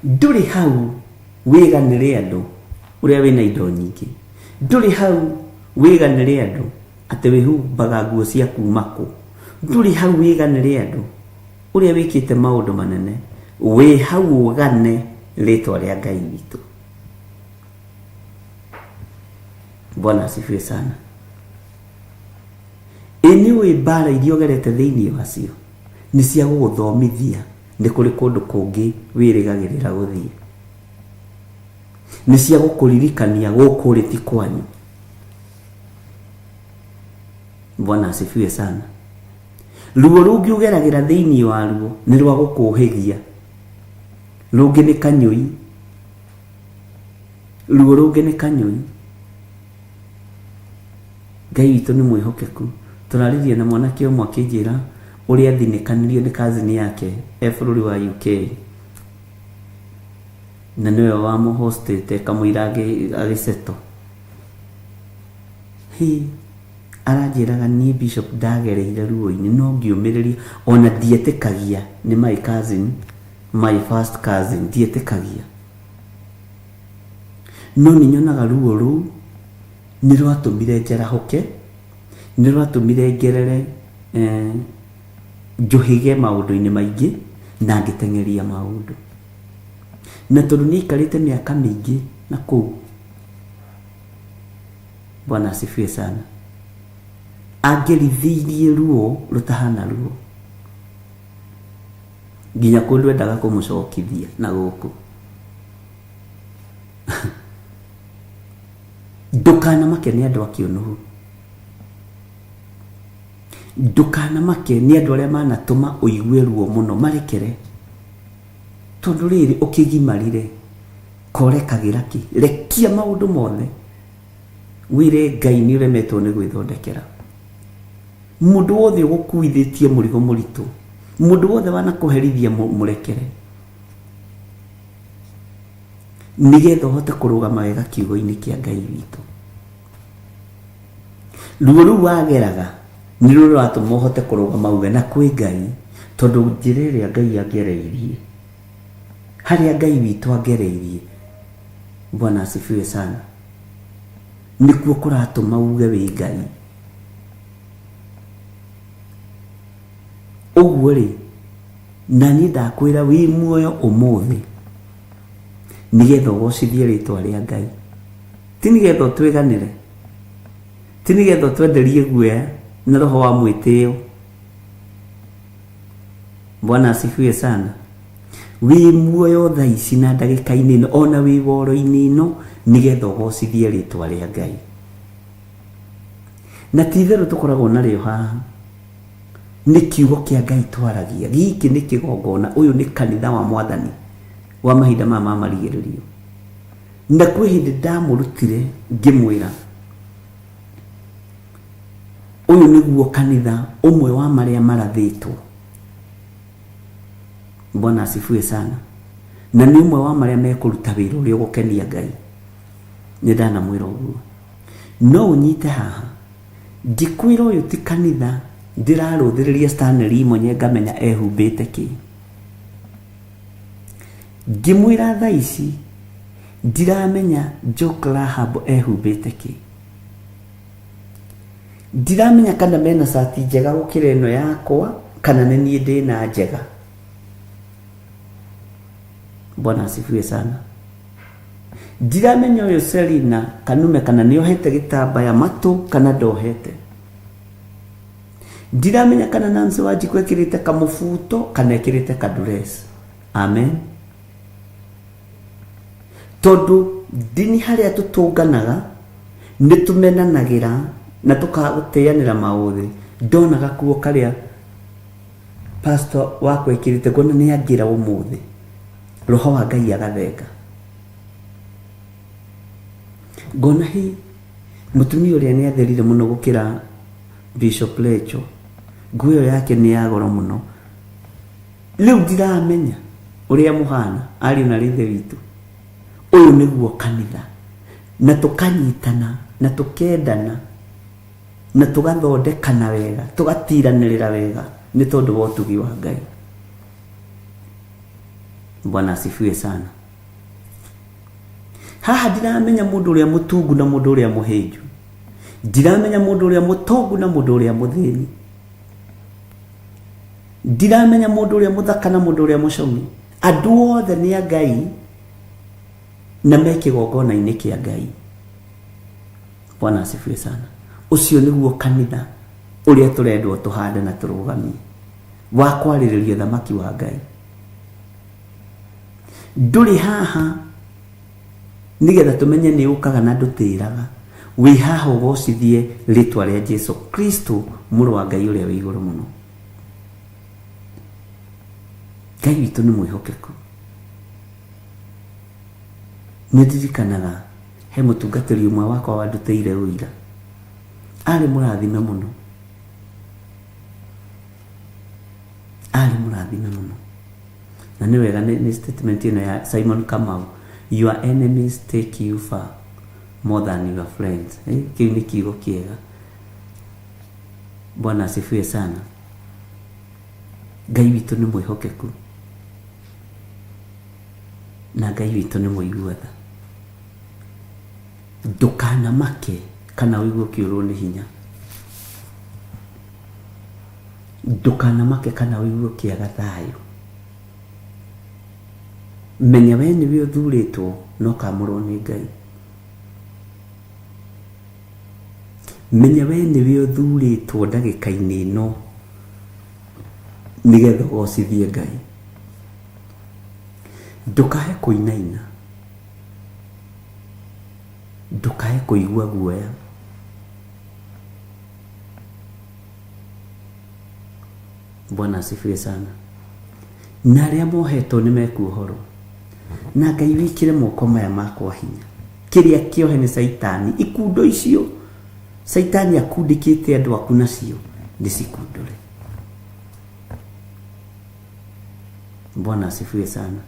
Ndũrĩ hau wĩganĩre andũ ũrĩa wĩna indo nyingĩ. Ndũrĩ hau wĩganĩre andũ atĩ wĩhumbaga nguo cia kuma kũ. Ndũrĩ hau wĩganĩre andũ ũrĩa wĩkĩte maũndũ manene. Wĩ hau ũgane rĩtwa rĩa Ngai witũ. Bwana asifiwe sana. Ĩ nĩ ũĩ mbara iria ũgerete thĩinĩ wacio nĩ cia gũgũthomithia nĩ kũrĩ kũndũ kũngĩ wĩrĩgagĩrĩra gũthiĩ. Nĩ cia gũkũririkania gũkũ ũrĩ ti kwanyu. Bwana asifiwe sana. Ruo rũngĩ ũgeragĩra thĩinĩ waruo nĩ rwa gũkũhĩgia. Rũngĩ nĩ kanyũi. Ruo rũngĩ nĩ kanyũi. Ngai witũ nĩ mwĩhokeku. Tũraririe na mwanake ũmwe akĩnjĩra ũrĩa athinĩkanirio nĩ cousin yake e bũrũri wa UK. Na nĩwe wamũhostĩte kamũira agĩcetwo. Hĩ, aranjĩraga niĩ Bishop ndagereire ruo-inĩ no ngĩũmĩrĩria ona ndietĩkagia nĩ my cousin, my first cousin, ndietĩkagia. No nĩ nyonaga ruo rũu nĩ rwatũmire njarahũke, nĩ rwatũmire ngerere eh, njũhĩge maũndũ-inĩ maingĩ na ngĩteng'eria maũndũ. Na tondũ nĩ aikarĩte mĩaka mĩingĩ na kũu, Bwana asifiwe sana, angerithĩirie ruo rũtahana ruo nginya kũndũ endaga kũmũcokithia na gũkũ. Ndũkanamake nĩ andũ a kĩũnũhu. Ndũkanamake nĩ andũ arĩa manatũma ũigue ruo mũno, marekere. Tondũ rĩrĩ ũkĩgimarire, korekagĩra kĩ? Rekia maũndũ mothe, wĩre Ngai nĩ ũremetwo nĩ gwĩthondekera. Mũndũ wothe ũgũkuithĩtie mũrigo mũritũ, mũndũ wothe wanakũherithia mũrekere. Nĩgetha ũhote kũrũgama wega kiugo-inĩ kĩa Ngai witũ. Ruo rũu wageraga nĩ ruo rũratũma ũhote kũrũgama uge na kwĩ Ngai, tondũ njĩra ĩrĩa Ngai angereirie, harĩa Ngai witũ angereirie, Bwana asifiwe sana, nĩkuo kũratũma uge wĩ Ngai. Ũguo rĩ, na niĩ ndakwĩra wĩ muoyo ũmũthĩ nĩgetha ũgocithie rĩtwa rĩa Ngai, ti nĩgetha ũtwĩganĩre, ti nĩgetha ũtwenderie guoya na roho wa mwĩtĩo. Bwana asifiwe sana. Wĩ muoyo thaa ici na ndagĩka-inĩ ĩno ona wĩ woro-inĩ ĩno nĩgetha ũgocithie rĩtwa rĩa Ngai. Na ti itherũ tũkoragwo narĩo haha. Nĩ kiugo kĩa Ngai twaragia. Gĩkĩ nĩ kĩgongona, ũyũ nĩ kanitha wa Mwathani wa mahinda maya ma marigĩrĩrio. Na kwĩ hĩndĩ ndamũrutire ngĩmwĩra ũyũ nĩguo kanitha ũmwe wa marĩa marathĩtwo. Bwana asifiwe sana. Na nĩ ũmwe wa marĩa mekũruta wĩra ũrĩa ũgũkenia Ngai. Nĩ ndanamwĩra ũguo. No ũnyite haha ngĩkwĩra ũyũ ti kanitha ndĩrarũthĩrĩria Stanley Imonye ngamenya ehumbĩte kĩ. Ngĩmwĩra thaa ici ndiramenya Jock Rahab ehumbĩte kĩ. Ndiramenya kana mena cati njega gũkĩra ĩno yakwa kana nĩ niĩ ndĩna njega. Bwana asifiwe sana. Ndiramenya ũyũ Selina Kanume kana nĩ ohete gĩtambaya matũ kana ndohete. Ndiramenya kana Nancy Wanjikũ ekĩrĩte kamũbuto kana ekĩrĩte kadress. Amen. Tondũ ndini harĩa tũtũnganaga nĩ tũmenanagĩra na tũkagũtĩanĩra maũthĩ. Ndona gakuo karĩa pastor wakwa ekĩrĩte ngona nĩ angĩra ũmũthĩ. Roho wa Ngai agathenga. Ngona hi mũtumia ũrĩa nĩ atherire mũno gũkĩra Bishop Lecho. Nguo ĩyo yake nĩ ya goro mũno. Rĩu ndiramenya ũrĩa mũhana ariũ na ithe witũ. Ũyũ nĩguo kanitha. Na tũkanyitana na tũkendana na tũgathondekana wega, tũgatiranĩrĩra wega nĩ tondũ wa ũtugi wa Ngai. Bwana asifiwe sana. Haha ndiramenya mũndũ ũrĩa mũtungu na mũndũ ũrĩa mũhĩnju. Ndiramenya mũndũ ũrĩa mũtongu na mũndũ ũrĩa mũthĩni. Ndiramenya mũndũ ũrĩa mũthaka na mũndũ ũrĩa mũcong'i. Andũ othe nĩ a Ngai na me kĩgongona-inĩ kĩa Ngai. Bwana asifiwe sana. Ũcio nĩguo kanitha ũrĩa tũrendwo tũhande na tũrũgamie wa kwarĩrĩria ũthamaki wa Ngai. Ndũrĩ haha nĩgetha tũmenye nĩ ũkaga na ndũtĩraga. Wĩ haha ũgocithie rĩtwa rĩa Jesu Kristo mũrũ wa Ngai ũrĩa wĩ igũrũ mũno. Ngai witũ nĩ mwĩhokeku. Nĩ ndirikanaga he mũtungatĩri ũmwe wakwa wandutĩire ũira. Arĩ mũrathime mũno. Arĩ mũrathime mũno. Na nĩ wega nĩ statement ĩno ya Simon Kamau, your enemies take you far more than your friends. Kĩu nĩ kiugo kĩega. Bwana asifiwe sana. Ngai witũ nĩ mwĩhokeku. Na Ngai witũ nĩ mũigua tha. Ndũkanamake kana ũigue ũkĩũrwo nĩ hinya. Ndũkanamake kana ũigue ũkĩaga thayũ. Menya we nĩwe ũthurĩtwo na ũkamũrwo nĩ Ngai. Menya we nĩwe ũthurĩtwo ndagĩka-inĩ ĩno nĩgetha ũgocithie Ngai. Ndũkae kũinaina. Ndũkae kũigua guoya. Bwana asifiwe sana. Na arĩa mohetwo nĩ mekuohorwo. Na Ngai wĩkĩre moko maya makwa hinya. Kĩrĩa kĩohe nĩ Caitani. Ikundo icio Caitani akundĩkĩte andũ aku nacio nĩ cikundũre. Bwana asifiwe sana.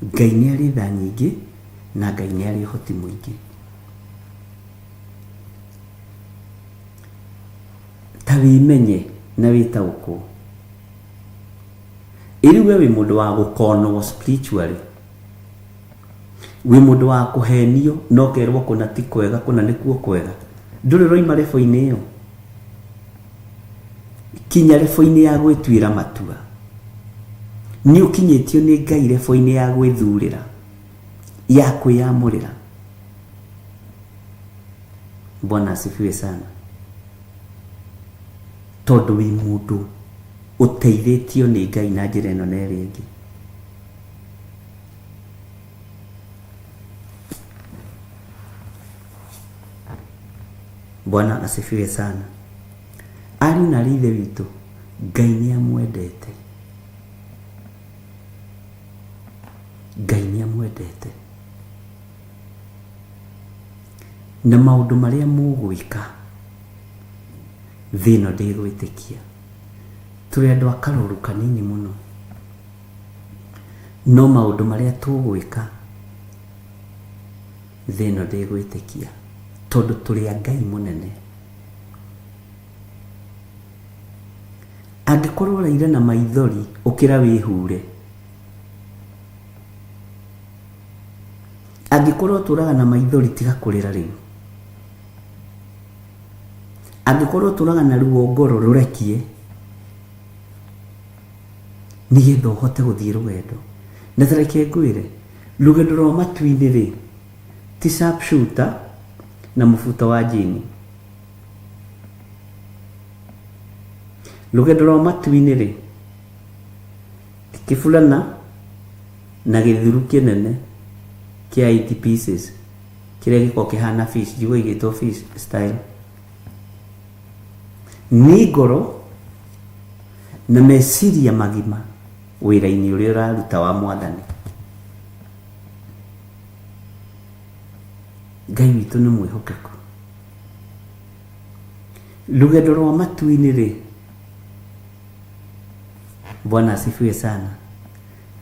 Ngai nĩ arĩ tha nyingĩ na Ngai nĩ arĩ ũhoti mũingĩ. Ta wĩmenye na wĩtaũkwo. Ĩrĩu we wĩ mũndũ wa gũkonwo spiritually. Wĩ mũndũ wa kũhenio na ũkerwo kũna ti kwega kũna nĩkuo kwega. Ndũrĩ ũroima rebo-inĩ ĩyo. Kinya rebo-inĩ ya gwĩtuĩra matua. Nĩ ũkinyĩtio nĩ Ngai rebo-inĩ ya gwĩthurĩra, ya kwĩyamũrĩra. Bwana asifiwe sana. Tondũ wĩ mũndũ ũteithĩtio nĩ Ngai na njĩra ĩno na ĩrĩa ĩngĩ. Bwana asifiwe sana. Ariũ na arĩ ithe witũ, Ngai nĩ amwendete. Ngai nĩ amwendete. Na maũndũ marĩa mũgwĩka thĩ ĩno ndĩgwĩtĩkia. Tũrĩ andũ a karũru kanini mũno. No maũndũ marĩa tũgwĩka thĩ ĩno ndĩgwĩtĩkia. Tondũ tũrĩ a Ngai mũnene. Angĩkorwo ũraira na maithori, ũkĩra wĩhure. Angĩkorwo ũtũraga na maithori, tiga kũrĩra rĩu. Angĩkorwo ũtũraga na ruo ngoro, rũrekie. Nĩgetha ũhote gũthiĩ rũgendo. Na ta reke ngwĩre, rũgendo rwa matu-inĩ rĩ, ti sharpshooter na mũbuto wa jini. Rũgendo rwa matu-inĩ rĩ, ti kĩburana na gĩthuru kĩnene kĩa 80 pieces kĩrĩa gĩkoragwo kĩhana fish, njiguaga igĩtwo fish style. Nĩ ngoro na meciria magima wĩra-inĩ ũrĩa ũraruta wa mwathani. Ngai witũ nĩ mwĩhokeku. Rũgendo rwa matu-inĩ rĩ, Bwana asifiwe sana,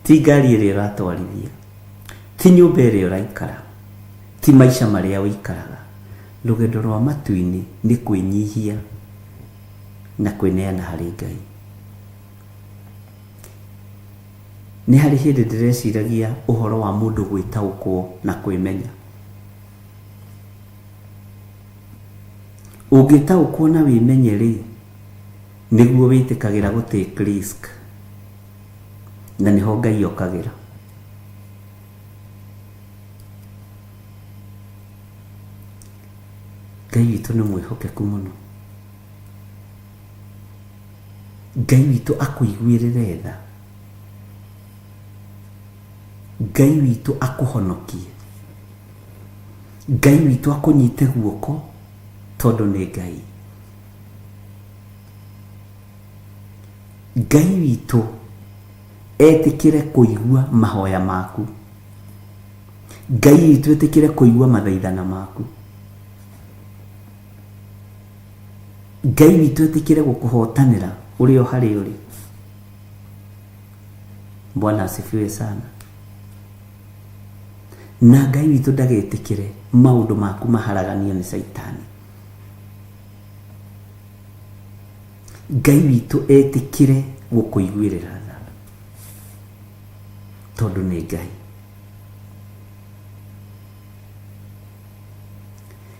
ti ngari ĩrĩa ũratwarithia, ti nyũmba ĩrĩa ũraikara, ti maica marĩa ũikaraga. Rũgendo rwa matu-inĩ nĩ kwĩnyihia na kwĩneana harĩ Ngai. Nĩ harĩ hĩndĩ ndĩreciragia ũhoro wa mũndũ gwĩtaũkwo na kwĩmenya. Ũngĩtaũkwo na wĩmenye rĩ, nĩguo wĩtĩkagĩra gũ take risk, na nĩho Ngai okagĩra. Ngai witũ nĩ mwĩhokeku mũno. Ngai witũ akũiguĩrĩre tha. Ngai witũ akũhonokie. Ngai witũ akũnyite guoko tondũ nĩ Ngai. Ngai witũ etĩkĩre kũigua mahoya maku. Ngai witũ etĩkĩre kũigua mathaithana maku. Ngai witũ etĩkĩre gũkũhotanĩra ũrĩ o harĩa ũrĩ. Bwana asifiwe sana. Na Ngai witũ ndagetĩkĩre maũndũ maku maharaganio nĩ Caitani. Ngai witũ etĩkĩre gũkũiguĩrĩra tha tondũ nĩ Ngai.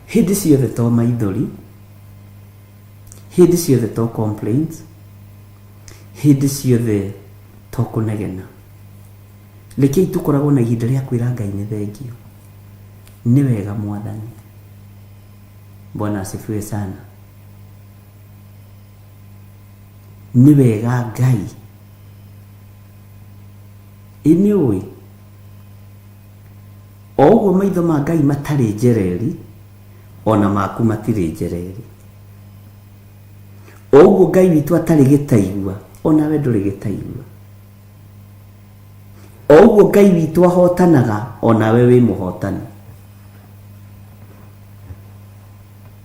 Hĩndĩ ciothe to maithori, hĩndĩ ciothe to complaints, hĩndĩ ciothe to kũnegena. Rekei tũkoragwo na ihinda rĩa kwĩra Ngai nĩ thengio. Nĩ wega Mwathani. Bwana asifiwe sana. Nĩ wega Ngai. Ĩ nĩ ũĩ o ũguo maitho ma Ngai matarĩ njereri, ona maku matirĩ njereri. O ũguo Ngai witũ atarĩ gĩtaigua, onawe ndũrĩ gĩtaigua. O ũguo Ngai witũ ahotanaga, onawe wĩ mũhotani.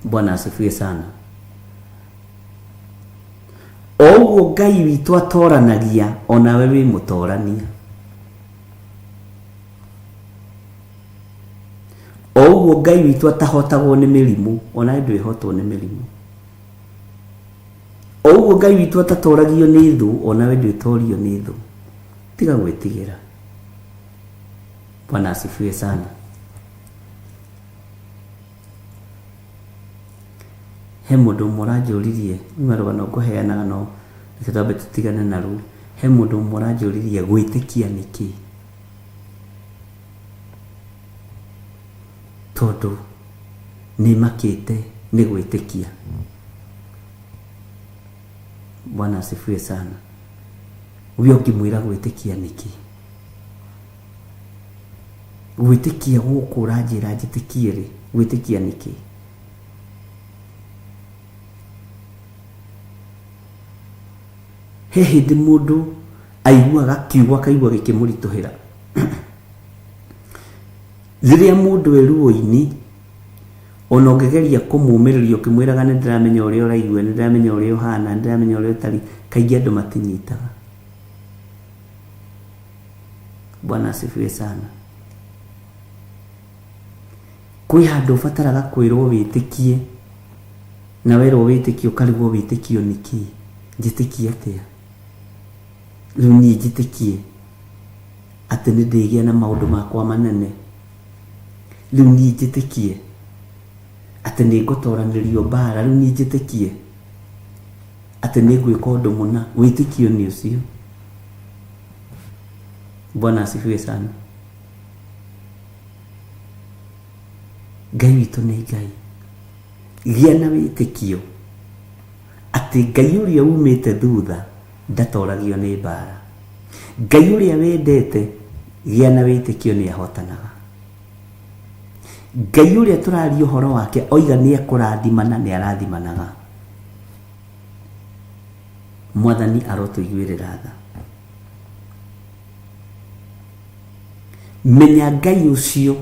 Bwana asifiwe sana. O ũguo Ngai witũ atoranagia, onawe wĩ mũtorania. O ũguo Ngai witũ atahotagwo nĩ mĩrimũ, onawe ndwĩhotwo nĩ mĩrimũ. O ũguo Ngai witũ atatoragio nĩ thũ, onawe ndwĩtorio nĩ thũ. Tiga gwĩtigĩra. Bwana asifiwe sana. He mũndũ ũmwe ũranjũririe, rĩu rũgano ngũheanaga no reke twambe tũtigane na rũu. He mũndũ ũmwe ũranjũririe gwĩtĩkia nĩ kĩĩ? Tondũ nĩ makĩte nĩ gwĩtĩkia. Bwana asifiwe sana. We ũngĩmwĩra gwĩtĩkia nĩ kĩĩ? Gwĩtĩkia gũkũ ũranjĩra njĩtĩkie rĩ, gwĩtĩkia nĩ kĩĩ? He hĩndĩ mũndũ aiguaga kiugo akaigua gĩkĩmũritũhĩra. Rĩrĩa mũndũ e ruo-inĩ, ona ũngĩgeria kũmũmĩrĩria ũkĩmwĩraga nĩ ndĩramenya ũrĩa ũraigua, nĩ ndĩramenya ũrĩa ũhana, nĩ ndĩramenya ũrĩa ũtariĩ, kaingĩ andũ matinyitaga. Bwana asifiwe sana. Kwĩ handũ ũbataraga kwĩrwo wĩtĩkie, na werwo wĩtĩkie ũkarigwo wĩtĩkio nĩ kĩĩ, njĩtĩkie atĩa? Rĩu niĩ njĩtĩkie atĩ nĩ ndĩgĩa na maũndũ makwa manene? Rĩu niĩ njĩtĩkie atĩ nĩ ngũtoranĩrio mbara? Rĩu niĩ njĩtĩkie atĩ nĩ ngwĩka ũndũ mũna? Wĩtĩkio nĩ ũcio. Bwana asifiwe sana. Ngai witũ nĩ Ngai. Gĩa na wĩtĩkio atĩ Ngai ũrĩa umĩte thutha ndatoragio nĩ mbara. Ngai ũrĩa wendete, gĩa na wĩtĩkio nĩ ahotanaga. Ngai ũrĩa tũraria ũhoro wake oiga nĩ ekũrathimana, nĩ arathimanaga. Mwathani arotũiguĩrĩra tha. Menya Ngai ũcio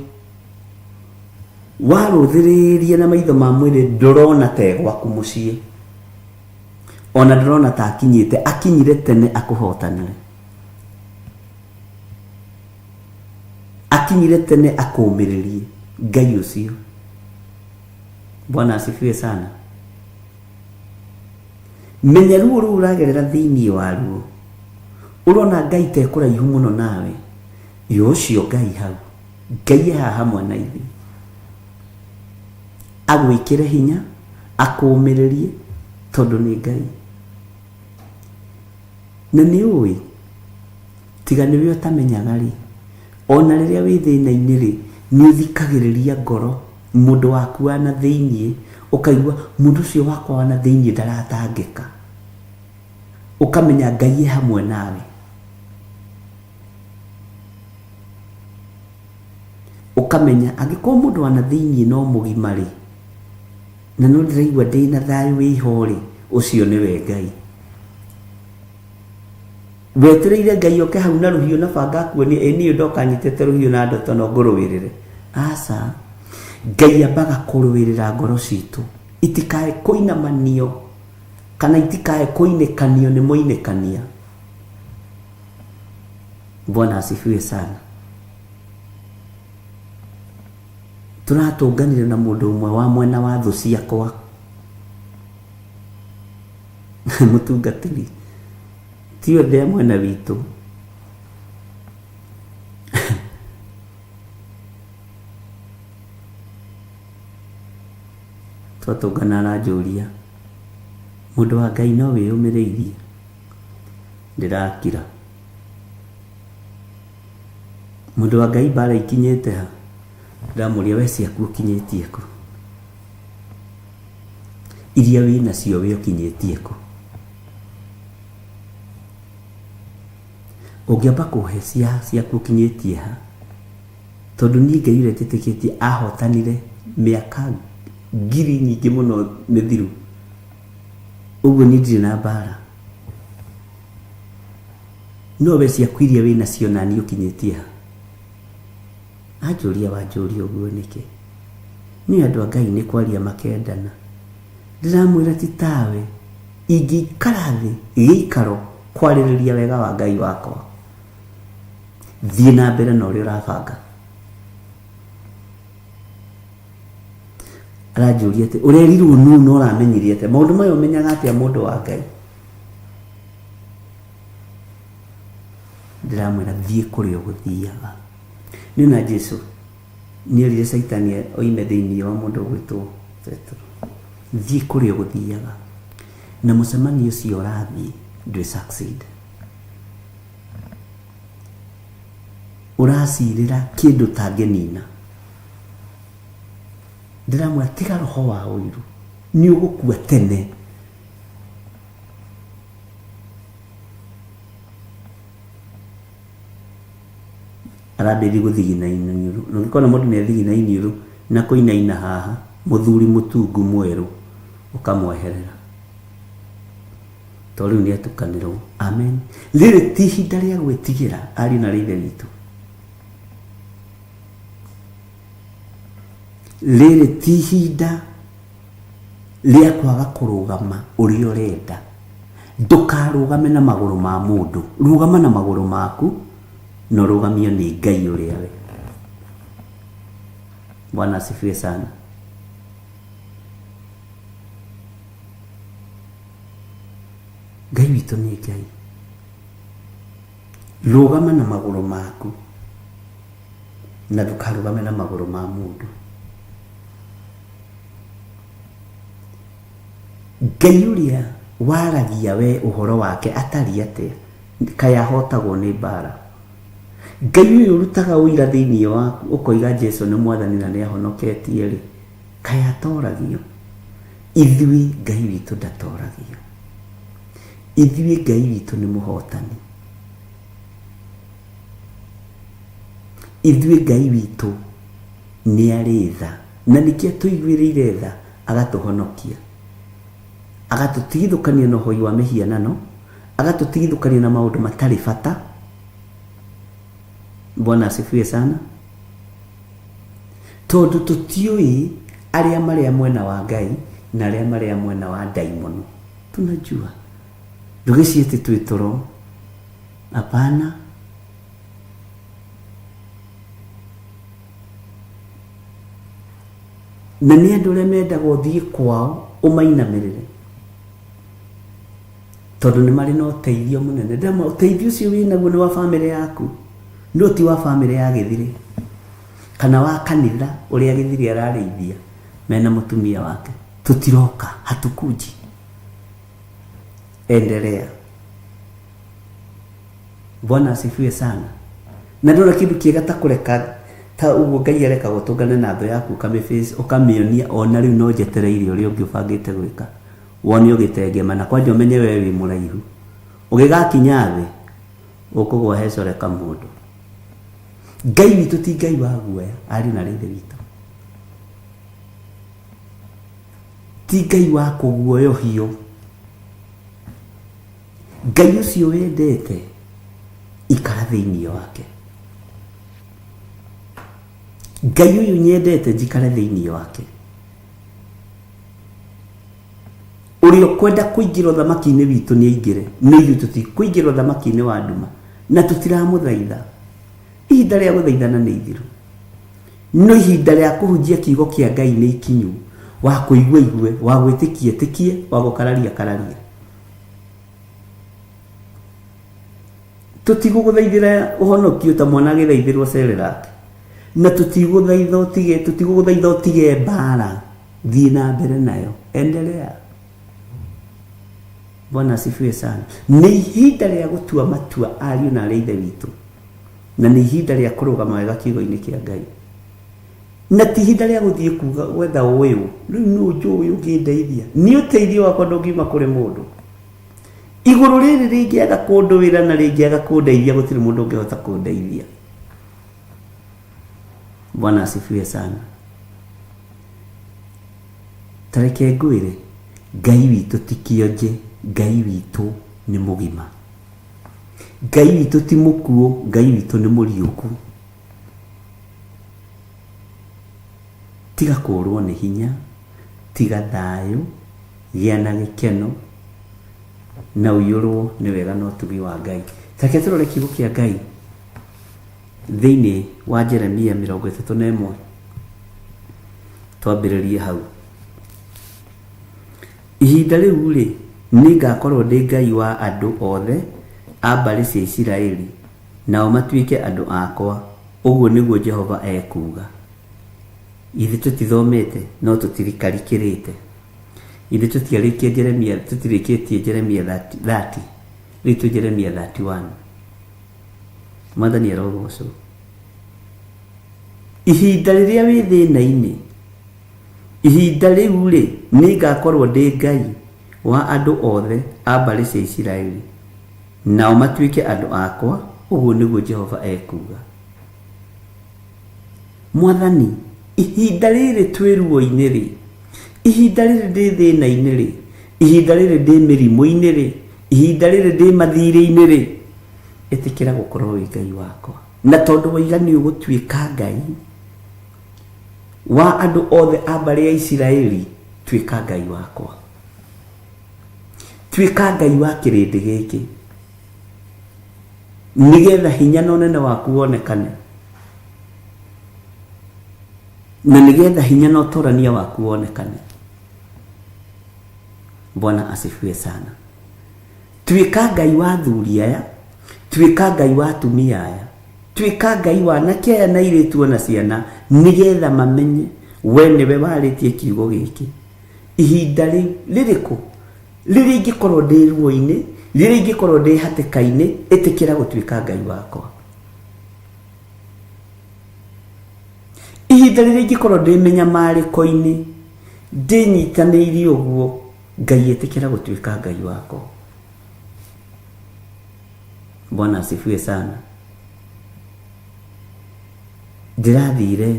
warũthĩrĩria na maitho ma mwĩrĩ ndũrona ta e gwaku mũciĩ. Ona ndũrona ta akinyĩte, akinyire tene akũhotanĩre. Akinyire tene akũũmĩrĩrie. Ngai ũcio. Bwana asifiwe sana. Menya ruo rũu ũragerera thĩinĩ waruo. Ũrona Ngai ta ekũraihu mũno nawe. Yo ũcio Ngai hau. Ngai e haha hamwe na ithuĩ. Agwĩkĩre hinya, akũũmĩrĩrie, tondũ nĩ Ngai. Na nĩ ũĩ, tiga nĩwe ũtamenyaga rĩ, ona rĩrĩa wĩ thĩna-inĩ rĩ, nĩ ũthikagĩrĩria ngoro mũndũ waku wa na thĩiniĩ, ũkaigua mũndũ ũcio wakwa wa na thĩiniĩ ndaratangĩka. Ũkamenya Ngai e hamwe nawe. Ũkamenya angĩkorwo mũndũ wa na thĩiniĩ no mũgima rĩ, na no ndĩraigua ndĩna thayũ wĩho rĩ, ũcio nĩwe Ngai. Wetereire Ngai oke hau na rũhiũ na banga akuonie, ĩ niĩ ndoka nyitĩte rũhiũ na ndoto no ngũrũĩrĩre. Aca. Ngai ambaga kũrũĩrĩra ngoro citũ itikae kũinamanio kana itikae kũinĩkanio nĩ mũinĩkania. Bwana asifiwe sana. Tũratũnganire na mũndũ ũmwe wa mwena wa thũ ciakwa. Mũtungatĩri ti othe a mwena witũ. Twatũngana aranjũria, mũndũ wa Ngai no wĩyũmĩrĩirie? Ndĩrakira. Mũndũ wa Ngai mbara ikinyĩte ha? Ndamũria we ciaku ũkinyĩtie kũ? Iria wĩ nacio we ũkinyĩtie kũ? Ũngĩamba kũhe cia ciaku ũkinyĩtie ha? Tondũ niĩ Ngai ũrĩa njĩtĩkĩtie ahotanire mĩaka ngiri nyingĩ mũno mĩthiru. Ũguo niĩ ndirĩ na mbara. No we ciaku iria wĩ nacio na niĩ ũkinyĩtie ha? Anjũria wanjũria ũguo nĩkĩ? Nĩ andũ a Ngai nĩ kwaria makendana. Ndĩramwĩra ti tawe, ingĩikara thĩ gĩikaro kwarĩrĩria wega wa Ngai wakwa. Thiĩ na mbere na ũrĩa ũrabanga. Aranjũria atĩ ũrerirwo nũ na ũramenyire atĩa? Maũndũ maya ũmenyaga atĩa mũndũ wa Ngai? Ndĩramwĩra thiĩ kũrĩa ũgũthiaga. Nĩ na Jesu nĩ erire Caitani oime thĩinĩ wa mũndũ ũgwĩtwo Petero. Thiĩ kũrĩa ũgũthiaga. Na mũcemanio ũcio ũrathiĩ ndwĩ succeed. Ũracirĩra kĩndũ ũtangĩnina. Ndĩramwĩra tiga roho wa ũiru. Nĩ ũgũkua tene. Arambĩrĩria gũthigina iniũrũ. Na ũngĩkona mũndũ nĩ athigina iniũrũ na kũinaina haha, mũthuri mũtungu mwerũ, ũkamweherera. Tondũ rĩu nĩ atukanĩrwo. Amen. Rĩrĩ ti ihinda rĩa gwĩtigĩra ariũ na aarĩ a Ithe witũ. Rĩrĩ ti ihinda rĩa kwaga kũrũgama ũrĩa ũrenda. Ndũkarũgame na magũrũ ma mũndũ. Rũgama na magũrũ maku na ũrũgamio nĩ Ngai ũrĩa we. Bwana asifiwe sana. Ngai witũ nĩ Ngai. Rũgama na magũrũ maku na ndũkarũgame na magũrũ ma mũndũ. Ngai ũrĩa waragia we ũhoro wake atariĩ atĩa? Kaĩ ahotagwo nĩ mbara? Ngai ũyũ ũrutaga ũira thĩinĩ waku ũkoiga Jesu nĩ mwathani na nĩ ahonoketie rĩ, kaĩ atoragio? Ithuĩ Ngai witũ ndatoragio. Ithuĩ Ngai witũ nĩ mũhotani. Ithuĩ Ngai witũ nĩ arĩ tha, na nĩkĩo atũiguĩrĩire tha agatũhonokia, agatũtigithũkania na ũhoi wa mĩhianano, agatũtigithũkania na maũndũ matarĩ bata. Bwana asifiwe sana. Tondũ tũtiũĩ arĩa marĩ a mwena wa Ngai na arĩa marĩ a mwena wa ndaimono. Tunajua. Ndũgĩcie atĩ twĩ toro. Hapana. Na nĩ andũ arĩa mendaga ũthiĩ kwao ũmainamĩrĩre tondũ nĩ marĩ na ũteithio mũnene. Ndĩramwĩra ũteithio ũcio wĩ naguo nĩ wa bamĩrĩ yaku, no ti wa bamĩrĩ ya Gĩthirĩ kana wa kanitha ũrĩa Gĩthirĩ ararĩithia mena mũtumia wake. Tũtiroka, hatukuji. Endelea. Bwana asifiwe sana. Na ndona kindu kiega ta kureka ta uguo Ngai arekaga ũtũngane na thũ yaku ũkamĩface ũkamĩonia ona rĩu no njetereire ũrĩa ũngĩ ũbangĩte gwĩka wone ũgĩtengema na kwanja ũmenye we wĩ mũraihu ũgĩgakinya thĩ ũkũgwa hecoreka mũndũ. Ngai witũ ti Ngai wa guoya ariũ na arĩ ithe witũ, ti Ngai wa kũguoyohio. Ngai ũcio wendete ikara thĩinĩ wake. Ngai ũyũ nyendete njikare thĩinĩ wake. Ũrĩa ũkwenda kũingĩra ũthamaki-inĩ witũ nĩ aingĩre, no ithuĩ tũtikũingĩra ũthamaki-inĩ wa nduma na tũtiramũthaitha. Ihinda rĩa gũthaithana nĩ ithiru, no ihinda rĩa kũhunjia kiugo kĩa Ngai nĩ ikinyu. Wa kũigua igue, wa gwĩtĩkia ĩtĩkie, wa gũkararia kararie. Tũtigũgũthaithĩra ũhonokio ta mwana agĩthaithĩrwo Cerelac, na tũtigũthaitha ũtige, tũtigũgũthaitha ũtige mbara, thiĩ na mbere nayo, endelea. Bwana asifiwe sana. Nĩ ihinda rĩa gũtua matua ariũ na arĩ ithe witũ, na nĩ ihinda rĩa kũrũgama wega kiugo-inĩ kĩa Ngai, na ti ihinda rĩa gũthiĩ kuga gwetha ũyũ rĩu nũ njũĩ ũngĩndeithia. Nĩ ũteithio wakwa ndũngiuma kũrĩ mũndũ. Igũrũ rĩrĩ rĩngĩaga kũndũĩra na rĩngĩaga kũndeithia, gũtirĩ mũndũ ũngĩhota kũndeithia. Bwana asifiwe sana. Ta reke ngwĩre, Ngai witũ ti kĩonje, Ngai witũ nĩ mũgima. Ngai witũ ti mũkuũ, Ngai witũ nĩ mũriũku. Tiga kũrwo nĩ hinya, tiga thayũ, gĩa na gĩkeno, na ũiyũrwo nĩ wega na ũtugi wa Ngai. Ta reke tũrore kiugo kĩa Ngai thĩinĩ wa Jeremia 31. Twambĩrĩrie hau. Ihinda rĩu rĩ, nĩ ngakorwo ndĩ Ngai wa andũ othe a mbarĩ cia Isiraeli, nao matuĩke andũ akwa, ũguo nĩguo Jehova ekuuga. Ithuĩ tũtithomete no tũtirikarikĩrĩte. Ithuĩ tũtiarĩkia Jeremia, tũtirĩkĩtie Jeremia 30, rĩu twĩ Jeremia 31. Mwathani arogocwo. Ihinda rĩrĩa wĩ thĩna-inĩ, ihinda rĩu rĩ, nĩ ngakorwo ndĩ Ngai wa andũ othe a mbarĩ cia Isiraeli, nao matuĩke andũ akwa, ũguo nĩguo Jehova ekuuga. Mwathani, ihinda rĩrĩ twĩ ruo-inĩ rĩ, ihinda rĩrĩ ndĩ thĩna-inĩ rĩ, ihinda rĩrĩ ndĩ mĩrimũ-inĩ rĩ, ihinda rĩrĩ ndĩ mathirĩ-inĩ rĩ, ĩtĩkĩra gũkorwo wĩ Ngai wakwa. Na tondũ waiga nĩ ũgũtuĩka Ngai wa andũ othe a mbarĩ ya Isiraeli, tuĩka Ngai wakwa. Tuĩka Ngai wa kĩrĩndĩ gĩkĩ, nĩgetha hinya na ũnene waku wonekane, na nĩgetha hinya na ũtorania waku wonekane. Bwana asifiwe sana. Tuĩka Ngai wa athuri aya, tuĩka Ngai wa atumia aya, tuĩka Ngai wa anake aya na airĩtu ona ciana, nĩgetha mamenye we nĩwe warĩtie kiugo gĩkĩ. Ihinda rĩu rĩrĩkũ? Rĩrĩa ingĩkorwo ndĩ ruo-inĩ, rĩrĩa ingĩkorwo ndĩ hatĩka-inĩ, ĩtĩkĩra gũtuĩka Ngai wakwa. Ihinda rĩrĩa ingĩkorwo ndĩ mĩnyamarĩko-inĩ, ndĩnyitanĩirie ũguo, Ngai ĩtĩkĩra gũtuĩka Ngai wakwa. Bwana asifiwe sana. Ndĩrathire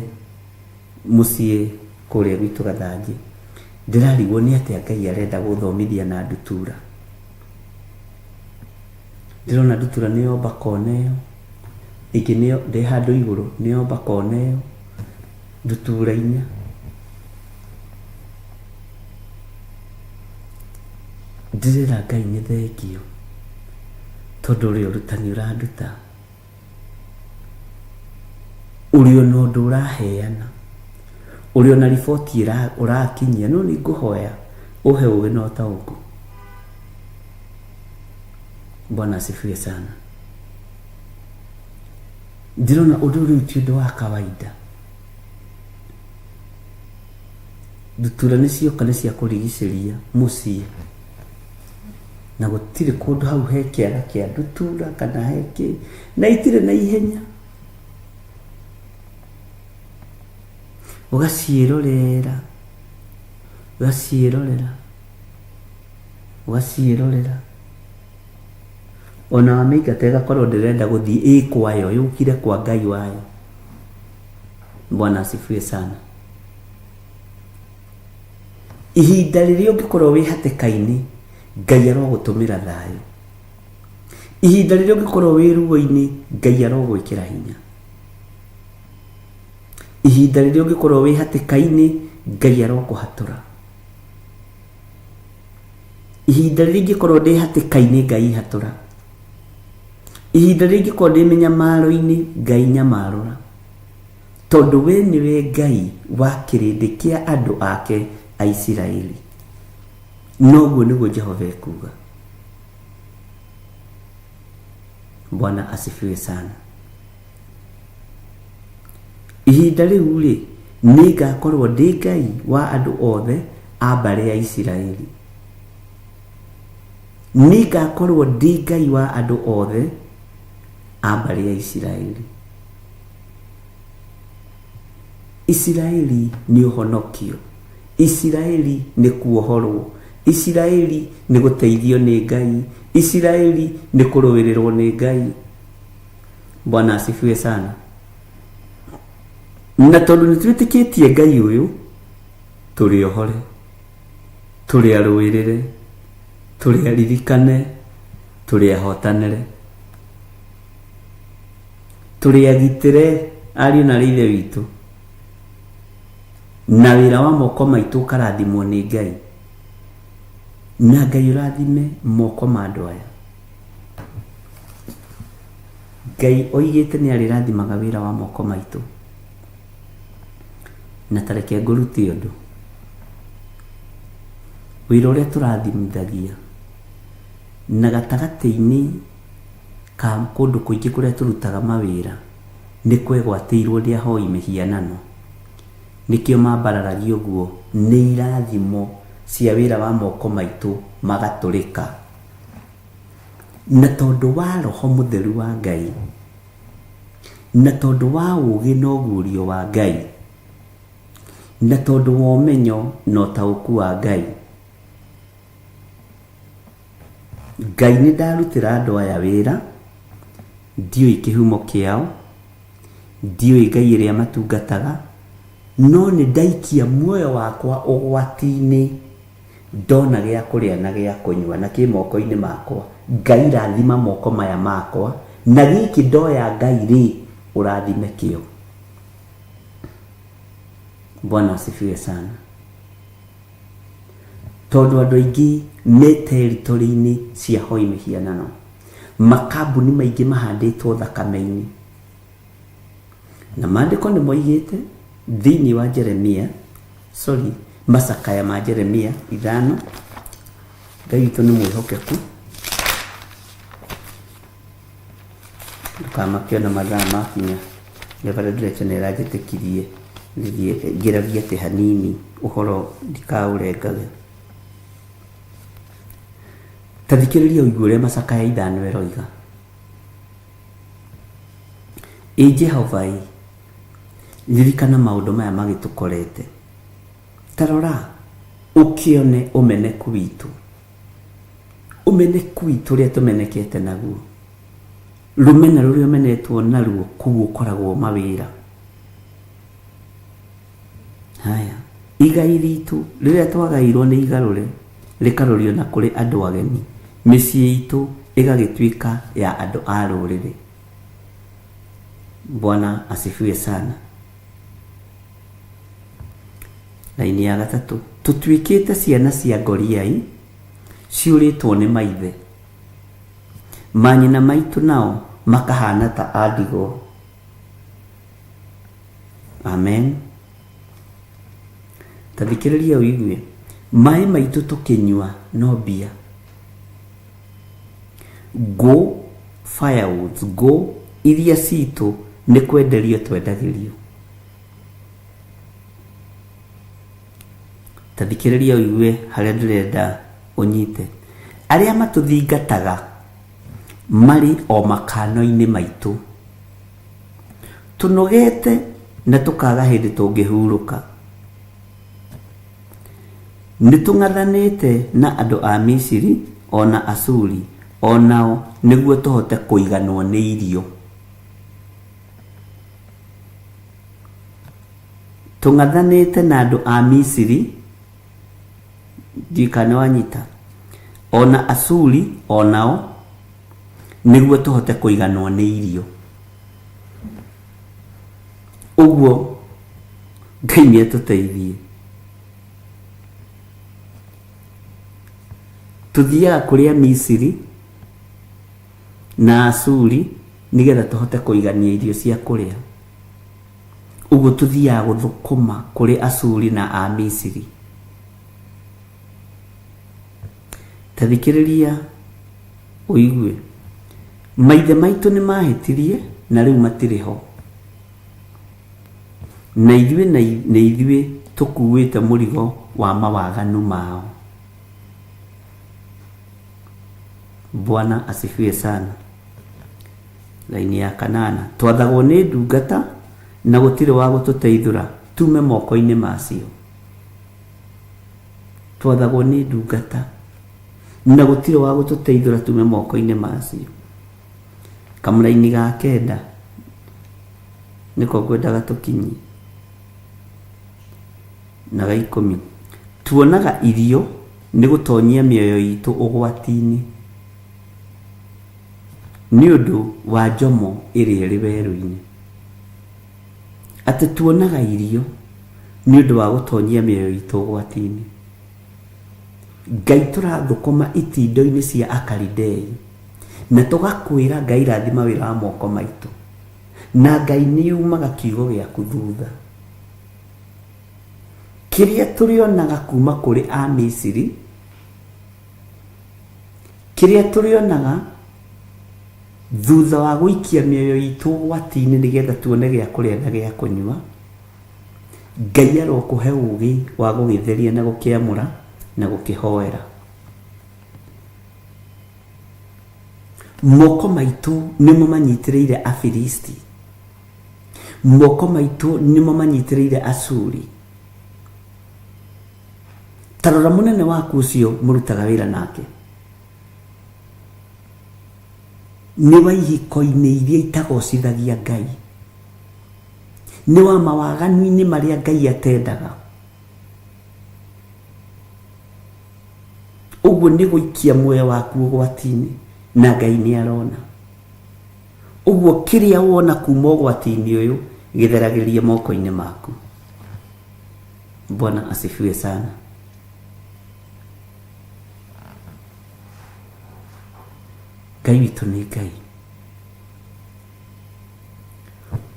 mũciĩ kũrĩa gwitũ Gathanjĩ, ndĩrarigwo nĩ atĩa Ngai arenda gũthomithia na ndutura. Ndĩrona ndutura nĩ yomba kona ĩyo, ĩngĩ nĩyo ndĩ handũ igũrũ nĩ yomba kona ĩyo, ndutura inya. Ndĩrera Ngai nĩ thengio. Tondũ ũrĩ ũrutani ũranduta, ũrĩ ona ũndũ ũraheana, ũrĩ ona riboti ũrakinyia, no nĩ ngũhoya ũhe ũgĩ na ũtaũku. Bwana asifiwe sana. Ndĩrona ũndũ ũyũ ti ũndũ wa kawaida. Ndutura nĩ cioka nĩ cia kũrigicĩria mũciĩ, na gũtirĩ kũndũ hau he kĩaga kĩa ndutura kana he kĩ, na itirĩ na ihenya. Ũgaciĩrorera, ũgaciĩrorera, ũgaciĩrorera, ona wamĩingata ĩgakorwo ndĩrenda gũthiĩ, ĩ kwayo, yũkire kwa Ngai wayo. Bwana asifiwe sana. Ihinda rĩrĩa ũngĩkorwo wĩ hatĩka-inĩ, Ngai arogũtũmĩra thayũ. Ihinda rĩrĩa ũngĩkorwo wĩ ruo-inĩ, Ngai arogwĩkĩra hinya. Ihinda rĩrĩa ũngĩkorwo wĩ hatĩka-inĩ, Ngai arokũhatũra. Ihinda rĩrĩa ingĩkorwo ndĩ hatĩka-inĩ, Ngai hatũra. Ihinda rĩrĩa ingĩkorwo ndĩ mĩnyamaro-inĩ, Ngai nyamarũra. Tondũ we nĩwe Ngai wa kĩrĩndĩ kĩa andũ ake a Isiraeli. Noguo nĩguo Jehova ekuuga. Bwana asifiwe sana. Ihinda rĩu-rĩ, nĩngakorwo ndĩ Ngai wa andũ othe a mbarĩ ya Isiraeli. Nĩngakorwo ndĩ Ngai wa andũ othe a mbarĩ ya Isiraeli. Isiraeli nĩ ũhonokio. Isiraeli nĩ kuohorwo. Isiraeli nĩ gũteithio nĩ Ngai. Isiraeli nĩ kũrũĩrĩrwo nĩ Ngai. Bwana asifiwe sana. Na tondũ nĩ twĩtĩkĩtie Ngai ũyũ, tũrĩ ohore, tũrĩ arũĩrĩre, tũrĩ aririkane, tũrĩ ahotanĩre, tũrĩ agitĩre ariũ na ithe witũ, na wĩra wa moko maitũ ũkarathimwo nĩ Ngai. Na Ngai ũrathime moko ma andũ aya. Ngai oigĩte nĩ arĩrathimaga wĩra wa moko maitũ. Na ta reke ngũrute ũndũ. Wĩra ũrĩa tũrathimithagia na gatagatĩ-inĩ ka kũndũ kũingĩ kũrĩa tũrutaga mawĩra nĩ kwegwatĩirwo nĩ ahoi mĩhianano. Nĩkĩo mambararagia ũguo nĩ irathimo cia wĩra wa moko maitũ magatũrĩka. Na tondũ wa Roho Mũtheru wa Ngai, na tondũ wa ũũgĩ na ũguũrio wa Ngai, na tondũ wa ũmenyo na ũtaũku wa Ngai, Ngai nĩ ndarutĩra andũ aya wĩra, ndiũĩ kĩhumo kĩao, ndiũĩ Ngai ĩrĩa matungataga, no nĩ ndaikia muoyo wakwa ũgwati-inĩ ndona gĩa kũrĩa na gĩa kũnyua na kĩ moko-inĩ makwa. Ngai rathima moko maya makwa, na gĩkĩ ndoya Ngai rĩ, ũrathime kĩo. Bwana asifiwe sana. Tondũ andũ aingĩ me territory-inĩ cia hoi mĩhianano, makambuni maingĩ mahandĩtwo thakame-inĩ. Na maandĩko nĩ moigĩte thĩinĩ wa Jeremia, sorry, macakaya ma Jeremia 5, Ngai witũ nĩ mwĩhokeku, ndũkamake ona mathaa makinya, Reverend Rachel nĩ aranjĩtĩkirie nĩthiĩ ngĩragie atĩ hanini ũhoro ndikaũrengage. Ta thikĩrĩria ũigue ũrĩa macakaya 5 ĩroiga. Ĩ Jehova-ĩ, ririkana maũndũ maya magĩtũkorete. Ta rora, ũkĩone ũmeneku witũ, ũmeneku witũ ũrĩa tũmenekete naguo, rũmena rũrĩa ũmenetwo naruo kũu ũkoragwo mawĩra. Haya, igai ritũ rĩrĩa twagairwo nĩ igarũre, rĩkarũrio na kũrĩ andũ ageni, mĩciĩ itũ ĩgagĩtuĩka ya andũ a rũrĩrĩ. Bwana asifiwe sana. Raini ya 3, tũtuĩkĩte ciana cia ngoriai ciũrĩtwo nĩ maithe. Manyina maitũ nao makahana ta a ndigwa. Amen. Ta thikĩrĩria ũigue. Maĩ maitũ tũkĩnyua no mbia. Ngũ, firewoods, ngũ iria citũ nĩ kwenderio twendagĩrio. Ta thikĩrĩria ũigue harĩa ndĩrenda ũnyite. Arĩa matũthingataga marĩ o makano-inĩ maitũ. Tũnogete na tũkaga hĩndĩ tũngĩhurũka. Nĩ tũng'athanĩte na andũ a Misiri o na Asuri o nao nĩguo tũhote kũiganwo nĩ irio. Tũng'athanĩte na andũ a Misiri, ndiũĩ kana nĩ wanyita, o na Asuri o nao nĩguo tũhote kũiganwo nĩ irio. Ũguo Ngai nĩ atũteithie. Tũthiaga kũrĩ Amisiri na Asuri nĩgetha tũhote kũigania irio cia kũrĩa. Ũguo tũthiaga gũthũkũma kũrĩ Asuri na Amisiri. Ta thikĩrĩria ũigue. Maithe maitũ nĩ mahĩtirie na rĩu matirĩ ho. Na ithuĩ nĩ ithuĩ tũkuĩte mũrigo wa mawaganu mao. Bwana asifiwe sana. Laini ya kanana. Twathagwo nĩ ndungata na gũtirĩ wa gũtũteithũra tume moko-inĩ macio. Twathagwo nĩ ndungata na gũtirĩ wa gũtũteithũra tume moko-inĩ macio. Kamũraini ga kenda nĩko ngwendaga tũkinyie na ga ikũmi. Tuonaga irio nĩ gũtonyia mĩoyo itũ ũgwati-inĩ nĩ ũndũ wa njomo ĩrĩa ĩrĩ werũ-inĩ. Atĩ tuonaga irio nĩ ũndũ wa gũtonyia mĩoyo itũ ũgwati-inĩ. Ngai tũrathũkũma itindo-inĩ cia Akalidei na tũgakwĩra Ngai rathima wĩra wa moko maitũ. Na Ngai nĩ umaga kiugo gĩaku thutha. Kĩrĩa tũrĩonaga kuma kũrĩ Amisiri, kĩrĩa tũrĩonaga thutha wa gũikia mĩoyo itũ ũgwati-inĩ nĩgetha tuone gĩa kũrĩa na gĩa kũnyua, Ngai arokũhe ũgĩ wa gũgĩtheria na gũkĩamũra na gũkĩhoera. Moko maitũ nĩmo manyitĩrĩire Afilisti, moko maitũ nĩmo manyitĩrĩire Asuri. Ta rora mũnene waku ũcio mũrutaga wĩra nake, nĩ wa ihiko-inĩ iria itagocithagia Ngai, nĩ wa mawaganu-inĩ marĩa Ngai atendaga. Ũguo nĩ gũikia muoyo waku ũgwati-inĩ, na Ngai nĩ arona. Ũguo kĩrĩa wona kuma ũgwati-inĩ ũyũ gĩtheragĩrie moko-inĩ maku. Bwana asifiwe sana. Ngai witũ nĩ Ngai.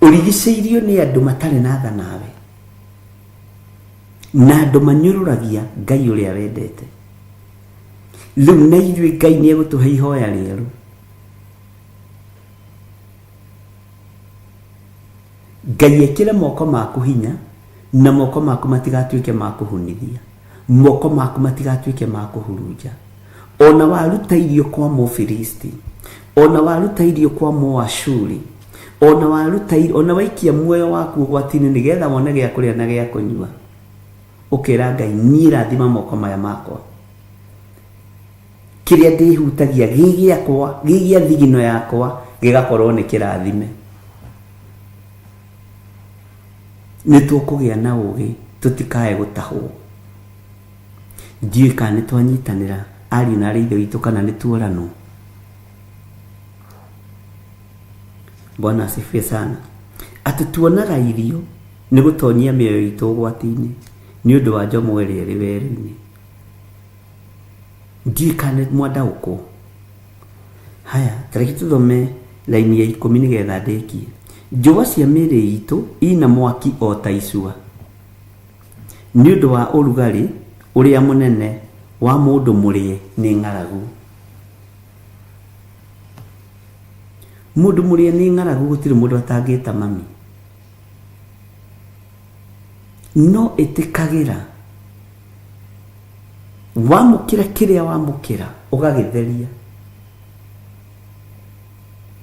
Ũrigicĩirio nĩ andũ matarĩ na tha nawe, na andũ manyũrũragia Ngai ũrĩa wendete. Rĩu na ithuĩ Ngai nĩ egũtũhe ihoya rĩerũ. Ngai ekĩre moko maku hinya, na moko maku matigatuĩke ma kũhunithia, moko maku matigatuĩke ma kũhurunja. Ona waruta irio kwa Mũfilisti, ona waruta irio kwa Mũashuri, ona waruta irio, ona waikia muoyo waku ũgwati-inĩ nĩgetha wone gĩa kũrĩa na gĩa kũnyua, ũkera Ngai, niĩ rathima moko maya makwa, kĩrĩa ndĩhutagia gĩ gĩakwa, gĩ gĩa thigino yakwa, gĩgakorwo nĩ kĩrathime. Nĩ tũkũgĩa na ũgĩ tũtikae gũtahwo. Ndiũĩ kana nĩ twanyitanĩra ariũ na arĩ ithe witũ kana nĩ tuoranwo. Bwana asifiwe sana. Atĩ tuonaga irio nĩ gũtonyia mĩoyo itũ ũgwati-inĩ nĩ ũndũ wa njomo ĩrĩa ĩrĩ werũ-inĩ. Ndiũĩ kana nĩ mwandaũkwo. Haya, tareke tũthome raini ya ikũmi nĩgetha ndĩkie. Njũa cia mĩĩrĩ itũ ina mwaki o ta icua nĩ ũndũ wa ũrugarĩ ũrĩa mũnene wa mũndũ mũrĩe nĩ ng'aragu. Mũndũ mũrĩe nĩ ng'aragu gũtirĩ mũndũ atangĩta mami. No ĩtĩkagĩra wamũkĩra kĩrĩa wamũkĩra ũgagĩtheria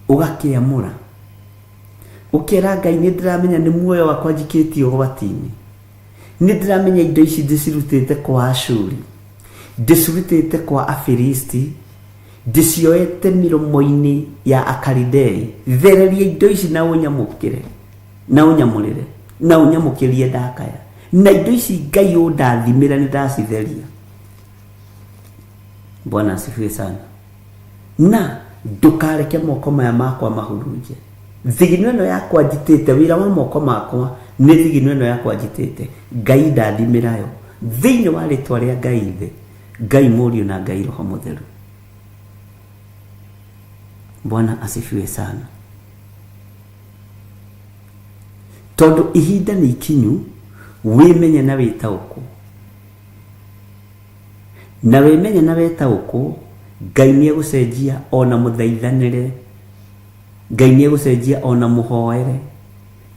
ũgakĩamũra ũkera Ngai nĩ ndĩramenya nĩ muoyo wakwa njikĩtie ũgwati-inĩ nĩ ndĩramenya indo ici ndĩcirutĩte kwa Ashuri ndĩcirutĩte kwa Afilisti ndĩcioete mĩromo-inĩ ya Akalidei thereria indo ici na ũnyamũkĩre na ũnyamũrĩre na ũnyamũkĩrie ndakaya na indo ici Ngai ũndathimĩra nĩ ndacitheria. Bwana asifiwe sana. Na ndũkareke moko maya makwa mahurunje thigino ĩno yakwa njitĩte wĩra wa moko makwa nĩ thigino ĩno yakwa njitĩte Ngai ndathimĩra yo thĩinĩ wa rĩtwa rĩa Ngai Ithe Ngai Mũriũ na Ngai Roho Mũtheru. Bwana asifiwe sana. Tondũ ihinda nĩ ikinyu wĩmenye na wĩtaũkwo na wĩmenye na wĩtaũkwo Ngai nĩ egũcenjia ona mũthaithanĩre Ngai nĩ egũcenjia ona mũhoere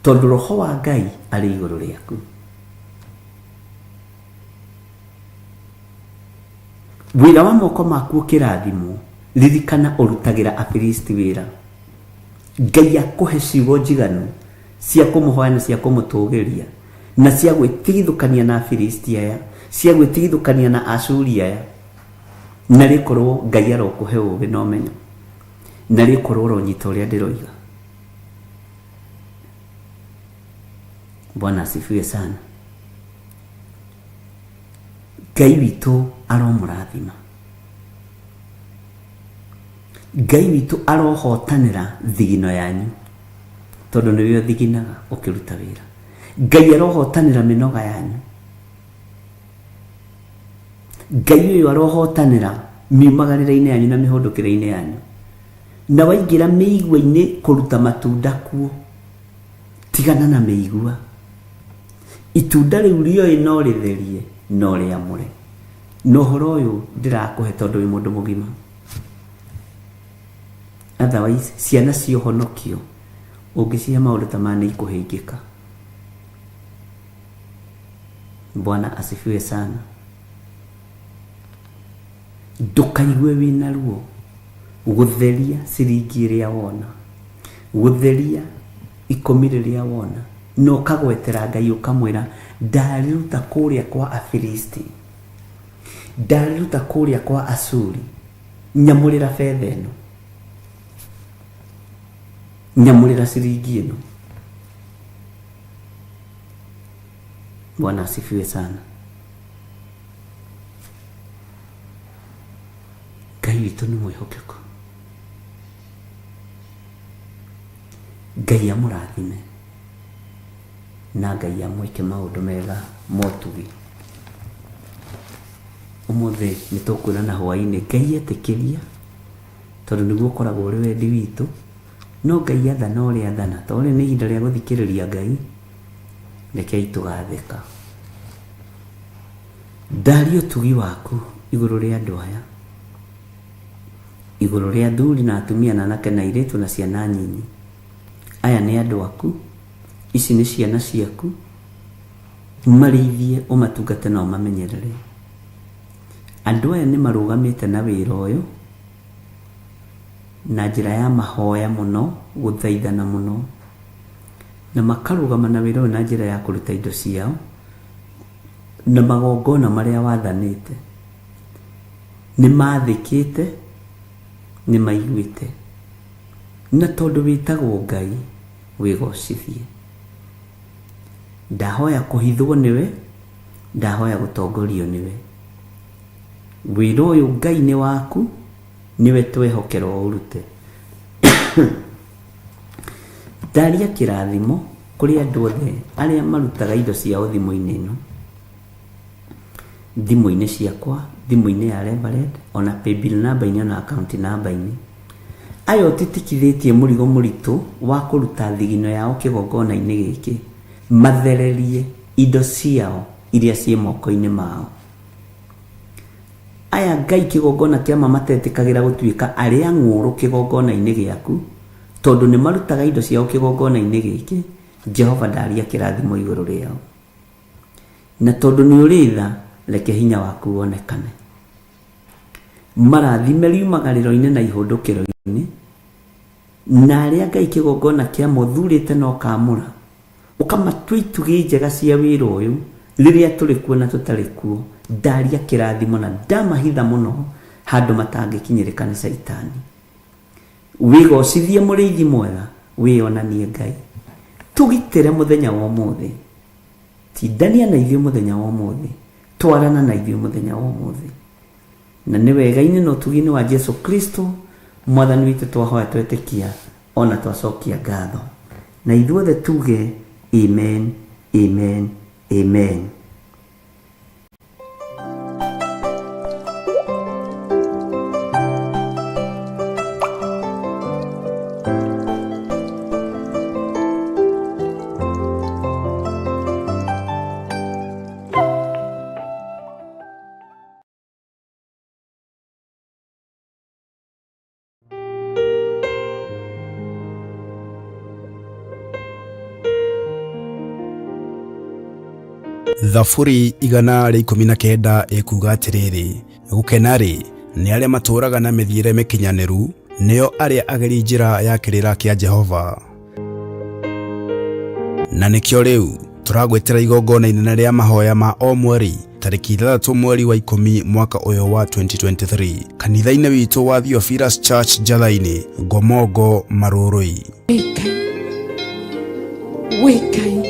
tondũ roho wa Ngai arĩ igũrũ rĩaku. Wĩra wa moko maku ũkĩrathimwo ririkana ũrutagĩra Afilisti wĩra. Ngai akũhe ciugo njiganu cia kũmũhoya na cia kũmũtũgĩria na cia gwĩtigithũkania na Afilisti aya cia gwĩtigithũkania na Ashuri aya na rĩkorwo Ngai arokũhe ũũgĩ na ũmenyo na rĩkorwo ũronyita ũrĩa ndĩroiga. Bwana asifiwe sana. Ngai witũ aromũrathima. Ngai witũ arohotanĩra thigino yanyu tondũ nĩwe ũthiginaga ũkĩruta wĩra. Ngai arohotanĩra mĩnoga yanyu. Ngai ũyũ arohotanĩra miumagarĩre-inĩ yanyu na mĩhũndũkĩre-inĩ yanyu na waingĩra mĩigua-inĩ kũruta matunda kuo tigana na mĩigua itunda rĩu rĩoĩ no rĩtherie no rĩamũre na ũhoro ũyũ ndĩrakũhe tondũ wĩ mũndũ mũgima. Otherwise ciana cia ũhonokio ũngĩcihe maũndũ ta maya nĩ ikũhĩngĩka. Bwana asifiwe sana. Ndũkaigue wĩna ruo gũtheria ciringi ĩrĩa wona gũtheria ikũmi rĩrĩa wona na ũkagwetera Ngai ũkamwĩra ndarĩruta kũrĩa kwa Afilisti ndarĩruta kũrĩa kwa Ashuri nyamũrĩra betha ĩno nyamũrĩra ciringi ĩno. Bwana asifiwe sana. Ngai witũ nĩ mwĩhokeku. Ngai amũrathime na Ngai amwĩke maũndũ mega motugi. Ũmũthĩ nĩ tũkuonana hwaĩ-inĩ Ngai etĩkĩria tondũ nĩguo ũkoragwo ũrĩ wendi witũ no Ngai athana ũrĩa athana tondũ rĩu nĩ ihinda rĩa gũthikĩrĩria Ngai rekei tũgathĩka. Ndaria ũtugi waku igũrũ rĩa andũ aya igũrũ rĩa athuri na atumia na anake na airĩtu na ciana nyinyi. Aya nĩ andũ aku, ici nĩ ciana ciaku, marĩithie ũmatungate na ũmamenyerere. Andũ aya nĩ marũgamĩte na wĩra ũyũ na njĩra ya mahoya mũno, gũthaithana mũno, na makarũgama na wĩra ũyũ na njĩra ya kũruta indo ciao na magongona marĩa wathanĩte. Nĩ mathĩkĩte, nĩ maiguĩte, na tondũ wĩtagwo Ngai wĩgocithie. Ndahoya kũhithwo nĩwe, ndahoya gũtongorio nĩwe. Wĩra ũyũ Ngai nĩ waku, nĩwe twehokerwo ũrute. Ndaria kĩrathimo kũrĩ andũ othe arĩa marutaga indo ciao thimũ-inĩ ĩno, thimũ-inĩ ciakwa, thimũ-inĩ ya Reverend, ona paybill number-inĩ ona account number-inĩ. Aya ũtitikithĩtie mũrigo mũritũ wa kũruta thigino yao kĩgongona-inĩ gĩkĩ, mathererie indo ciao iria ciĩ moko-inĩ mao. Aya Ngai kĩgongona kĩa ma matetĩkagĩra gũtuĩka arĩa ng'ũũrũ kĩgongona-inĩ gĩaku, tondũ nĩ marutaga indo ciao kĩgongona-inĩ gĩkĩ, Jehova ndaria kĩrathimo igũrũ rĩao. Na tondũ nĩ ũrĩ tha, reke hinya waku wonekane. Marathime riumagarĩro-inĩ na ihũndũkĩro-inĩ, na arĩa Ngai kĩgongona kĩa ma ũthurĩte na ũkaamũra, ũkamatua itugĩ njega cia wĩra ũyũ, rĩrĩa tũrĩ kuo na tũtarĩ kuo, ndaria kĩrathimo na ndamahitha mũno handũ matangĩkinyĩrĩka nĩ Caitani. Wĩgocithie mũrĩithi mwega, wĩyonanie Ngai. Tũgitĩre mũthenya wa ũmũthĩ. Tindania na ithuĩ mũthenya wa ũmũthĩ. Twarana na ithuĩ mũthenya wa ũmũthĩ. Na nĩ wega-inĩ na ũtugi-inĩ wa Jesu Kristo, Mwathani witũ twahoya twetĩkia ona twacokia ngatho. Na ithuothe tuge amen, amen, amen. Thaburi 119 ĩkuuga atĩrĩrĩ, gũkena-rĩ, nĩ arĩa matũũraga na mĩthiĩre mĩkinyanĩru, nĩo arĩa ageri njĩra ya kĩrĩra kĩa Jehova. Na nĩkĩo rĩu tũragwĩtĩra igongona inene rĩa mahoya ma o mweri tarĩki 6 mweri wa 10 mwaka ũyũ wa 2023 kanitha-inĩ witũ wa Theophilus Church Njatha-inĩ, Ngomongo, Marũrũi. Wĩ Ngai,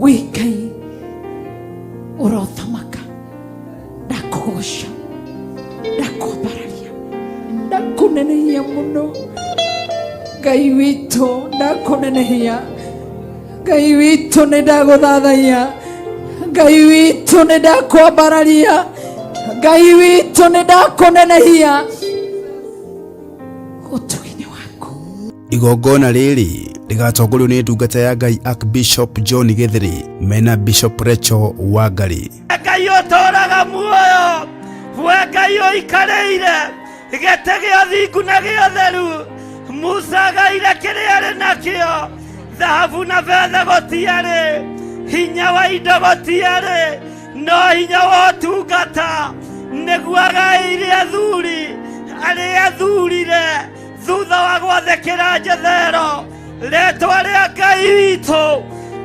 wĩ Ngai, ũrothamaka, ndakũgoca, ndakwambararia, ndakũnenehia mũno. Ngai witũ, ndakũnenehia. Ngai witũ, nĩ ndagũthathaiya. Ngai witũ, nĩ ndakwambararia. Ngai witũ, nĩ ndakũnenehia. Ũtugi-inĩ waku. Igongona rĩrĩ rĩgatongorio nĩ ndungata ya Ngai Archbishop John Gĩthĩrĩ mena Bishop Rachel Wangari. Ngai ũtũũraga muoyo, we Ngai ũikarĩire gĩtĩ gĩa thingu na gĩa ũtheru. Musa agaire kĩrĩa arĩ nakĩo, thahabu na betha gũtiarĩ, hinya wa indo gũtiarĩ, no hinya wa ũtungata nĩguo agaĩire athuri arĩa athurire thutha wa gwathĩkĩra Jethero. Rĩtwa rĩa Ngai witũ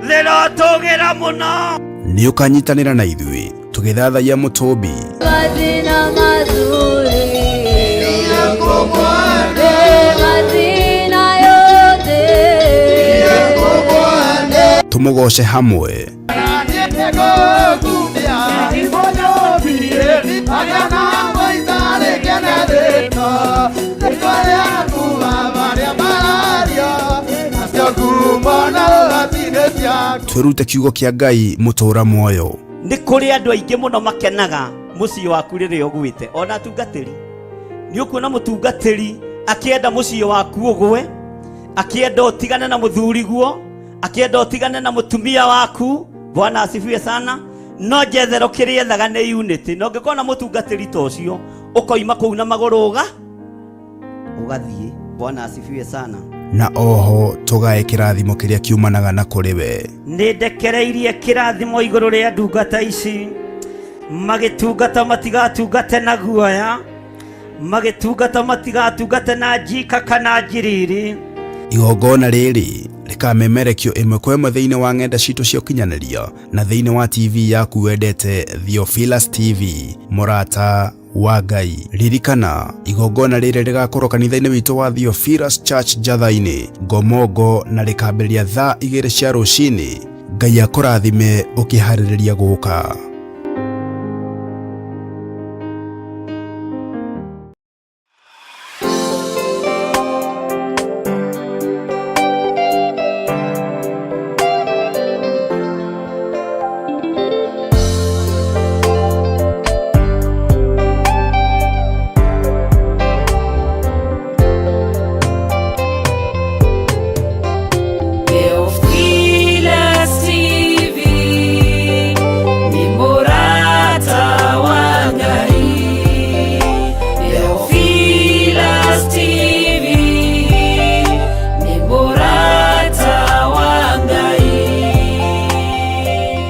rĩrotũgĩra mũno. Nĩ ũkanyitanĩra na ithuĩ tũgĩthathaiya mũtũmbi. Majina mazuri majina yote Tũmũgoce hamwe. Twĩrute kiugo kĩa Ngai mũtũũra muoyo. Nĩ kũrĩ andũ aingĩ mũno makenaga mũciĩ waku rĩrĩa ũgwĩte, ona atungatĩri. Nĩ ũkuona mũtungatĩri akĩenda mũciĩ waku ũgwe, akĩenda ũtigane na mũthuriguo, akĩenda ũtigane na mũtumia waku. Bwana asifiwe sana. No Jethero kĩrĩa ethaga nĩ unity. Na ũngĩkorwo na mũtungatĩri ta ũcio, ũkoima kũu na magũrũ ũgathiĩ. Bwana asifiwe sana. Na oho tũgae kĩrathimo kĩrĩa kiumanaga na kũrĩ we. Nĩ ndekereirie kĩrathimo igũrũ rĩa ndungata ici, magĩtungata matigatungate na guoya, magĩtungata matigatungate na njika kana njiriri. Igongona rĩrĩ rĩkamemerekio ĩmwe kwa ĩmwe thĩinĩ wa ng'enda citũ cia ũkinyanĩria na thĩinĩ wa TV yaku wendete Theophilus TV, mũrata wa Ngai. Ririkana, igongona rĩrĩ rĩgakorwo kanitha-inĩ witũ wa Theophilus Church Njatha-inĩ, Ngomongo, na rĩkambĩrĩria thaa 2 cia rũcinĩ. Ngai akũrathime ũkĩharĩrĩria gũka.